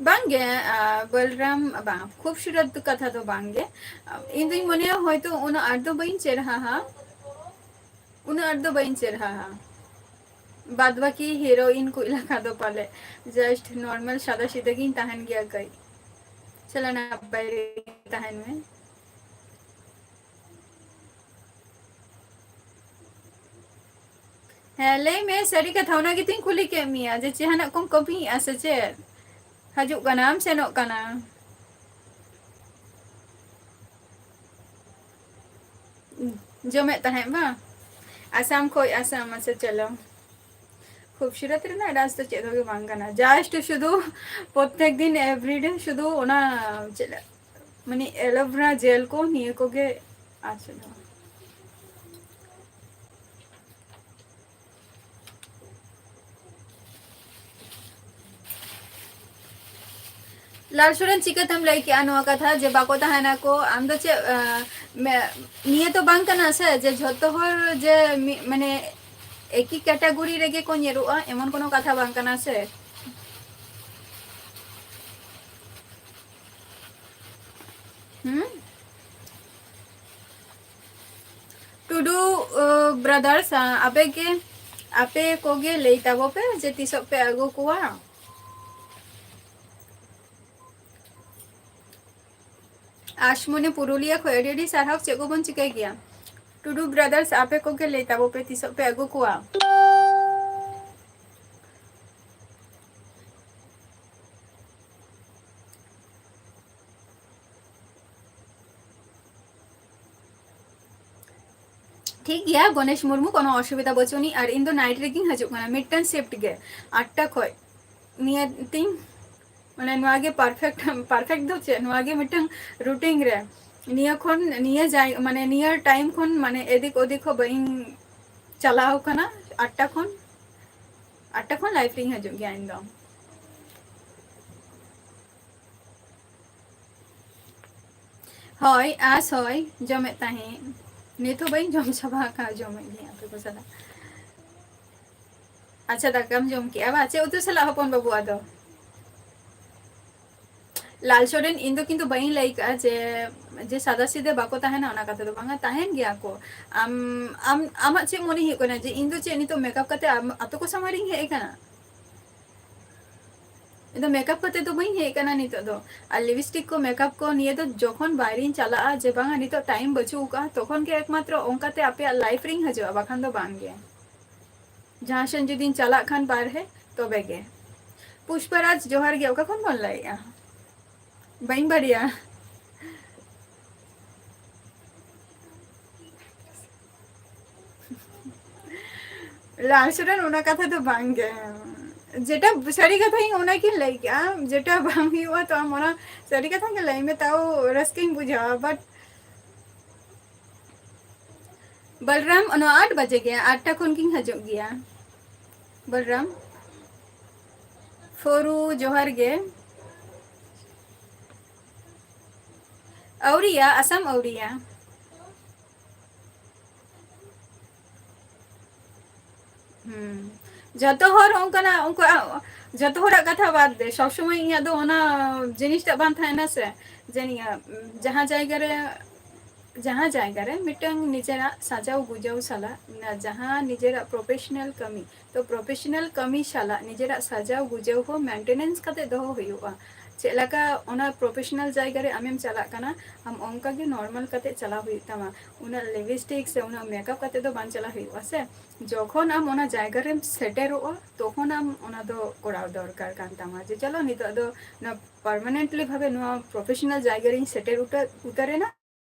ᱵᱟᱝᱜᱮ, ᱟ, ᱵᱚᱞᱨᱟᱢ, ᱵᱟᱝ, ᱠᱷᱩᱵᱥᱩᱨᱚᱛ ᱠᱟᱛᱷᱟ ᱫᱚ ᱵᱟᱝᱜᱮ᱾ ᱤᱧ ᱫᱩᱧ ᱢᱚᱱᱮᱭᱟ ᱦᱚᱭᱛᱳ ᱩᱱᱟᱹᱜ ᱟᱸᱴ ᱫᱚ ᱵᱟᱹᱧ ᱪᱮᱨᱦᱟᱦᱟ᱾ ᱟᱸᱴ ᱫᱚ ᱵᱟᱹᱧ ᱪᱮᱨᱦᱟᱜᱼᱟ᱾ ᱵᱟᱫ ᱵᱟᱹᱠᱤ heroine ᱠᱚ ᱞᱮᱠᱟ ᱫᱚ ᱯᱟᱞᱮ, just normal ᱥᱟᱫᱟ ᱥᱤᱫᱟᱹ ᱜᱤᱧ ᱛᱟᱦᱮᱱ ᱜᱮᱭᱟ ᱠᱟᱹᱡ᱾ ᱪᱚᱞᱚ ᱱᱟᱯᱟᱭ ᱨᱮ ᱛᱟᱦᱮᱱ ᱢᱮ᱾ ᱦᱮᱸ, ᱞᱟᱹᱭ ᱢᱮ, ᱥᱟᱹᱨᱤ ᱠᱟᱛᱷᱟ, ᱚᱱᱟ ᱜᱮᱛᱚᱧ ᱠᱩᱞᱤ ᱠᱮᱫ ᱢᱮᱭᱟ ᱡᱮ ᱡᱟᱦᱟᱱᱟᱜ ᱠᱚᱢ ᱠᱟᱹᱢᱤᱭᱮᱫᱼᱟ ᱥᱮ ᱪᱮᱫ? ᱦᱤᱡᱩᱜ ᱠᱟᱱᱟᱢ, ᱥᱮᱱᱚᱜ ᱠᱟᱱᱟ? ᱡᱚᱢᱮᱫ ᱛᱟᱦᱮᱸᱫ ᱵᱟᱝ? ᱟᱥᱟᱢ ᱠᱷᱚᱡ ᱟᱥᱟᱢ, ᱟᱪᱪᱷᱟ, ᱪᱚᱞᱚ᱾ ᱠᱷᱩᱵᱥᱩᱨᱚᱛ ᱨᱮᱱᱟᱜ ᱨᱟᱡᱽ ᱫᱚ ᱪᱮᱫ ᱦᱚᱸ ᱜᱮ ᱵᱟᱝ ᱠᱟᱱᱟ, just ᱥᱩᱫᱷᱩ ᱯᱨᱚᱛᱮᱠ ᱫᱤᱱ everyday ᱥᱩᱫᱷᱩ ᱚᱱᱟ ᱪᱮᱫ, ᱢᱟᱱᱮ aloe vera gel ᱠᱚ, ᱱᱤᱭᱟᱹ ᱠᱚᱜᱮ᱾ ᱟᱪᱪᱷᱟ, ᱞᱟᱞ ᱥᱚᱨᱮᱱ, ᱪᱤᱠᱟᱹᱛᱮᱢ ᱞᱟᱹᱭ ᱠᱮᱜᱼᱟ ᱱᱚᱣᱟ ᱠᱟᱛᱷᱟ ᱡᱮ ᱵᱟᱠᱚ ᱛᱟᱦᱮᱱᱟ ᱠᱚ? ᱟᱢ ᱫᱚ ᱪᱮᱫ, ᱟᱸ, ᱢᱮ-, ᱱᱤᱭᱟᱹ ᱛᱚ ᱵᱟᱝ ᱠᱟᱱᱟ ᱥᱮ ᱡᱮ ᱡᱷᱚᱛᱚ ᱦᱚᱲ ᱡᱮ ᱢᱤ-, ᱢᱟᱱᱮ ᱮᱠᱤ category ᱨᱮᱜᱮ ᱠᱚ ᱧᱮᱞᱚᱜᱼᱟ, ᱮᱢᱚᱱ ᱠᱳᱱᱳ ᱠᱟᱛᱷᱟ ᱵᱟᱝ ᱠᱟᱱᱟ ᱥᱮ᱾ ᱦᱩᱸ? ᱴᱩᱰᱩ, ᱚ, brothers, ᱟ, ᱟᱯᱮ ᱜᱮ, ᱟᱯᱮ ᱠᱚᱜᱮ ᱞᱟᱹᱭ ᱛᱟᱵᱚ ᱯᱮ ᱡᱮ ᱛᱤᱥᱚᱜ ᱯᱮ ᱟᱹᱜᱩ ᱠᱚᱣᱟ᱾ ᱟᱥᱢᱚᱱᱤ ᱯᱩᱨᱩᱞᱤᱭᱟᱹ ᱠᱷᱚᱱ ᱟᱹᱰᱤ ᱟᱹᱰᱤ ᱥᱟᱨᱦᱟᱣ᱾ ᱪᱮᱫ ᱠᱚᱵᱚᱱ ᱪᱤᱠᱟᱹᱭ ᱜᱮᱭᱟ? ᱴᱩᱰᱩ brothers, ᱟᱯᱮ ᱠᱚᱜᱮ ᱞᱟᱹᱭ ᱛᱟᱵᱚ ᱯᱮ ᱛᱤᱥᱚᱜ ᱯᱮ ᱟᱹᱜᱩ ᱠᱚᱣᱟ᱾ ᱴᱷᱤᱠ ᱜᱮᱭᱟ ᱜᱚᱱᱮᱥ ᱢᱩᱨᱢᱩ, ᱠᱳᱱᱳ ᱚᱥᱩᱵᱤᱫᱷᱟ ᱵᱟᱹᱪᱩᱜ ᱟᱹᱱᱤᱡ᱾ ᱟᱨ ᱤᱧ ᱫᱚ night ᱨᱮᱜᱤᱧ ᱦᱤᱡᱩᱜ ᱠᱟᱱᱟ, ᱢᱤᱫᱴᱟᱝ shift ᱜᱮ, ᱟᱴᱴᱟ ᱠᱷᱚᱡ᱾ ᱱᱤᱭᱟᱹ ᱛᱤᱧ, ᱢᱟᱱᱮ, ᱱᱚᱣᱟ ᱜᱮ perfect, perfect ᱫᱚ ᱪᱮᱫ, ᱱᱚᱣᱟ ᱜᱮ ᱢᱤᱫᱴᱟᱝ routine ᱨᱮ᱾ ᱱᱤᱭᱟᱹ ᱠᱷᱚᱱ, ᱱᱤᱭᱟᱹ ᱡᱟᱭ-, ᱢᱟᱱᱮ, ᱱᱤᱭᱟᱹ time ᱠᱷᱚᱱ, ᱢᱟᱱᱮ, ᱮᱫᱤᱠ ᱳᱫᱤᱠ ᱦᱚᱸ ᱵᱟᱹᱧ ᱪᱟᱞᱟᱣ ᱠᱟᱱᱟ᱾ ᱟᱴᱴᱟ ᱠᱷᱚᱱ, ᱟᱴᱴᱟ ᱠᱷᱚᱱ live ᱨᱤᱧ ᱦᱤᱡᱩᱜ ᱜᱮᱭᱟ ᱤᱧ ᱫᱚ᱾ ᱦᱳᱭ, ᱟᱸᱥ ᱦᱳᱭ, ᱡᱚᱢᱮᱫ ᱛᱟᱦᱮᱸᱫ᱾ ᱱᱤᱛ ᱦᱚᱸ ᱵᱟᱹᱧ ᱡᱚᱢ ᱪᱟᱵᱟ ᱟᱠᱟᱫᱼᱟ, ᱡᱚᱢᱮᱫ ᱜᱤᱭᱟᱹᱧ ᱟᱯᱮ ᱠᱚ ᱥᱟᱞᱟᱜ᱾ ᱟᱪᱪᱷᱟ, ᱫᱟᱠᱟᱢ ᱡᱚᱢ ᱠᱮᱜᱼᱟ ᱵᱟ? ᱪᱮᱫ ᱩᱛᱩ ᱥᱟᱞᱟᱜ, ᱦᱚᱯᱚᱱ ᱵᱟᱹᱵᱩ? ᱟᱫᱚ ᱞᱟᱞ ᱥᱚᱨᱮᱱ, ᱤᱧ ᱫᱚ ᱠᱤᱱᱛᱩ ᱵᱟᱹᱧ ᱞᱟᱹᱭ ᱠᱟᱜᱼᱟ ᱡᱮ ᱡᱮ ᱥᱟᱫᱟ ᱥᱤᱫᱟᱹ ᱵᱟᱠᱚ ᱛᱟᱦᱮᱱᱟ, ᱚᱱᱟ ᱠᱟᱛᱷᱟ ᱫᱚ ᱵᱟᱝᱟ, ᱛᱟᱦᱮᱱ ᱜᱮᱭᱟ ᱠᱚ᱾ ᱟᱢ, ᱟᱢ, ᱟᱢᱟᱜ ᱪᱮᱫ ᱢᱚᱱᱮ ᱦᱩᱭᱩᱜ ᱠᱟᱱᱟ ᱡᱮ ᱤᱧ ᱫᱚ ᱪᱮᱫ ᱱᱤᱛᱚᱜ ᱢᱮᱠᱟᱯ ᱠᱟᱛᱮ ᱟᱢ, ᱟᱛᱳ ᱠᱚ ᱥᱟᱢᱟᱝ ᱨᱤᱧ ᱦᱮᱡ ᱟᱠᱟᱱᱟ? ᱤᱧ ᱫᱚ ᱢᱮᱠᱟᱯ ᱠᱟᱛᱮ ᱫᱚ ᱵᱟᱹᱧ ᱦᱮᱡ ᱟᱠᱟᱱᱟ ᱱᱤᱛᱚᱜ ᱫᱚ᱾ ᱟᱨ ᱞᱤᱯᱥᱴᱤᱠ ᱠᱚ, ᱢᱮᱠᱟᱯ ᱠᱚ ᱱᱤᱭᱟᱹ ᱫᱚ ᱡᱚᱠᱷᱚᱱ ᱵᱟᱭᱨᱮᱧ ᱪᱟᱞᱟᱜᱼᱟ, ᱡᱮ ᱵᱟᱝᱟ ᱱᱤᱛᱚᱜ ᱴᱟᱭᱤᱢ ᱵᱟᱹᱪᱩᱜ ᱟᱠᱟᱫᱼᱟ, ᱛᱚᱠᱷᱚᱱ ᱜᱮ ᱮᱠᱢᱟᱛᱨᱚ ᱚᱱᱠᱟᱛᱮ ᱟᱯᱮᱭᱟᱜ ᱞᱟᱭᱤᱯᱷ ᱨᱤᱧ ᱦᱤᱡᱩᱜᱼᱟ, ᱵᱟᱠᱷᱟᱱ ᱫᱚ ᱵᱟᱝ ᱜᱮ᱾ ᱡᱟᱦᱟᱸ ᱥᱮᱱ ᱡᱩᱫᱤᱧ ᱪᱟᱞᱟᱜ ᱠᱷᱟᱱ ᱵᱟᱨᱦᱮ, ᱛᱚᱵᱮ ᱜᱮ᱾ ᱯᱩᱥᱯᱟᱨᱟᱡᱽ, ᱡᱚᱦᱟᱨ ᱜᱮ᱾ ᱚᱠᱟ ᱠᱷᱚᱱ ᱵᱚᱱ ᱞᱟᱹᱭᱮᱜᱼᱟ? ᱵᱟᱹᱧ ᱵᱟᱲᱟᱭᱟ᱾ ᱞᱟᱞ ᱥᱚᱨᱮᱱ, ᱚᱱᱟ ᱠᱟᱛᱷᱟ ᱫᱚ ᱵᱟᱝ ᱜᱮ᱾ ᱡᱮᱴᱟ ᱥᱟᱹᱨᱤ ᱠᱟᱛᱷᱟ ᱤᱧ ᱚᱱᱟ ᱜᱤᱧ ᱞᱟᱹᱭ ᱠᱮᱜᱼᱟ, ᱡᱮᱴᱟ ᱵᱟᱝ ᱦᱩᱭᱩᱜᱼᱟ ᱛᱚ ᱟᱢ ᱚᱱᱟ ᱥᱟᱹᱨᱤ ᱠᱟᱛᱷᱟ ᱜᱮ ᱞᱟᱹᱭ ᱢᱮ, ᱛᱟᱣ ᱨᱟᱹᱥᱠᱟᱹᱧ ᱵᱩᱡᱷᱟᱹᱣᱟ᱾ But ᱵᱚᱞᱨᱟᱢ, ᱱᱚᱣᱟ ᱟᱴ ᱵᱟᱡᱮ ᱜᱮ, ᱟᱴ ᱴᱟ ᱠᱷᱚᱱ ᱜᱤᱧ ᱦᱤᱡᱩᱜ ᱜᱮᱭᱟ᱾ ᱵᱚᱞᱨᱟᱢ, ᱯᱷᱳᱨᱩ, ᱡᱚᱦᱟᱨ ᱜᱮ᱾ ᱟᱹᱣᱨᱤᱭᱟ, ᱟᱥᱟᱢ ᱟᱹᱣᱨᱤᱭᱟ᱾ ᱦᱩᱸ᱾ ᱡᱚᱛᱚ ᱦᱚᱲ ᱚᱱᱠᱟᱱᱟᱜ, ᱩᱱᱠᱩᱣᱟᱜ, ᱡᱚᱛᱚ ᱦᱚᱲᱟᱜ ᱠᱟᱛᱷᱟ ᱵᱟᱫ ᱫᱮ, ᱥᱚᱵ ᱥᱚᱢᱚᱭ ᱤᱧᱟᱹᱜ ᱫᱚ ᱚᱱᱟ ᱡᱤᱱᱤᱥᱴᱟᱜ ᱵᱟᱝ ᱛᱟᱦᱮᱱᱟ ᱥᱮ, ᱡᱮ ᱱᱤᱭᱟᱹ, ᱡᱟᱦᱟᱸ ᱡᱟᱭᱜᱟ ᱨᱮ, ᱡᱟᱦᱟᱸ ᱡᱟᱭᱜᱟ ᱨᱮ ᱢᱤᱫᱴᱟᱝ ᱱᱤᱡᱮᱨᱟᱜ ᱥᱟᱡᱟᱣ ᱜᱩᱡᱟᱹᱣ ᱥᱟᱞᱟᱜ, ᱡᱟᱦᱟᱸ ᱱᱤᱡᱮᱨᱟᱜ ᱯᱨᱚᱯᱷᱮᱥᱚᱱᱟᱞ ᱠᱟᱹᱢᱤ, ᱛᱚ ᱯᱨᱚᱯᱷᱮᱥᱚᱱᱟᱞ ᱠᱟᱹᱢᱤ ᱥᱟᱞᱟᱜ ᱱᱤᱡᱮᱨᱟᱜ ᱥᱟᱡᱟᱣ ᱜᱩᱡᱟᱹᱣ ᱦᱚᱸ ᱢᱮᱱᱴᱮᱱᱮᱱᱥ ᱠᱟᱛᱮ ᱫᱚᱦᱚ ᱦᱩᱭᱩᱜᱼᱟ᱾ ᱪᱮᱫ ᱞᱮᱠᱟ ᱚᱱᱟ ᱯᱨᱚᱯᱷᱮᱥᱚᱱᱟᱞ ᱡᱟᱭᱜᱟ ᱨᱮ ᱟᱢᱮᱢ ᱪᱟᱞᱟᱜ ᱠᱟᱱᱟ, ᱟᱢ ᱚᱱᱠᱟ ᱜᱮ ᱱᱚᱨᱢᱟᱞ ᱠᱟᱛᱮ ᱪᱟᱞᱟᱣ ᱦᱩᱭᱩᱜ ᱛᱟᱢᱟ᱾ ᱩᱱᱟᱹᱜ ᱞᱤᱯᱥᱴᱤᱠ ᱥᱮ ᱩᱱᱟᱹᱜ ᱢᱮᱠᱟᱯ ᱠᱟᱛᱮ ᱫᱚ ᱵᱟᱝ ᱪᱟᱞᱟᱣ ᱦᱩᱭᱩᱜᱼᱟ ᱥᱮ᱾ ᱡᱚᱠᱷᱚᱱ ᱟᱢ ᱚᱱᱟ ᱡᱟᱭᱜᱟ ᱨᱮᱢ ᱥᱮᱴᱮᱨᱚᱜᱼᱟ, ᱛᱚᱠᱷᱚᱱ ᱟᱢ ᱚᱱᱟ ᱫᱚ ᱠᱚᱨᱟᱣ ᱫᱚᱨᱠᱟᱨ ᱠᱟᱱ ᱛᱟᱢᱟ, ᱡᱮ ᱪᱚᱞᱚ ᱱᱤᱛᱚᱜ ᱫᱚ ᱱᱚᱣᱟ ᱯᱟᱨᱢᱟᱱᱮᱱᱴᱞᱤ ᱵᱷᱟᱵᱮ ᱱᱚᱣᱟ ᱯᱨᱚᱯᱷᱮᱥᱚᱱᱟᱞ ᱡᱟᱭᱜᱟ ᱨᱤᱧ ᱥᱮᱴᱮᱨ ᱩᱛᱟᱹᱨ, ᱩᱛᱟᱹᱨᱮᱱᱟ,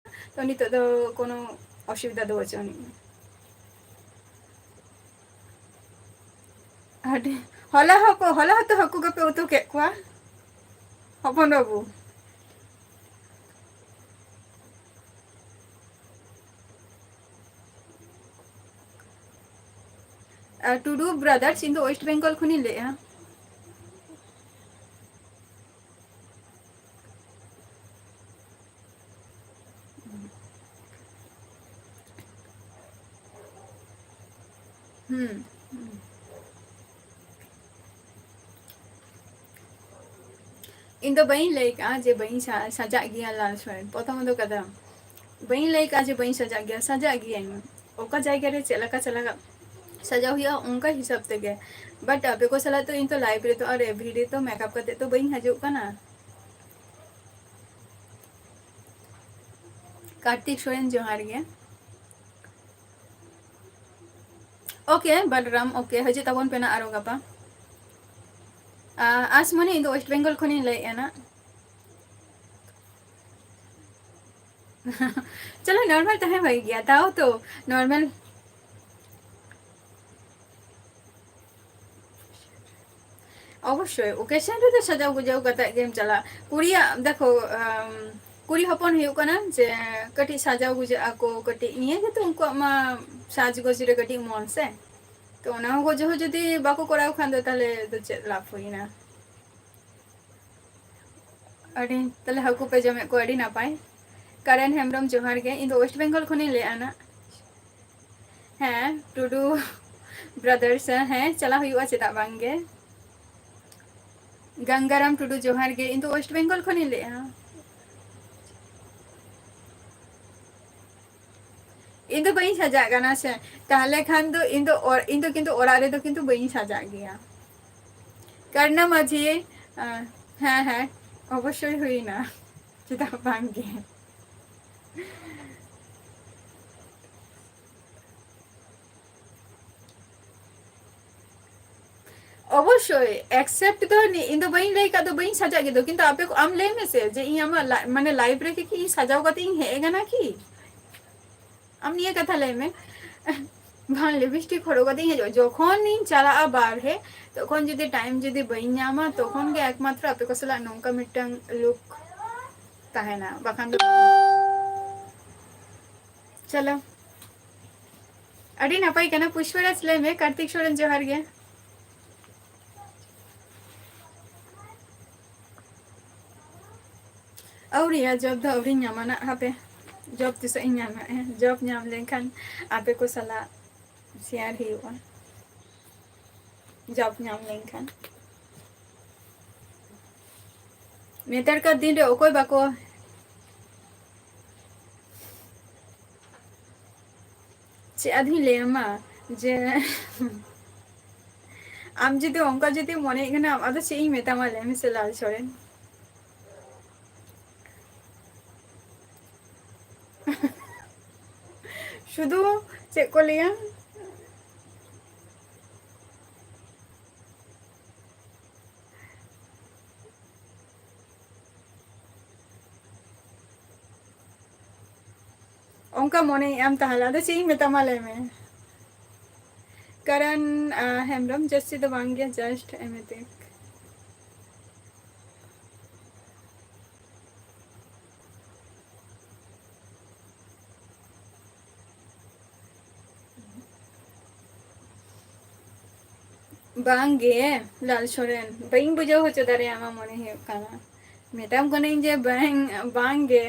ᱛᱚ ᱱᱤᱛᱚᱜ ᱫᱚ ᱠᱳᱱᱳ ᱚᱥᱩᱵᱤᱫᱷᱟ ᱫᱚ ᱵᱟᱹᱪᱩᱜ ᱟᱹᱱᱤᱡ᱾ ᱟᱹᱰᱤ, ᱦᱚᱞᱟ ᱦᱚᱸᱠᱚ, ᱦᱚᱞᱟ ᱦᱚᱸᱛᱚ ᱦᱟᱹᱠᱩ ᱜᱮᱯᱮ ᱩᱛᱩ ᱠᱮᱫ ᱠᱚᱣᱟ, ᱦᱚᱯᱚᱱ ᱵᱟᱹᱵᱩ᱾ ᱟᱨ ᱴᱩᱰᱩ ᱵᱨᱟᱫᱟᱨᱥ, ᱤᱧ ᱫᱚ ᱳᱭᱮᱥᱴ ᱵᱮᱝᱜᱚᱞ ᱠᱷᱚᱱᱤᱧ ᱞᱟᱹᱭᱮᱜᱼᱟ᱾ ᱦᱩᱸ᱾ ᱤᱧ ᱫᱚ ᱵᱟᱹᱧ ᱞᱟᱹᱭ ᱠᱟᱜᱼᱟ ᱡᱮ ᱵᱟᱹᱧ ᱥᱟ-, ᱥᱟᱡᱟᱜ ᱜᱮᱭᱟ ᱞᱟᱞ ᱥᱚᱨᱮᱱ᱾ ᱯᱨᱚᱛᱷᱚᱢᱚᱛᱚ ᱠᱟᱛᱷᱟ, ᱵᱟᱹᱧ ᱞᱟᱹᱭ ᱠᱟᱜᱼᱟ ᱡᱮ ᱵᱟᱹᱧ ᱥᱟᱡᱟᱜ ᱜᱮᱭᱟ, ᱥᱟᱡᱟᱜ ᱜᱤᱭᱟᱹᱧ᱾ ᱚᱠᱟ ᱡᱟᱭᱜᱟ ᱨᱮ ᱪᱮᱫ ᱞᱮᱠᱟ ᱪᱟᱞᱟᱜ, ᱥᱟᱡᱟᱣ ᱦᱩᱭᱩᱜᱼᱟ ᱚᱱᱠᱟ ᱦᱤᱥᱟᱹᱵ ᱛᱮᱜᱮ᱾ But ᱟᱯᱮ ᱠᱚ ᱥᱟᱞᱟᱜ ᱛᱚ ᱤᱧ ᱛᱚ live ᱨᱮᱫᱚ ᱟᱨ everyday ᱛᱚ makeup ᱠᱟᱛᱮ ᱛᱚ ᱵᱟᱹᱧ ᱦᱤᱡᱩᱜ ᱠᱟᱱᱟ᱾ ᱠᱟᱨᱛᱤᱠ ᱥᱚᱨᱮᱱ, ᱡᱚᱦᱟᱨ ᱜᱮ᱾ OK ᱵᱟᱞᱨᱟᱢ, OK, ᱦᱤᱡᱩᱜ ᱛᱟᱵᱚᱱ ᱯᱮ ᱱᱟ ᱟᱨᱚ ᱜᱟᱯᱟ᱾ ᱟ, ᱟᱥᱢᱚᱱᱤ, ᱤᱧ ᱫᱚ West Bengal ᱠᱷᱚᱱᱤᱧ ᱞᱟᱹᱭᱮᱫᱼᱟ ᱱᱟ᱾ ᱪᱚᱞᱚ, normal ᱛᱟᱦᱮᱸ ᱵᱷᱟᱜᱮ ᱜᱮᱭᱟ, ᱛᱟᱣ ᱛᱚ normal᱾ ᱚᱵᱚᱥᱥᱳᱭ, occasion ᱨᱮᱫᱚ ᱥᱟᱡᱟᱣ ᱜᱩᱡᱟᱹᱣ ᱠᱟᱛᱮ ᱜᱮᱢ ᱪᱟᱞᱟᱜᱼᱟ᱾ ᱠᱩᱲᱤᱭᱟᱜ, ᱫᱮᱠᱷᱳ, ᱟᱢ, ᱠᱩᱲᱤ ᱦᱚᱯᱚᱱ ᱦᱩᱭᱩᱜ ᱠᱟᱱᱟ ᱡᱮ ᱠᱟᱹᱴᱤᱡ ᱥᱟᱡᱟᱣ ᱜᱩᱡᱟᱹᱜ ᱟᱠᱚ, ᱠᱟᱹᱴᱤᱡ ᱱᱤᱭᱟᱹ ᱜᱮᱛᱚ ᱩᱱᱠᱩᱣᱟᱜ ᱢᱟ ᱥᱟᱡᱽᱜᱚᱡᱽ ᱨᱮ ᱠᱟᱹᱴᱤᱡ ᱢᱚᱱ ᱥᱮ᱾ ᱛᱚ ᱚᱱᱟ ᱦᱚᱸ ᱡᱚᱦᱚ ᱡᱩᱫᱤ ᱵᱟᱠᱚ ᱠᱚᱨᱟᱣ ᱠᱷᱟᱱ ᱫᱚ ᱛᱟᱦᱞᱮ ᱫᱚ ᱪᱮᱫ ᱞᱟᱵᱷ ᱦᱩᱭᱱᱟ? ᱟᱹᱰᱤ, ᱛᱟᱦᱞᱮ ᱦᱟᱹᱠᱩ ᱯᱮ ᱡᱚᱢᱮᱫ ᱠᱚᱣᱟ, ᱟᱹᱰᱤ ᱱᱟᱯᱟᱭ᱾ ᱠᱟᱨᱮᱱ ᱦᱮᱢᱵᱨᱚᱢ, ᱡᱚᱦᱟᱨ ᱜᱮ, ᱤᱧ ᱫᱚ West Bengal ᱠᱷᱚᱱᱤᱧ ᱞᱟᱹᱭᱮᱫᱼᱟ ᱱᱟᱜ᱾ ᱦᱮᱸ, ᱴᱩᱰᱩ brothers, ᱦᱮᱸ, ᱪᱟᱞᱟᱣ ᱦᱩᱭᱩᱜᱼᱟ, ᱪᱮᱫᱟᱜ ᱵᱟᱝ ᱜᱮ᱾ ᱜᱟᱝᱜᱟᱨᱟᱢ ᱴᱩᱰᱩ, ᱡᱚᱦᱟᱨ ᱜᱮ, ᱤᱧ ᱫᱚ West Bengal ᱠᱷᱚᱱᱤᱧ ᱞᱟᱹᱭᱮᱫᱼᱟ᱾ ᱤᱧ ᱫᱚ ᱵᱟᱹᱧ ᱥᱟᱡᱟᱜ ᱠᱟᱱᱟ ᱥᱮ, ᱛᱟᱦᱞᱮ ᱠᱷᱟᱱ ᱫᱚ ᱤᱧ ᱫᱚ ᱚ-, ᱤᱧ ᱫᱚ ᱠᱤᱱᱛᱩ ᱚᱲᱟᱜ ᱨᱮᱫᱚ ᱠᱤᱱᱛᱩ ᱵᱟᱹᱧ ᱥᱟᱡᱟᱜ ᱜᱮᱭᱟ᱾ ᱠᱟᱨᱱᱟ ᱢᱟᱹᱡᱷᱤ, ᱟ, ᱦᱮᱸ, ᱦᱮᱸ, ᱚᱵᱚᱥᱥᱳᱭ ᱦᱩᱭᱱᱟ, ᱪᱮᱫᱟᱜ ᱵᱟᱝ ᱜᱮ᱾ ᱚᱵᱚᱥᱥᱳᱭ, accept ᱫᱚ ᱱᱤ-, ᱤᱧ ᱫᱚ ᱵᱟᱹᱧ ᱞᱟᱹᱭ ᱠᱟᱜ ᱫᱚ, ᱵᱟᱹᱧ ᱥᱟᱡᱟᱜ ᱜᱮ ᱫᱚ, ᱠᱤᱱᱛᱩ ᱟᱯᱮ ᱠᱚ, ᱟᱢ ᱞᱟᱹᱭ ᱢᱮᱥᱮ ᱡᱮ ᱤᱧ ᱟᱢᱟᱜ ᱞᱟ-, ᱢᱟᱱᱮ live ᱨᱮ ᱠᱤ ᱤᱧ ᱥᱟᱡᱟᱣ ᱠᱟᱛᱮ ᱤᱧ ᱦᱮᱡ ᱟᱠᱟᱱᱟ ᱠᱤ? ᱟᱢ ᱱᱤᱭᱟᱹ ᱠᱟᱛᱷᱟ ᱞᱟᱹᱭ ᱢᱮ᱾ ᱵᱟᱝ, lipstick ᱦᱚᱨᱚᱜ ᱠᱟᱛᱮ ᱤᱧ ᱦᱤᱡᱩᱜᱼᱟ, ᱡᱚᱠᱷᱚᱱ ᱤᱧ ᱪᱟᱞᱟᱜᱼᱟ ᱵᱟᱨᱦᱮ, ᱛᱚᱠᱷᱚᱱ ᱡᱩᱫᱤ time ᱡᱩᱫᱤ ᱵᱟᱹᱧ ᱧᱟᱢᱟ, ᱛᱚᱠᱷᱚᱱ ᱜᱮ ᱮᱠᱢᱟᱛᱨᱚ ᱟᱯᱮ ᱠᱚ ᱥᱟᱞᱟᱜ ᱱᱚᱝᱠᱟ ᱢᱤᱫᱴᱟᱝ look ᱛᱟᱦᱮᱱᱟ, ᱵᱟᱠᱷᱟᱱ ᱫᱚ᱾ ᱪᱚᱞᱚ, ᱟᱹᱰᱤ ᱱᱟᱯᱟᱭ ᱠᱟᱱᱟ᱾ ᱯᱩᱥᱯᱟᱨᱟᱡᱽ, ᱞᱟᱹᱭ ᱢᱮ, ᱠᱟᱨᱛᱤᱠ ᱥᱚᱨᱮᱱ, ᱡᱚᱦᱟᱨ ᱜᱮ᱾ ᱟᱹᱣᱨᱤᱭᱟ, job ᱫᱚ ᱟᱹᱣᱨᱤᱧ ᱧᱟᱢᱟ ᱱᱟᱜ, ᱦᱟᱯᱮ, job ᱛᱤᱥᱚᱜ ᱤᱧ ᱧᱟᱢᱟ? ᱦᱮᱸ, job ᱧᱟᱢ ᱞᱮᱱᱠᱷᱟᱱ ᱟᱯᱮ ᱠᱚ ᱥᱟᱞᱟᱜ share ᱦᱩᱭᱩᱜᱼᱟ, job ᱧᱟᱢ ᱞᱮᱱᱠᱷᱟᱱ᱾ ᱱᱮᱛᱟᱨ ᱠᱟᱨ ᱫᱤᱱ ᱨᱮ ᱚᱠᱚᱭ ᱵᱟᱠᱚ, ᱪᱮᱫ ᱟᱫᱚᱧ ᱞᱟᱹᱭᱟᱢᱟ ᱡᱮ ᱟᱢ ᱡᱩᱫᱤ ᱚᱱᱠᱟ ᱡᱩᱫᱤ ᱢᱚᱱᱮᱭᱮᱫ ᱠᱟᱱᱟ, ᱟᱫᱚ ᱪᱮᱫ ᱤᱧ ᱢᱮᱛᱟᱢᱟ ᱞᱟᱹᱭ ᱢᱮᱥᱮ ᱞᱟᱞ ᱥᱚᱨᱮᱱ? ᱥᱩᱫᱷᱩ ᱪᱮᱫ ᱠᱚ ᱞᱟᱹᱭᱟ, ᱚᱱᱠᱟ ᱢᱚᱱᱮᱭᱮᱫ ᱟᱢ ᱛᱟᱦᱚᱞᱮ ᱟᱫᱚ ᱪᱮᱫ ᱤᱧ ᱢᱮᱛᱟᱢᱟ ᱞᱟᱹᱭ ᱢᱮ? ᱠᱟᱨᱚᱱ, ᱟᱸ, ᱦᱮᱢᱵᱨᱚᱢ ᱡᱟᱹᱥᱛᱤ ᱫᱚ ᱵᱟᱝ ᱜᱮ, just ᱮᱢᱱᱤ ᱛᱮ᱾ ᱵᱟᱝ ᱜᱮ ᱞᱟᱞ ᱥᱚᱨᱮᱱ, ᱵᱟᱹᱧ ᱵᱩᱡᱷᱟᱹᱣ ᱦᱚᱪᱚ ᱫᱟᱲᱮᱭᱟᱢᱟ ᱢᱚᱱᱮ ᱦᱩᱭᱩᱜ ᱠᱟᱱᱟ᱾ ᱢᱮᱛᱟᱢ ᱠᱟᱹᱱᱟᱹᱧ ᱡᱮ ᱵᱟᱝ, ᱵᱟᱝ ᱜᱮ᱾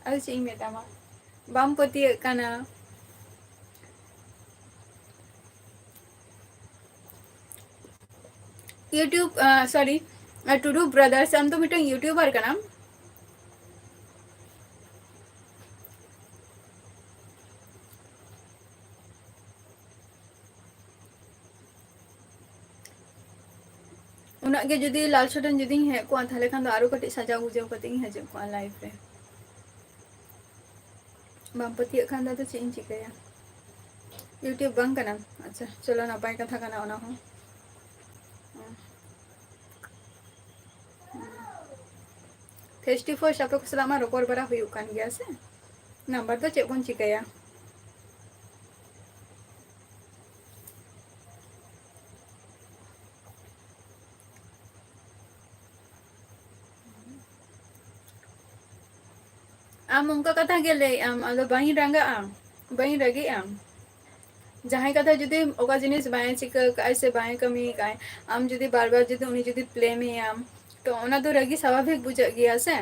ᱟᱫᱚ ᱪᱮᱫ ᱤᱧ ᱢᱮᱛᱟᱢᱟ, ᱵᱟᱢ ᱯᱟᱹᱛᱭᱟᱹᱜ ᱠᱟᱱᱟ᱾ YouTube, ᱟᱸ, sorry, ᱟᱸ, ᱴᱩᱰᱩ Brothers, ᱟᱢ ᱫᱚ ᱢᱤᱫᱴᱟᱝ YouTuber ᱠᱟᱱᱟᱢ᱾ ᱩᱱᱟᱹᱜ ᱜᱮ ᱡᱩᱫᱤ ᱞᱟᱞ ᱥᱚᱨᱮᱱ ᱡᱩᱫᱤᱧ ᱦᱮᱡ ᱠᱚᱜᱼᱟ, ᱛᱟᱦᱞᱮ ᱠᱷᱟᱱ ᱫᱚ ᱟᱨᱚ ᱠᱟᱹᱴᱤᱡ ᱥᱟᱡᱟᱣ ᱜᱩᱡᱟᱹᱣ ᱠᱟᱛᱮ ᱤᱧ ᱦᱤᱡᱩᱜ ᱠᱚᱜᱼᱟ live ᱨᱮ᱾ ᱵᱟᱢ ᱯᱟᱹᱛᱭᱟᱹᱜ ᱠᱷᱟᱱ ᱫᱚ ᱟᱫᱚ ᱪᱮᱫ ᱤᱧ ᱪᱤᱠᱟᱹᱭᱟ? YouTube ᱵᱟᱝ ᱠᱟᱱᱟ? ᱟᱪᱪᱷᱟ, ᱪᱚᱞᱚ, ᱱᱟᱯᱟᱭ ᱠᱟᱛᱷᱟ ᱠᱟᱱᱟ ᱚᱱᱟ ᱦᱚᱸ᱾ Face to face ᱟᱯᱮ ᱠᱚ ᱥᱟᱞᱟᱜ ᱢᱟ ᱨᱚᱯᱚᱲ ᱵᱟᱲᱟ ᱦᱩᱭᱩᱜ ᱠᱟᱱ ᱜᱮᱭᱟ ᱥᱮ, number ᱫᱚ ᱪᱮᱫ ᱵᱚᱱ ᱪᱤᱠᱟᱹᱭᱟ? ᱟᱢ ᱚᱱᱠᱟ ᱠᱟᱛᱷᱟ ᱜᱮ ᱞᱟᱹᱭᱮᱫ ᱟᱢ, ᱟᱫᱚ ᱵᱟᱹᱧ ᱨᱟᱸᱜᱟᱜᱼᱟ, ᱵᱟᱹᱧ ᱨᱟᱹᱜᱤᱜᱼᱟ᱾ ᱡᱟᱦᱟᱸᱭ ᱠᱟᱛᱷᱟ ᱡᱩᱫᱤ ᱚᱠᱟ ᱡᱤᱱᱤᱥ ᱵᱟᱭ ᱪᱤᱠᱟᱹ ᱟᱠᱟᱫᱼᱟᱭ ᱥᱮ ᱵᱟᱭ ᱠᱟᱹᱢᱤ ᱟᱠᱟᱫᱼᱟᱭ, ᱟᱢ ᱡᱩᱫᱤ ᱵᱟᱨ ᱵᱟᱨ ᱡᱩᱫᱤ ᱩᱱᱤ ᱡᱩᱫᱤ blame ᱮᱭᱟᱢ, ᱛᱚ ᱚᱱᱟ ᱫᱚ ᱨᱟᱹᱜᱤ ᱥᱟᱵᱷᱟᱵᱤᱠ ᱵᱩᱡᱷᱟᱹᱜ ᱜᱮᱭᱟ ᱥᱮ᱾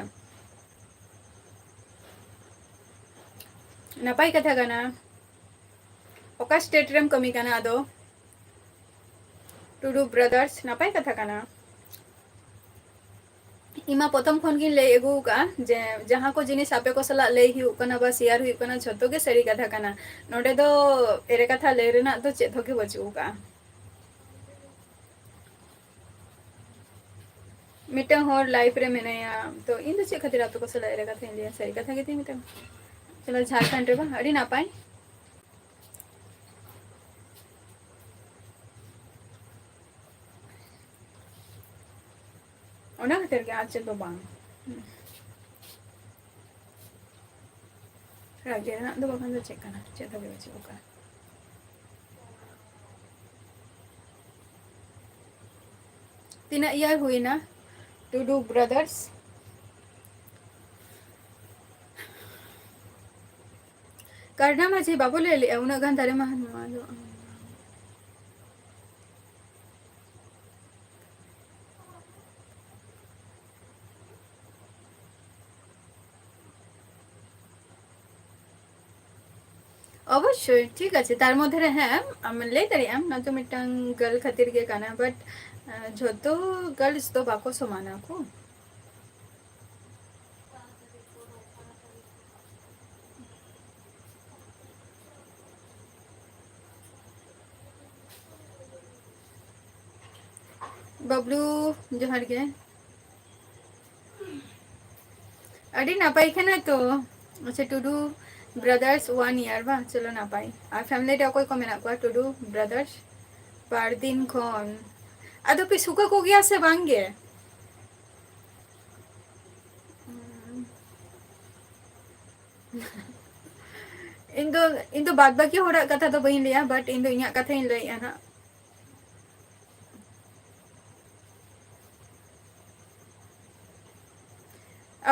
ᱱᱟᱯᱟᱭ ᱠᱟᱛᱷᱟ ᱠᱟᱱᱟ᱾ ᱚᱠᱟ state ᱨᱮᱢ ᱠᱟᱹᱢᱤ ᱠᱟᱱᱟ ᱟᱫᱚ? ᱴᱩᱰᱩ Brothers, ᱱᱟᱯᱟᱭ ᱠᱟᱛᱷᱟ ᱠᱟᱱᱟ᱾ ᱤᱧ ᱢᱟ ᱯᱨᱚᱛᱷᱚᱢ ᱠᱷᱚᱱ ᱜᱤᱧ ᱞᱟᱹᱭ ᱟᱹᱜᱩ ᱟᱠᱟᱫᱼᱟ ᱡᱮ ᱡᱟᱦᱟᱸ ᱠᱚ ᱡᱤᱱᱤᱥ ᱟᱯᱮ ᱠᱚ ᱥᱟᱞᱟᱜ ᱞᱟᱹᱭ ᱦᱩᱭᱩᱜ ᱠᱟᱱᱟ ᱵᱟ ᱥᱮᱭᱟᱨ ᱦᱩᱭᱩᱜ ᱠᱟᱱᱟ, ᱡᱷᱚᱛᱚ ᱜᱮ ᱥᱟᱹᱨᱤ ᱠᱟᱛᱷᱟ ᱠᱟᱱᱟ᱾ ᱱᱚᱰᱮ ᱫᱚ ᱮᱲᱮ ᱠᱟᱛᱷᱟ ᱞᱟᱹᱭ ᱨᱮᱱᱟᱜ ᱫᱚ ᱪᱮᱫ ᱦᱚᱸ ᱜᱮ ᱵᱟᱹᱪᱩᱜ ᱟᱠᱟᱫᱼᱟ᱾ ᱢᱤᱫᱴᱟᱝ ᱦᱚᱲ ᱞᱟᱭᱤᱯᱷ ᱨᱮ ᱢᱮᱱᱟᱭᱟ, ᱛᱚ ᱤᱧ ᱫᱚ ᱪᱮᱫ ᱠᱷᱟᱹᱛᱤᱨ ᱟᱯᱮ ᱠᱚ ᱥᱟᱞᱟᱜ ᱮᱲᱮ ᱠᱟᱛᱷᱟᱧ ᱞᱟᱹᱭᱟ? ᱥᱟᱹᱨᱤ ᱠᱟᱛᱷᱟ ᱜᱮᱛᱤᱧ ᱢᱮᱛᱟᱢᱟ᱾ ᱪᱚᱞᱚ, ᱡᱷᱟᱲᱠᱷᱚᱸᱰ ᱨᱮ ᱵᱟᱝ, ᱟᱹᱰᱤ ᱱᱟᱯᱟᱭ᱾ ᱚᱱᱟ ᱠᱷᱟᱹᱛᱤᱨ ᱜᱮ, ᱟᱨ ᱪᱮᱫ ᱫᱚ ᱵᱟᱝ᱾ ᱨᱟᱜ ᱨᱮᱱᱟᱜ ᱫᱚ ᱵᱟᱠᱷᱟᱱ ᱫᱚ ᱪᱮᱫ ᱠᱟᱱᱟ, ᱪᱮᱫ ᱦᱚᱸ ᱵᱟᱹᱪᱩᱜ ᱟᱠᱟᱫᱟ᱾ ᱛᱤᱱᱟᱹᱜ ᱤᱭᱟᱨ ᱦᱩᱭᱱᱟ ᱴᱩᱰᱩ ᱵᱨᱟᱫᱟᱨᱥ? ᱠᱟᱨᱰᱟ ᱢᱟᱹᱡᱷᱤ ᱵᱟᱵᱚ ᱞᱟᱹᱭ ᱞᱮᱜᱼᱟ, ᱩᱱᱟᱹᱜ ᱜᱟᱱ ᱫᱟᱨᱮ ᱢᱟᱦᱟ ᱱᱚᱣᱟ ᱫᱚ᱾ ᱚᱵᱚᱥᱥᱳᱭ, ᱴᱷᱤᱠ ᱟᱪᱷᱮ, ᱛᱟᱨ ᱢᱚᱫᱽᱫᱷᱮ ᱨᱮ, ᱦᱮᱸ, ᱟᱢ ᱞᱟᱹᱭ ᱫᱟᱲᱮᱭᱟᱜ ᱟᱢ, ᱱᱚᱣᱟ ᱫᱚ ᱢᱤᱫᱴᱟᱝ ᱜᱟᱨᱞ ᱠᱷᱟᱹᱛᱤᱨ ᱜᱮ ᱠᱟᱱᱟ, but ᱡᱷᱚᱛᱚ ᱜᱟᱨᱞᱥ ᱫᱚ ᱵᱟᱠᱚ ᱥᱚᱢᱟᱱᱟ ᱠᱚ᱾ ᱵᱟᱵᱞᱩ, ᱡᱚᱦᱟᱨ ᱜᱮ᱾ ᱟᱹᱰᱤ ᱱᱟᱯᱟᱭ ᱠᱟᱱᱟ ᱛᱚ᱾ ᱟᱪᱪᱷᱟ, ᱴᱩᱰᱩ ᱵᱨᱟᱫᱟᱨᱥ ᱚᱣᱟᱱ ᱤᱭᱟᱨ ᱵᱟᱝ? ᱪᱚᱞᱚ, ᱱᱟᱯᱟᱭ᱾ ᱟᱨ ᱯᱷᱮᱢᱤᱞᱤ ᱨᱮ ᱚᱠᱚᱭ ᱠᱚ ᱢᱮᱱᱟᱜ ᱠᱚᱣᱟ ᱴᱩᱰᱩ ᱵᱨᱟᱫᱟᱨᱥ? ᱵᱟᱨ ᱫᱤᱱ ᱠᱷᱚᱱ᱾ ᱟᱫᱚ ᱯᱮ ᱥᱩᱠᱟ ᱠᱚᱜᱮᱭᱟ ᱥᱮ ᱵᱟᱝ ᱜᱮ? ᱤᱧ ᱫᱚ, ᱤᱧ ᱫᱚ ᱵᱟᱫ ᱵᱟᱹᱠᱤ ᱦᱚᱲᱟᱜ ᱠᱟᱛᱷᱟ ᱫᱚ ᱵᱟᱹᱧ ᱞᱟᱹᱭᱟ, but ᱤᱧ ᱫᱚ ᱤᱧᱟᱹᱜ ᱠᱟᱛᱷᱟᱧ ᱞᱟᱹᱭᱮᱜᱼᱟ ᱱᱟᱜ᱾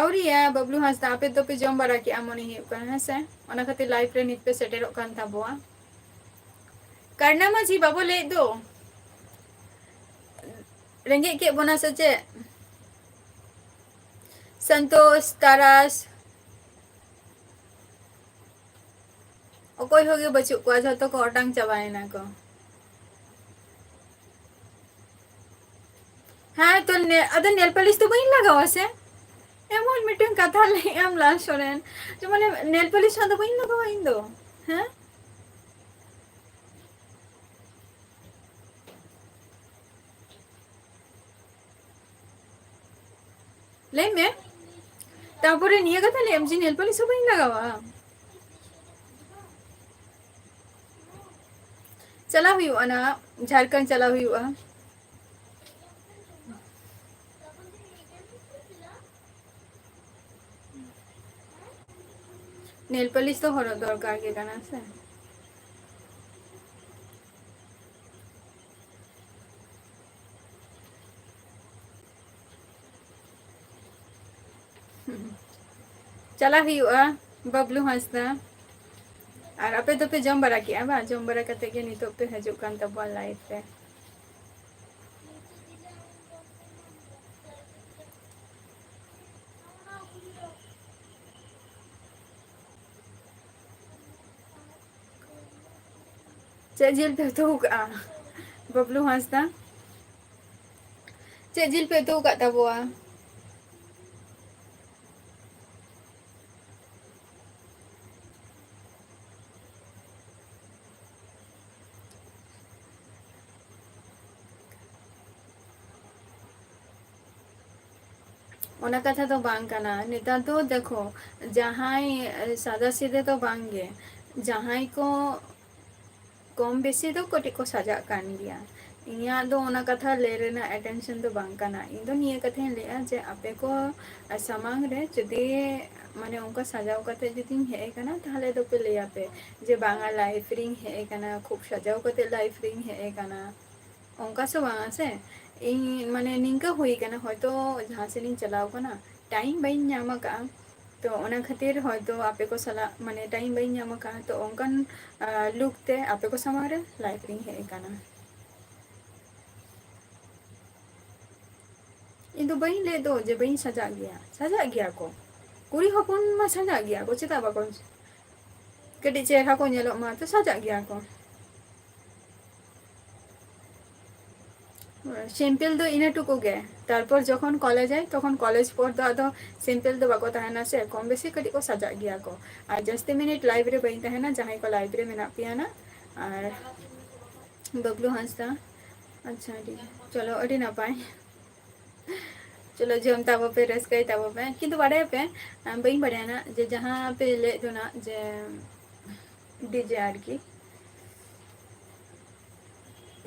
ᱟᱹᱣᱨᱤᱭᱟ, ᱵᱟᱵᱞᱩ ᱦᱟᱸᱥᱫᱟ, ᱟᱯᱮ ᱫᱚᱯᱮ ᱡᱚᱢ ᱵᱟᱲᱟ ᱠᱮᱜᱼᱟ ᱢᱚᱱᱮ ᱦᱩᱭᱩᱜ ᱠᱟᱱᱟ, ᱦᱮᱸ ᱥᱮ? ᱚᱱᱟ ᱠᱷᱟᱹᱛᱤᱨ ᱞᱟᱭᱤᱵᱷ ᱨᱮ ᱱᱤᱛ ᱯᱮ ᱥᱮᱴᱮᱨᱚᱜ ᱠᱟᱱ ᱛᱟᱵᱚᱣᱟ᱾ ᱠᱟᱨᱱᱟ ᱢᱟᱹᱡᱷᱤ ᱵᱟᱵᱚ ᱞᱟᱹᱭᱮᱫ ᱫᱚ, ᱨᱮᱸᱜᱮᱡ ᱠᱮᱫ ᱵᱚᱱᱟ ᱥᱮ ᱪᱮᱫ? ᱥᱚᱱᱛᱳᱥ, ᱛᱟᱨᱟᱥ, ᱚᱠᱚᱭ ᱦᱚᱸ ᱜᱮ ᱵᱟᱹᱪᱩᱜ ᱠᱚᱣᱟ, ᱡᱷᱚᱛᱚ ᱠᱚ ᱚᱴᱟᱝ ᱪᱟᱵᱟᱭᱮᱱᱟ ᱠᱚ᱾ ᱦᱮᱸ, ᱛᱚ ᱱᱮ-, ᱟᱫᱚ ᱱᱮᱞ ᱯᱟᱞᱤᱥ ᱫᱚ ᱵᱟᱹᱧ ᱞᱟᱜᱟᱣᱟ ᱥᱮ? ᱮᱢᱚᱱ ᱢᱤᱫᱴᱟᱝ ᱠᱟᱛᱷᱟ ᱞᱟᱹᱭ ᱟᱢ ᱞᱟᱞ ᱥᱚᱨᱮᱱ, ᱡᱮ ᱢᱟᱱᱮ ᱱᱮᱞ ᱯᱟᱞᱤᱥ ᱦᱚᱸ ᱫᱚ ᱵᱟᱹᱧ ᱞᱟᱜᱟᱣᱟ ᱤᱧ ᱫᱚ᱾ ᱦᱮᱸ? ᱞᱟᱹᱭ ᱢᱮ᱾ ᱛᱟᱯᱚᱨᱮ ᱱᱤᱭᱟᱹ ᱠᱟᱛᱷᱟ ᱞᱟᱹᱭ ᱟᱢ ᱡᱮ ᱱᱮᱞ ᱯᱟᱞᱤᱥ ᱦᱚᱸ ᱵᱟᱹᱧ ᱞᱟᱜᱟᱣᱟ᱾ ᱪᱟᱞᱟᱣ ᱦᱩᱭᱩᱜᱼᱟ ᱱᱟ, ᱡᱷᱟᱲᱠᱷᱚᱸᱰ ᱪᱟᱞᱟᱣ ᱦᱩᱭᱩᱜᱼᱟ᱾ ᱱᱮᱞ ᱯᱟᱞᱤᱥ ᱫᱚ ᱦᱚᱨᱚᱜ ᱫᱚᱨᱠᱟᱨ ᱜᱮ ᱠᱟᱱᱟ ᱥᱮ᱾ ᱪᱟᱞᱟᱜ ᱦᱩᱭᱩᱜᱼᱟ, ᱵᱟᱵᱞᱩ ᱦᱟᱸᱥᱫᱟ᱾ ᱟᱨ ᱟᱯᱮ ᱫᱚᱯᱮ ᱡᱚᱢ ᱵᱟᱲᱟ ᱠᱮᱜᱼᱟ ᱵᱟᱝ? ᱡᱚᱢ ᱵᱟᱲᱟ ᱠᱟᱛᱮ ᱜᱮ ᱱᱤᱛᱚᱜ ᱯᱮ ᱦᱤᱡᱩᱜ ᱠᱟᱱ ᱛᱟᱵᱚᱣᱟ live ᱨᱮ᱾ ᱪᱮᱫ ᱡᱤᱞ ᱯᱮ ᱩᱛᱩ ᱟᱠᱟᱫᱼᱟ, ᱵᱟᱵᱞᱩ ᱦᱟᱸᱥᱫᱟ? ᱪᱮᱫ ᱡᱤᱞ ᱯᱮ ᱩᱛᱩ ᱟᱠᱟᱫ ᱛᱟᱵᱚᱣᱟ? ᱚᱱᱟ ᱠᱟᱛᱷᱟ ᱫᱚ ᱵᱟᱝ ᱠᱟᱱᱟ᱾ ᱱᱮᱛᱟᱨ ᱫᱚ ᱫᱮᱠᱷᱚ, ᱡᱟᱦᱟᱸᱭ ᱥᱟᱫᱟ ᱥᱤᱫᱟᱹ ᱫᱚ ᱵᱟᱝ ᱜᱮ, ᱡᱟᱦᱟᱸᱭ ᱠᱚ ᱠᱚᱢ ᱵᱮᱥᱤ ᱫᱚ ᱠᱟᱹᱴᱤᱡ ᱠᱚ ᱥᱟᱡᱟᱜ ᱠᱟᱱ ᱜᱮᱭᱟ᱾ ᱤᱧᱟᱹᱜ ᱫᱚ ᱚᱱᱟ ᱠᱟᱛᱷᱟ ᱞᱟᱹᱭ ᱨᱮᱱᱟᱜ attention ᱫᱚ ᱵᱟᱝ ᱠᱟᱱᱟ᱾ ᱤᱧ ᱫᱚ ᱱᱤᱭᱟᱹ ᱠᱟᱛᱷᱟᱧ ᱞᱟᱹᱭᱟ ᱡᱮ ᱟᱯᱮ ᱠᱚ ᱥᱟᱢᱟᱝ ᱨᱮ ᱡᱩᱫᱤ ᱢᱟᱱᱮ ᱚᱱᱠᱟ ᱥᱟᱡᱟᱣ ᱠᱟᱛᱮ ᱡᱩᱫᱤᱧ ᱦᱮᱡ ᱟᱠᱟᱱᱟ, ᱛᱟᱦᱚᱞᱮ ᱫᱚᱯᱮ ᱞᱟᱹᱭᱟᱯᱮ ᱡᱮ ᱵᱟᱝᱟ, live ᱨᱤᱧ ᱦᱮᱡ ᱟᱠᱟᱱᱟ, ᱠᱷᱩᱵ ᱥᱟᱡᱟᱣ ᱠᱟᱛᱮ live ᱨᱤᱧ ᱦᱮᱡ ᱟᱠᱟᱱᱟ᱾ ᱚᱱᱠᱟ ᱥᱮ ᱵᱟᱝᱟ ᱥᱮ? ᱤᱧ ᱢᱟᱱᱮ ᱱᱤᱝᱠᱟᱹ ᱦᱩᱭ ᱠᱟᱱᱟ, ᱦᱚᱭᱛᱳ ᱡᱟᱦᱟᱸ ᱥᱮᱫ ᱤᱧ ᱪᱟᱞᱟᱣ ᱠᱟᱱᱟ, time ᱵᱟᱹᱧ ᱧᱟᱢ ᱟᱠᱟᱫᱼᱟ, ᱛᱚ ᱚᱱᱟ ᱠᱷᱟᱹᱛᱤᱨ ᱦᱚᱭᱛᱳ ᱟᱯᱮ ᱠᱚ ᱥᱟᱞᱟᱜ ᱢᱟᱱᱮ time ᱵᱟᱹᱧ ᱧᱟᱢ ᱟᱠᱟᱫᱼᱟ, ᱛᱚ ᱚᱱᱠᱟᱱ, ᱟᱸ, look ᱛᱮ ᱟᱯᱮ ᱠᱚ ᱥᱟᱢᱟᱝ ᱨᱮ live ᱨᱤᱧ ᱦᱮᱡ ᱟᱠᱟᱱᱟ᱾ ᱤᱧ ᱫᱚ ᱵᱟᱹᱧ ᱞᱟᱹᱭ ᱫᱚ ᱡᱮ ᱵᱟᱹᱧ ᱥᱟᱡᱟᱜ ᱜᱮᱭᱟ, ᱥᱟᱡᱟᱜ ᱜᱮᱭᱟ ᱠᱚ᱾ ᱠᱩᱲᱤ ᱦᱚᱯᱚᱱ ᱢᱟ ᱥᱟᱡᱟᱜ ᱜᱮᱭᱟ ᱠᱚ, ᱪᱮᱫᱟᱜ ᱵᱟᱠᱚ, ᱠᱟᱹᱴᱤᱡ ᱪᱮᱦᱨᱟ ᱠᱚ ᱧᱮᱞᱚᱜ ᱢᱟ, ᱛᱚ ᱥᱟᱡᱟᱜ ᱜᱮᱭᱟ ᱠᱚ᱾ ᱥᱤᱢᱯᱮᱞ ᱫᱚ ᱤᱱᱟᱹ ᱴᱩᱠᱩ ᱜᱮ᱾ ᱛᱟᱨᱯᱚᱨ ᱡᱚᱠᱷᱚᱱ ᱠᱚᱞᱮᱡᱽ ᱟᱭ, ᱛᱚᱠᱷᱚᱱ ᱠᱚᱞᱮᱡᱽ ᱯᱚᱨ ᱫᱚ ᱟᱫᱚ ᱥᱤᱢᱯᱮᱞ ᱫᱚ ᱵᱟᱠᱚ ᱛᱟᱦᱮᱱᱟ ᱥᱮ, ᱠᱚᱢ ᱵᱮᱥᱤ ᱠᱟᱹᱴᱤᱡ ᱠᱚ ᱥᱟᱡᱟᱜ ᱜᱮᱭᱟ ᱠᱚ᱾ ᱟᱨ ᱡᱟᱹᱥᱛᱤ ᱢᱤᱱᱤᱴ ᱞᱟᱭᱤᱵᱷ ᱨᱮ ᱵᱟᱹᱧ ᱛᱟᱦᱮᱱᱟ, ᱡᱟᱦᱟᱸᱭ ᱠᱚ ᱞᱟᱭᱤᱵᱷ ᱨᱮ ᱢᱮᱱᱟᱜ ᱯᱮᱭᱟ ᱱᱟᱜ᱾ ᱟᱨ ᱵᱟᱵᱞᱩ ᱦᱟᱸᱥᱫᱟ, ᱟᱪᱪᱷᱟ, ᱟᱹᱰᱤ, ᱪᱚᱞᱚ, ᱟᱹᱰᱤ ᱱᱟᱯᱟᱭ᱾ ᱪᱚᱞᱚ, ᱡᱚᱢ ᱛᱟᱵᱚ ᱯᱮ, ᱨᱟᱹᱥᱠᱟᱹᱭ ᱛᱟᱵᱚ ᱯᱮ᱾ ᱠᱤᱱᱛᱩ ᱵᱟᱲᱟᱭᱟᱯᱮ, ᱟᱢ, ᱵᱟᱹᱧ ᱵᱟᱲᱟᱭᱟ ᱱᱟᱜ, ᱡᱮ ᱡᱟᱦᱟᱸ ᱯᱮ ᱞᱟᱹᱭᱮᱫ ᱫᱚ ᱱᱟᱜ, ᱡᱮ ᱰᱤᱡᱮ ᱟᱨᱠᱤ,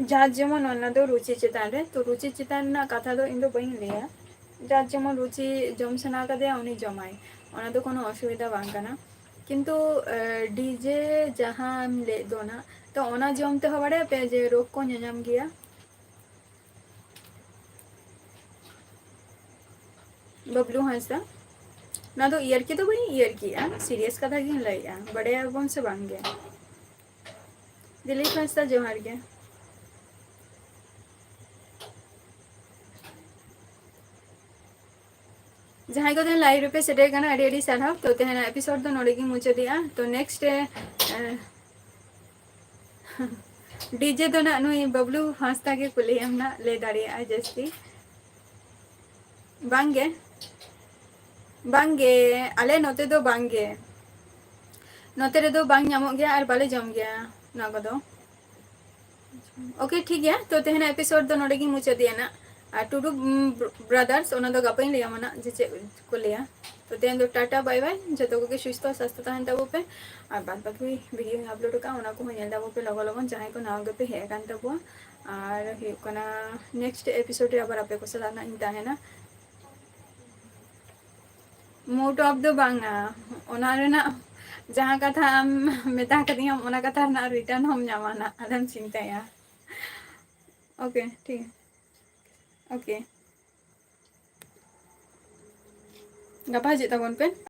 ᱡᱟᱨ ᱡᱮᱢᱚᱱ, ᱚᱱᱟ ᱫᱚ ᱨᱩᱪᱤ ᱪᱮᱛᱟᱱ ᱨᱮ᱾ ᱛᱚ, ᱨᱩᱪᱤ ᱪᱮᱛᱟᱱ ᱨᱮᱱᱟᱜ ᱠᱟᱛᱷᱟ ᱫᱚ ᱤᱧ ᱫᱚ ᱵᱟᱹᱧ ᱞᱟᱹᱭᱟ᱾ ᱡᱟᱨ ᱡᱮᱢᱚᱱ ᱨᱩᱪᱤ ᱡᱚᱢ ᱥᱟᱱᱟ ᱠᱟᱫᱮᱭᱟ, ᱩᱱᱤ ᱡᱚᱢᱟᱭ, ᱚᱱᱟ ᱫᱚ ᱠᱳᱱᱳ ᱚᱥᱩᱵᱤᱫᱷᱟ ᱵᱟᱝ ᱠᱟᱱᱟ᱾ ᱠᱤᱱᱛᱩ, ᱮ, ᱰᱤᱡᱮ ᱡᱟᱦᱟᱸᱢ ᱞᱟᱹᱭᱮᱫ ᱫᱚ ᱱᱟᱜ, ᱛᱚ, ᱚᱱᱟ ᱡᱚᱢ ᱛᱮᱦᱚᱸ ᱵᱟᱲᱟᱭᱟᱯᱮ ᱡᱮ ᱨᱳᱜᱽ ᱠᱚ ᱧᱟᱧᱟᱢ ᱜᱮᱭᱟ? ᱵᱟᱵᱞᱩ ᱦᱟᱸᱥᱫᱟ, ᱱᱚᱣᱟ ᱫᱚ ᱤᱭᱟᱹᱨᱠᱤ ᱫᱚ ᱵᱟᱹᱧ ᱤᱭᱟᱹᱨᱠᱤᱜᱼᱟ, ᱥᱤᱨᱤᱭᱟᱥ ᱠᱟᱛᱷᱟ ᱜᱤᱧ ᱞᱟᱹᱭᱮᱜᱼᱟ, ᱵᱟᱲᱟᱭᱟᱵᱚᱱ ᱥᱮ ᱵᱟᱝ ᱜᱮ? ᱫᱤᱞᱤᱯ ᱦᱟᱸᱥᱫᱟ, ᱡᱚᱦᱟᱨ ᱜᱮ᱾ ᱡᱟᱦᱟᱸᱭ ᱠᱚᱫᱚ ᱞᱟᱭᱤᱵᱷ ᱨᱮᱯᱮ ᱥᱮᱴᱮᱨ ᱠᱟᱱᱟ, ᱟᱹᱰᱤ ᱟᱹᱰᱤ ᱥᱟᱨᱦᱟᱣ᱾ ᱛᱚ, ᱛᱮᱦᱮᱧᱟᱜ ᱮᱯᱤᱥᱳᱰ ᱫᱚ ᱱᱚᱰᱮ ᱜᱤᱧ ᱢᱩᱪᱟᱹᱫᱮᱜᱼᱟ᱾ ᱛᱚ, ᱱᱮᱠᱥᱴ, ᱮ, ᱰᱤᱡᱮ ᱫᱚ ᱱᱟᱜ ᱱᱩᱭ ᱵᱟᱵᱞᱩ ᱦᱟᱸᱥᱫᱟ ᱜᱮ ᱠᱩᱞᱤᱭᱮᱢ ᱱᱟᱜ, ᱞᱟᱹᱭ ᱫᱟᱲᱮᱭᱟᱜᱼᱟᱭ ᱡᱟᱹᱥᱛᱤ᱾ ᱵᱟᱝ ᱜᱮ, ᱵᱟᱝ ᱜᱮ, ᱟᱞᱮ ᱱᱚᱛᱮ ᱫᱚ ᱵᱟᱝ ᱜᱮ, ᱱᱚᱛᱮ ᱨᱮᱫᱚ ᱵᱟᱝ ᱧᱟᱢᱚᱜ ᱜᱮᱭᱟ ᱟᱨ ᱵᱟᱞᱮ ᱡᱚᱢ ᱜᱮᱭᱟ ᱱᱚᱣᱟ ᱠᱚᱫᱚ᱾ ᱳᱠᱮ, ᱴᱷᱤᱠ ᱜᱮᱭᱟ, ᱛᱚ ᱛᱮᱦᱮᱧᱟᱜ ᱮᱯᱤᱥᱳᱰ ᱫᱚ ᱱᱚᱰᱮ ᱜᱤᱧ ᱢᱩᱪᱟᱹᱫᱮᱜᱼᱟ ᱱᱟᱜ᱾ ᱟᱨ ᱴᱩᱰᱩ, ᱩᱢ, ᱵᱨ-, ᱵᱨᱟᱫᱟᱨᱥ, ᱚᱱᱟ ᱫᱚ ᱜᱟᱯᱟᱧ ᱞᱟᱹᱭᱟᱢᱟ ᱱᱟᱜ ᱡᱮ ᱪᱮᱫ ᱠᱚ ᱞᱟᱹᱭᱟ᱾ ᱛᱚ ᱛᱮᱦᱮᱧ ᱫᱚ ᱴᱟᱴᱟ, ᱵᱟᱭ ᱵᱟᱭ, ᱡᱚᱛᱚ ᱠᱚᱜᱮ ᱥᱩᱥᱛᱷᱚ ᱥᱟᱥᱛᱷᱚ ᱛᱟᱦᱮᱱ ᱛᱟᱵᱚ ᱯᱮ᱾ ᱟᱨ ᱵᱟᱫ ᱵᱟᱹᱠᱤ ᱵᱷᱤᱰᱤᱭᱳᱧ ᱟᱯᱞᱳᱰ ᱟᱠᱟᱫᱼᱟ, ᱚᱱᱟ ᱠᱚᱦᱚᱸ ᱧᱮᱞ ᱛᱟᱵᱚ ᱯᱮ ᱞᱚᱜᱚᱱ ᱞᱚᱜᱚᱱ, ᱡᱟᱦᱟᱸᱭ ᱠᱚ ᱱᱟᱣᱟ ᱜᱮᱯᱮ ᱦᱮᱡ ᱟᱠᱟᱱ ᱛᱟᱵᱚᱣᱟ᱾ ᱟᱨ ᱦᱩᱭᱩᱜ ᱠᱟᱱᱟ, ᱱᱮᱠᱥᱴ ᱮᱯᱤᱥᱳᱰ ᱨᱮ ᱟᱵᱟᱨ ᱟᱯᱮ ᱠᱚ ᱥᱟᱞᱟᱜ ᱱᱟᱜ ᱤᱧ ᱛᱟᱦᱮᱱᱟ᱾ ᱢᱩᱰ ᱚᱯᱷ ᱫᱚ ᱵᱟᱝᱟ, ᱚᱱᱟ ᱨᱮᱱᱟᱜ ᱡᱟᱦᱟᱸ ᱠᱟᱛᱷᱟ ᱟᱢ ᱢᱮᱛᱟ ᱠᱟᱫᱤᱧᱟᱢ, ᱚᱱᱟ ᱠᱟᱛᱷᱟ ᱨᱮᱱᱟᱜ ᱨᱤᱴᱟᱨᱱ ᱦᱚᱸᱢ ᱧᱟᱢᱟ ᱱᱟᱜ, ᱟᱞᱚᱢ ᱪᱤᱱᱛᱟᱹᱭᱟ᱾ ᱳᱠᱮ, ᱴᱷᱤᱠ ᱜᱮᱭᱟ᱾ ᱳᱠᱮ, ᱜᱟᱯᱟ ᱦᱤᱡᱩᱜ ᱛᱟᱵᱚᱱ ᱯᱮ᱾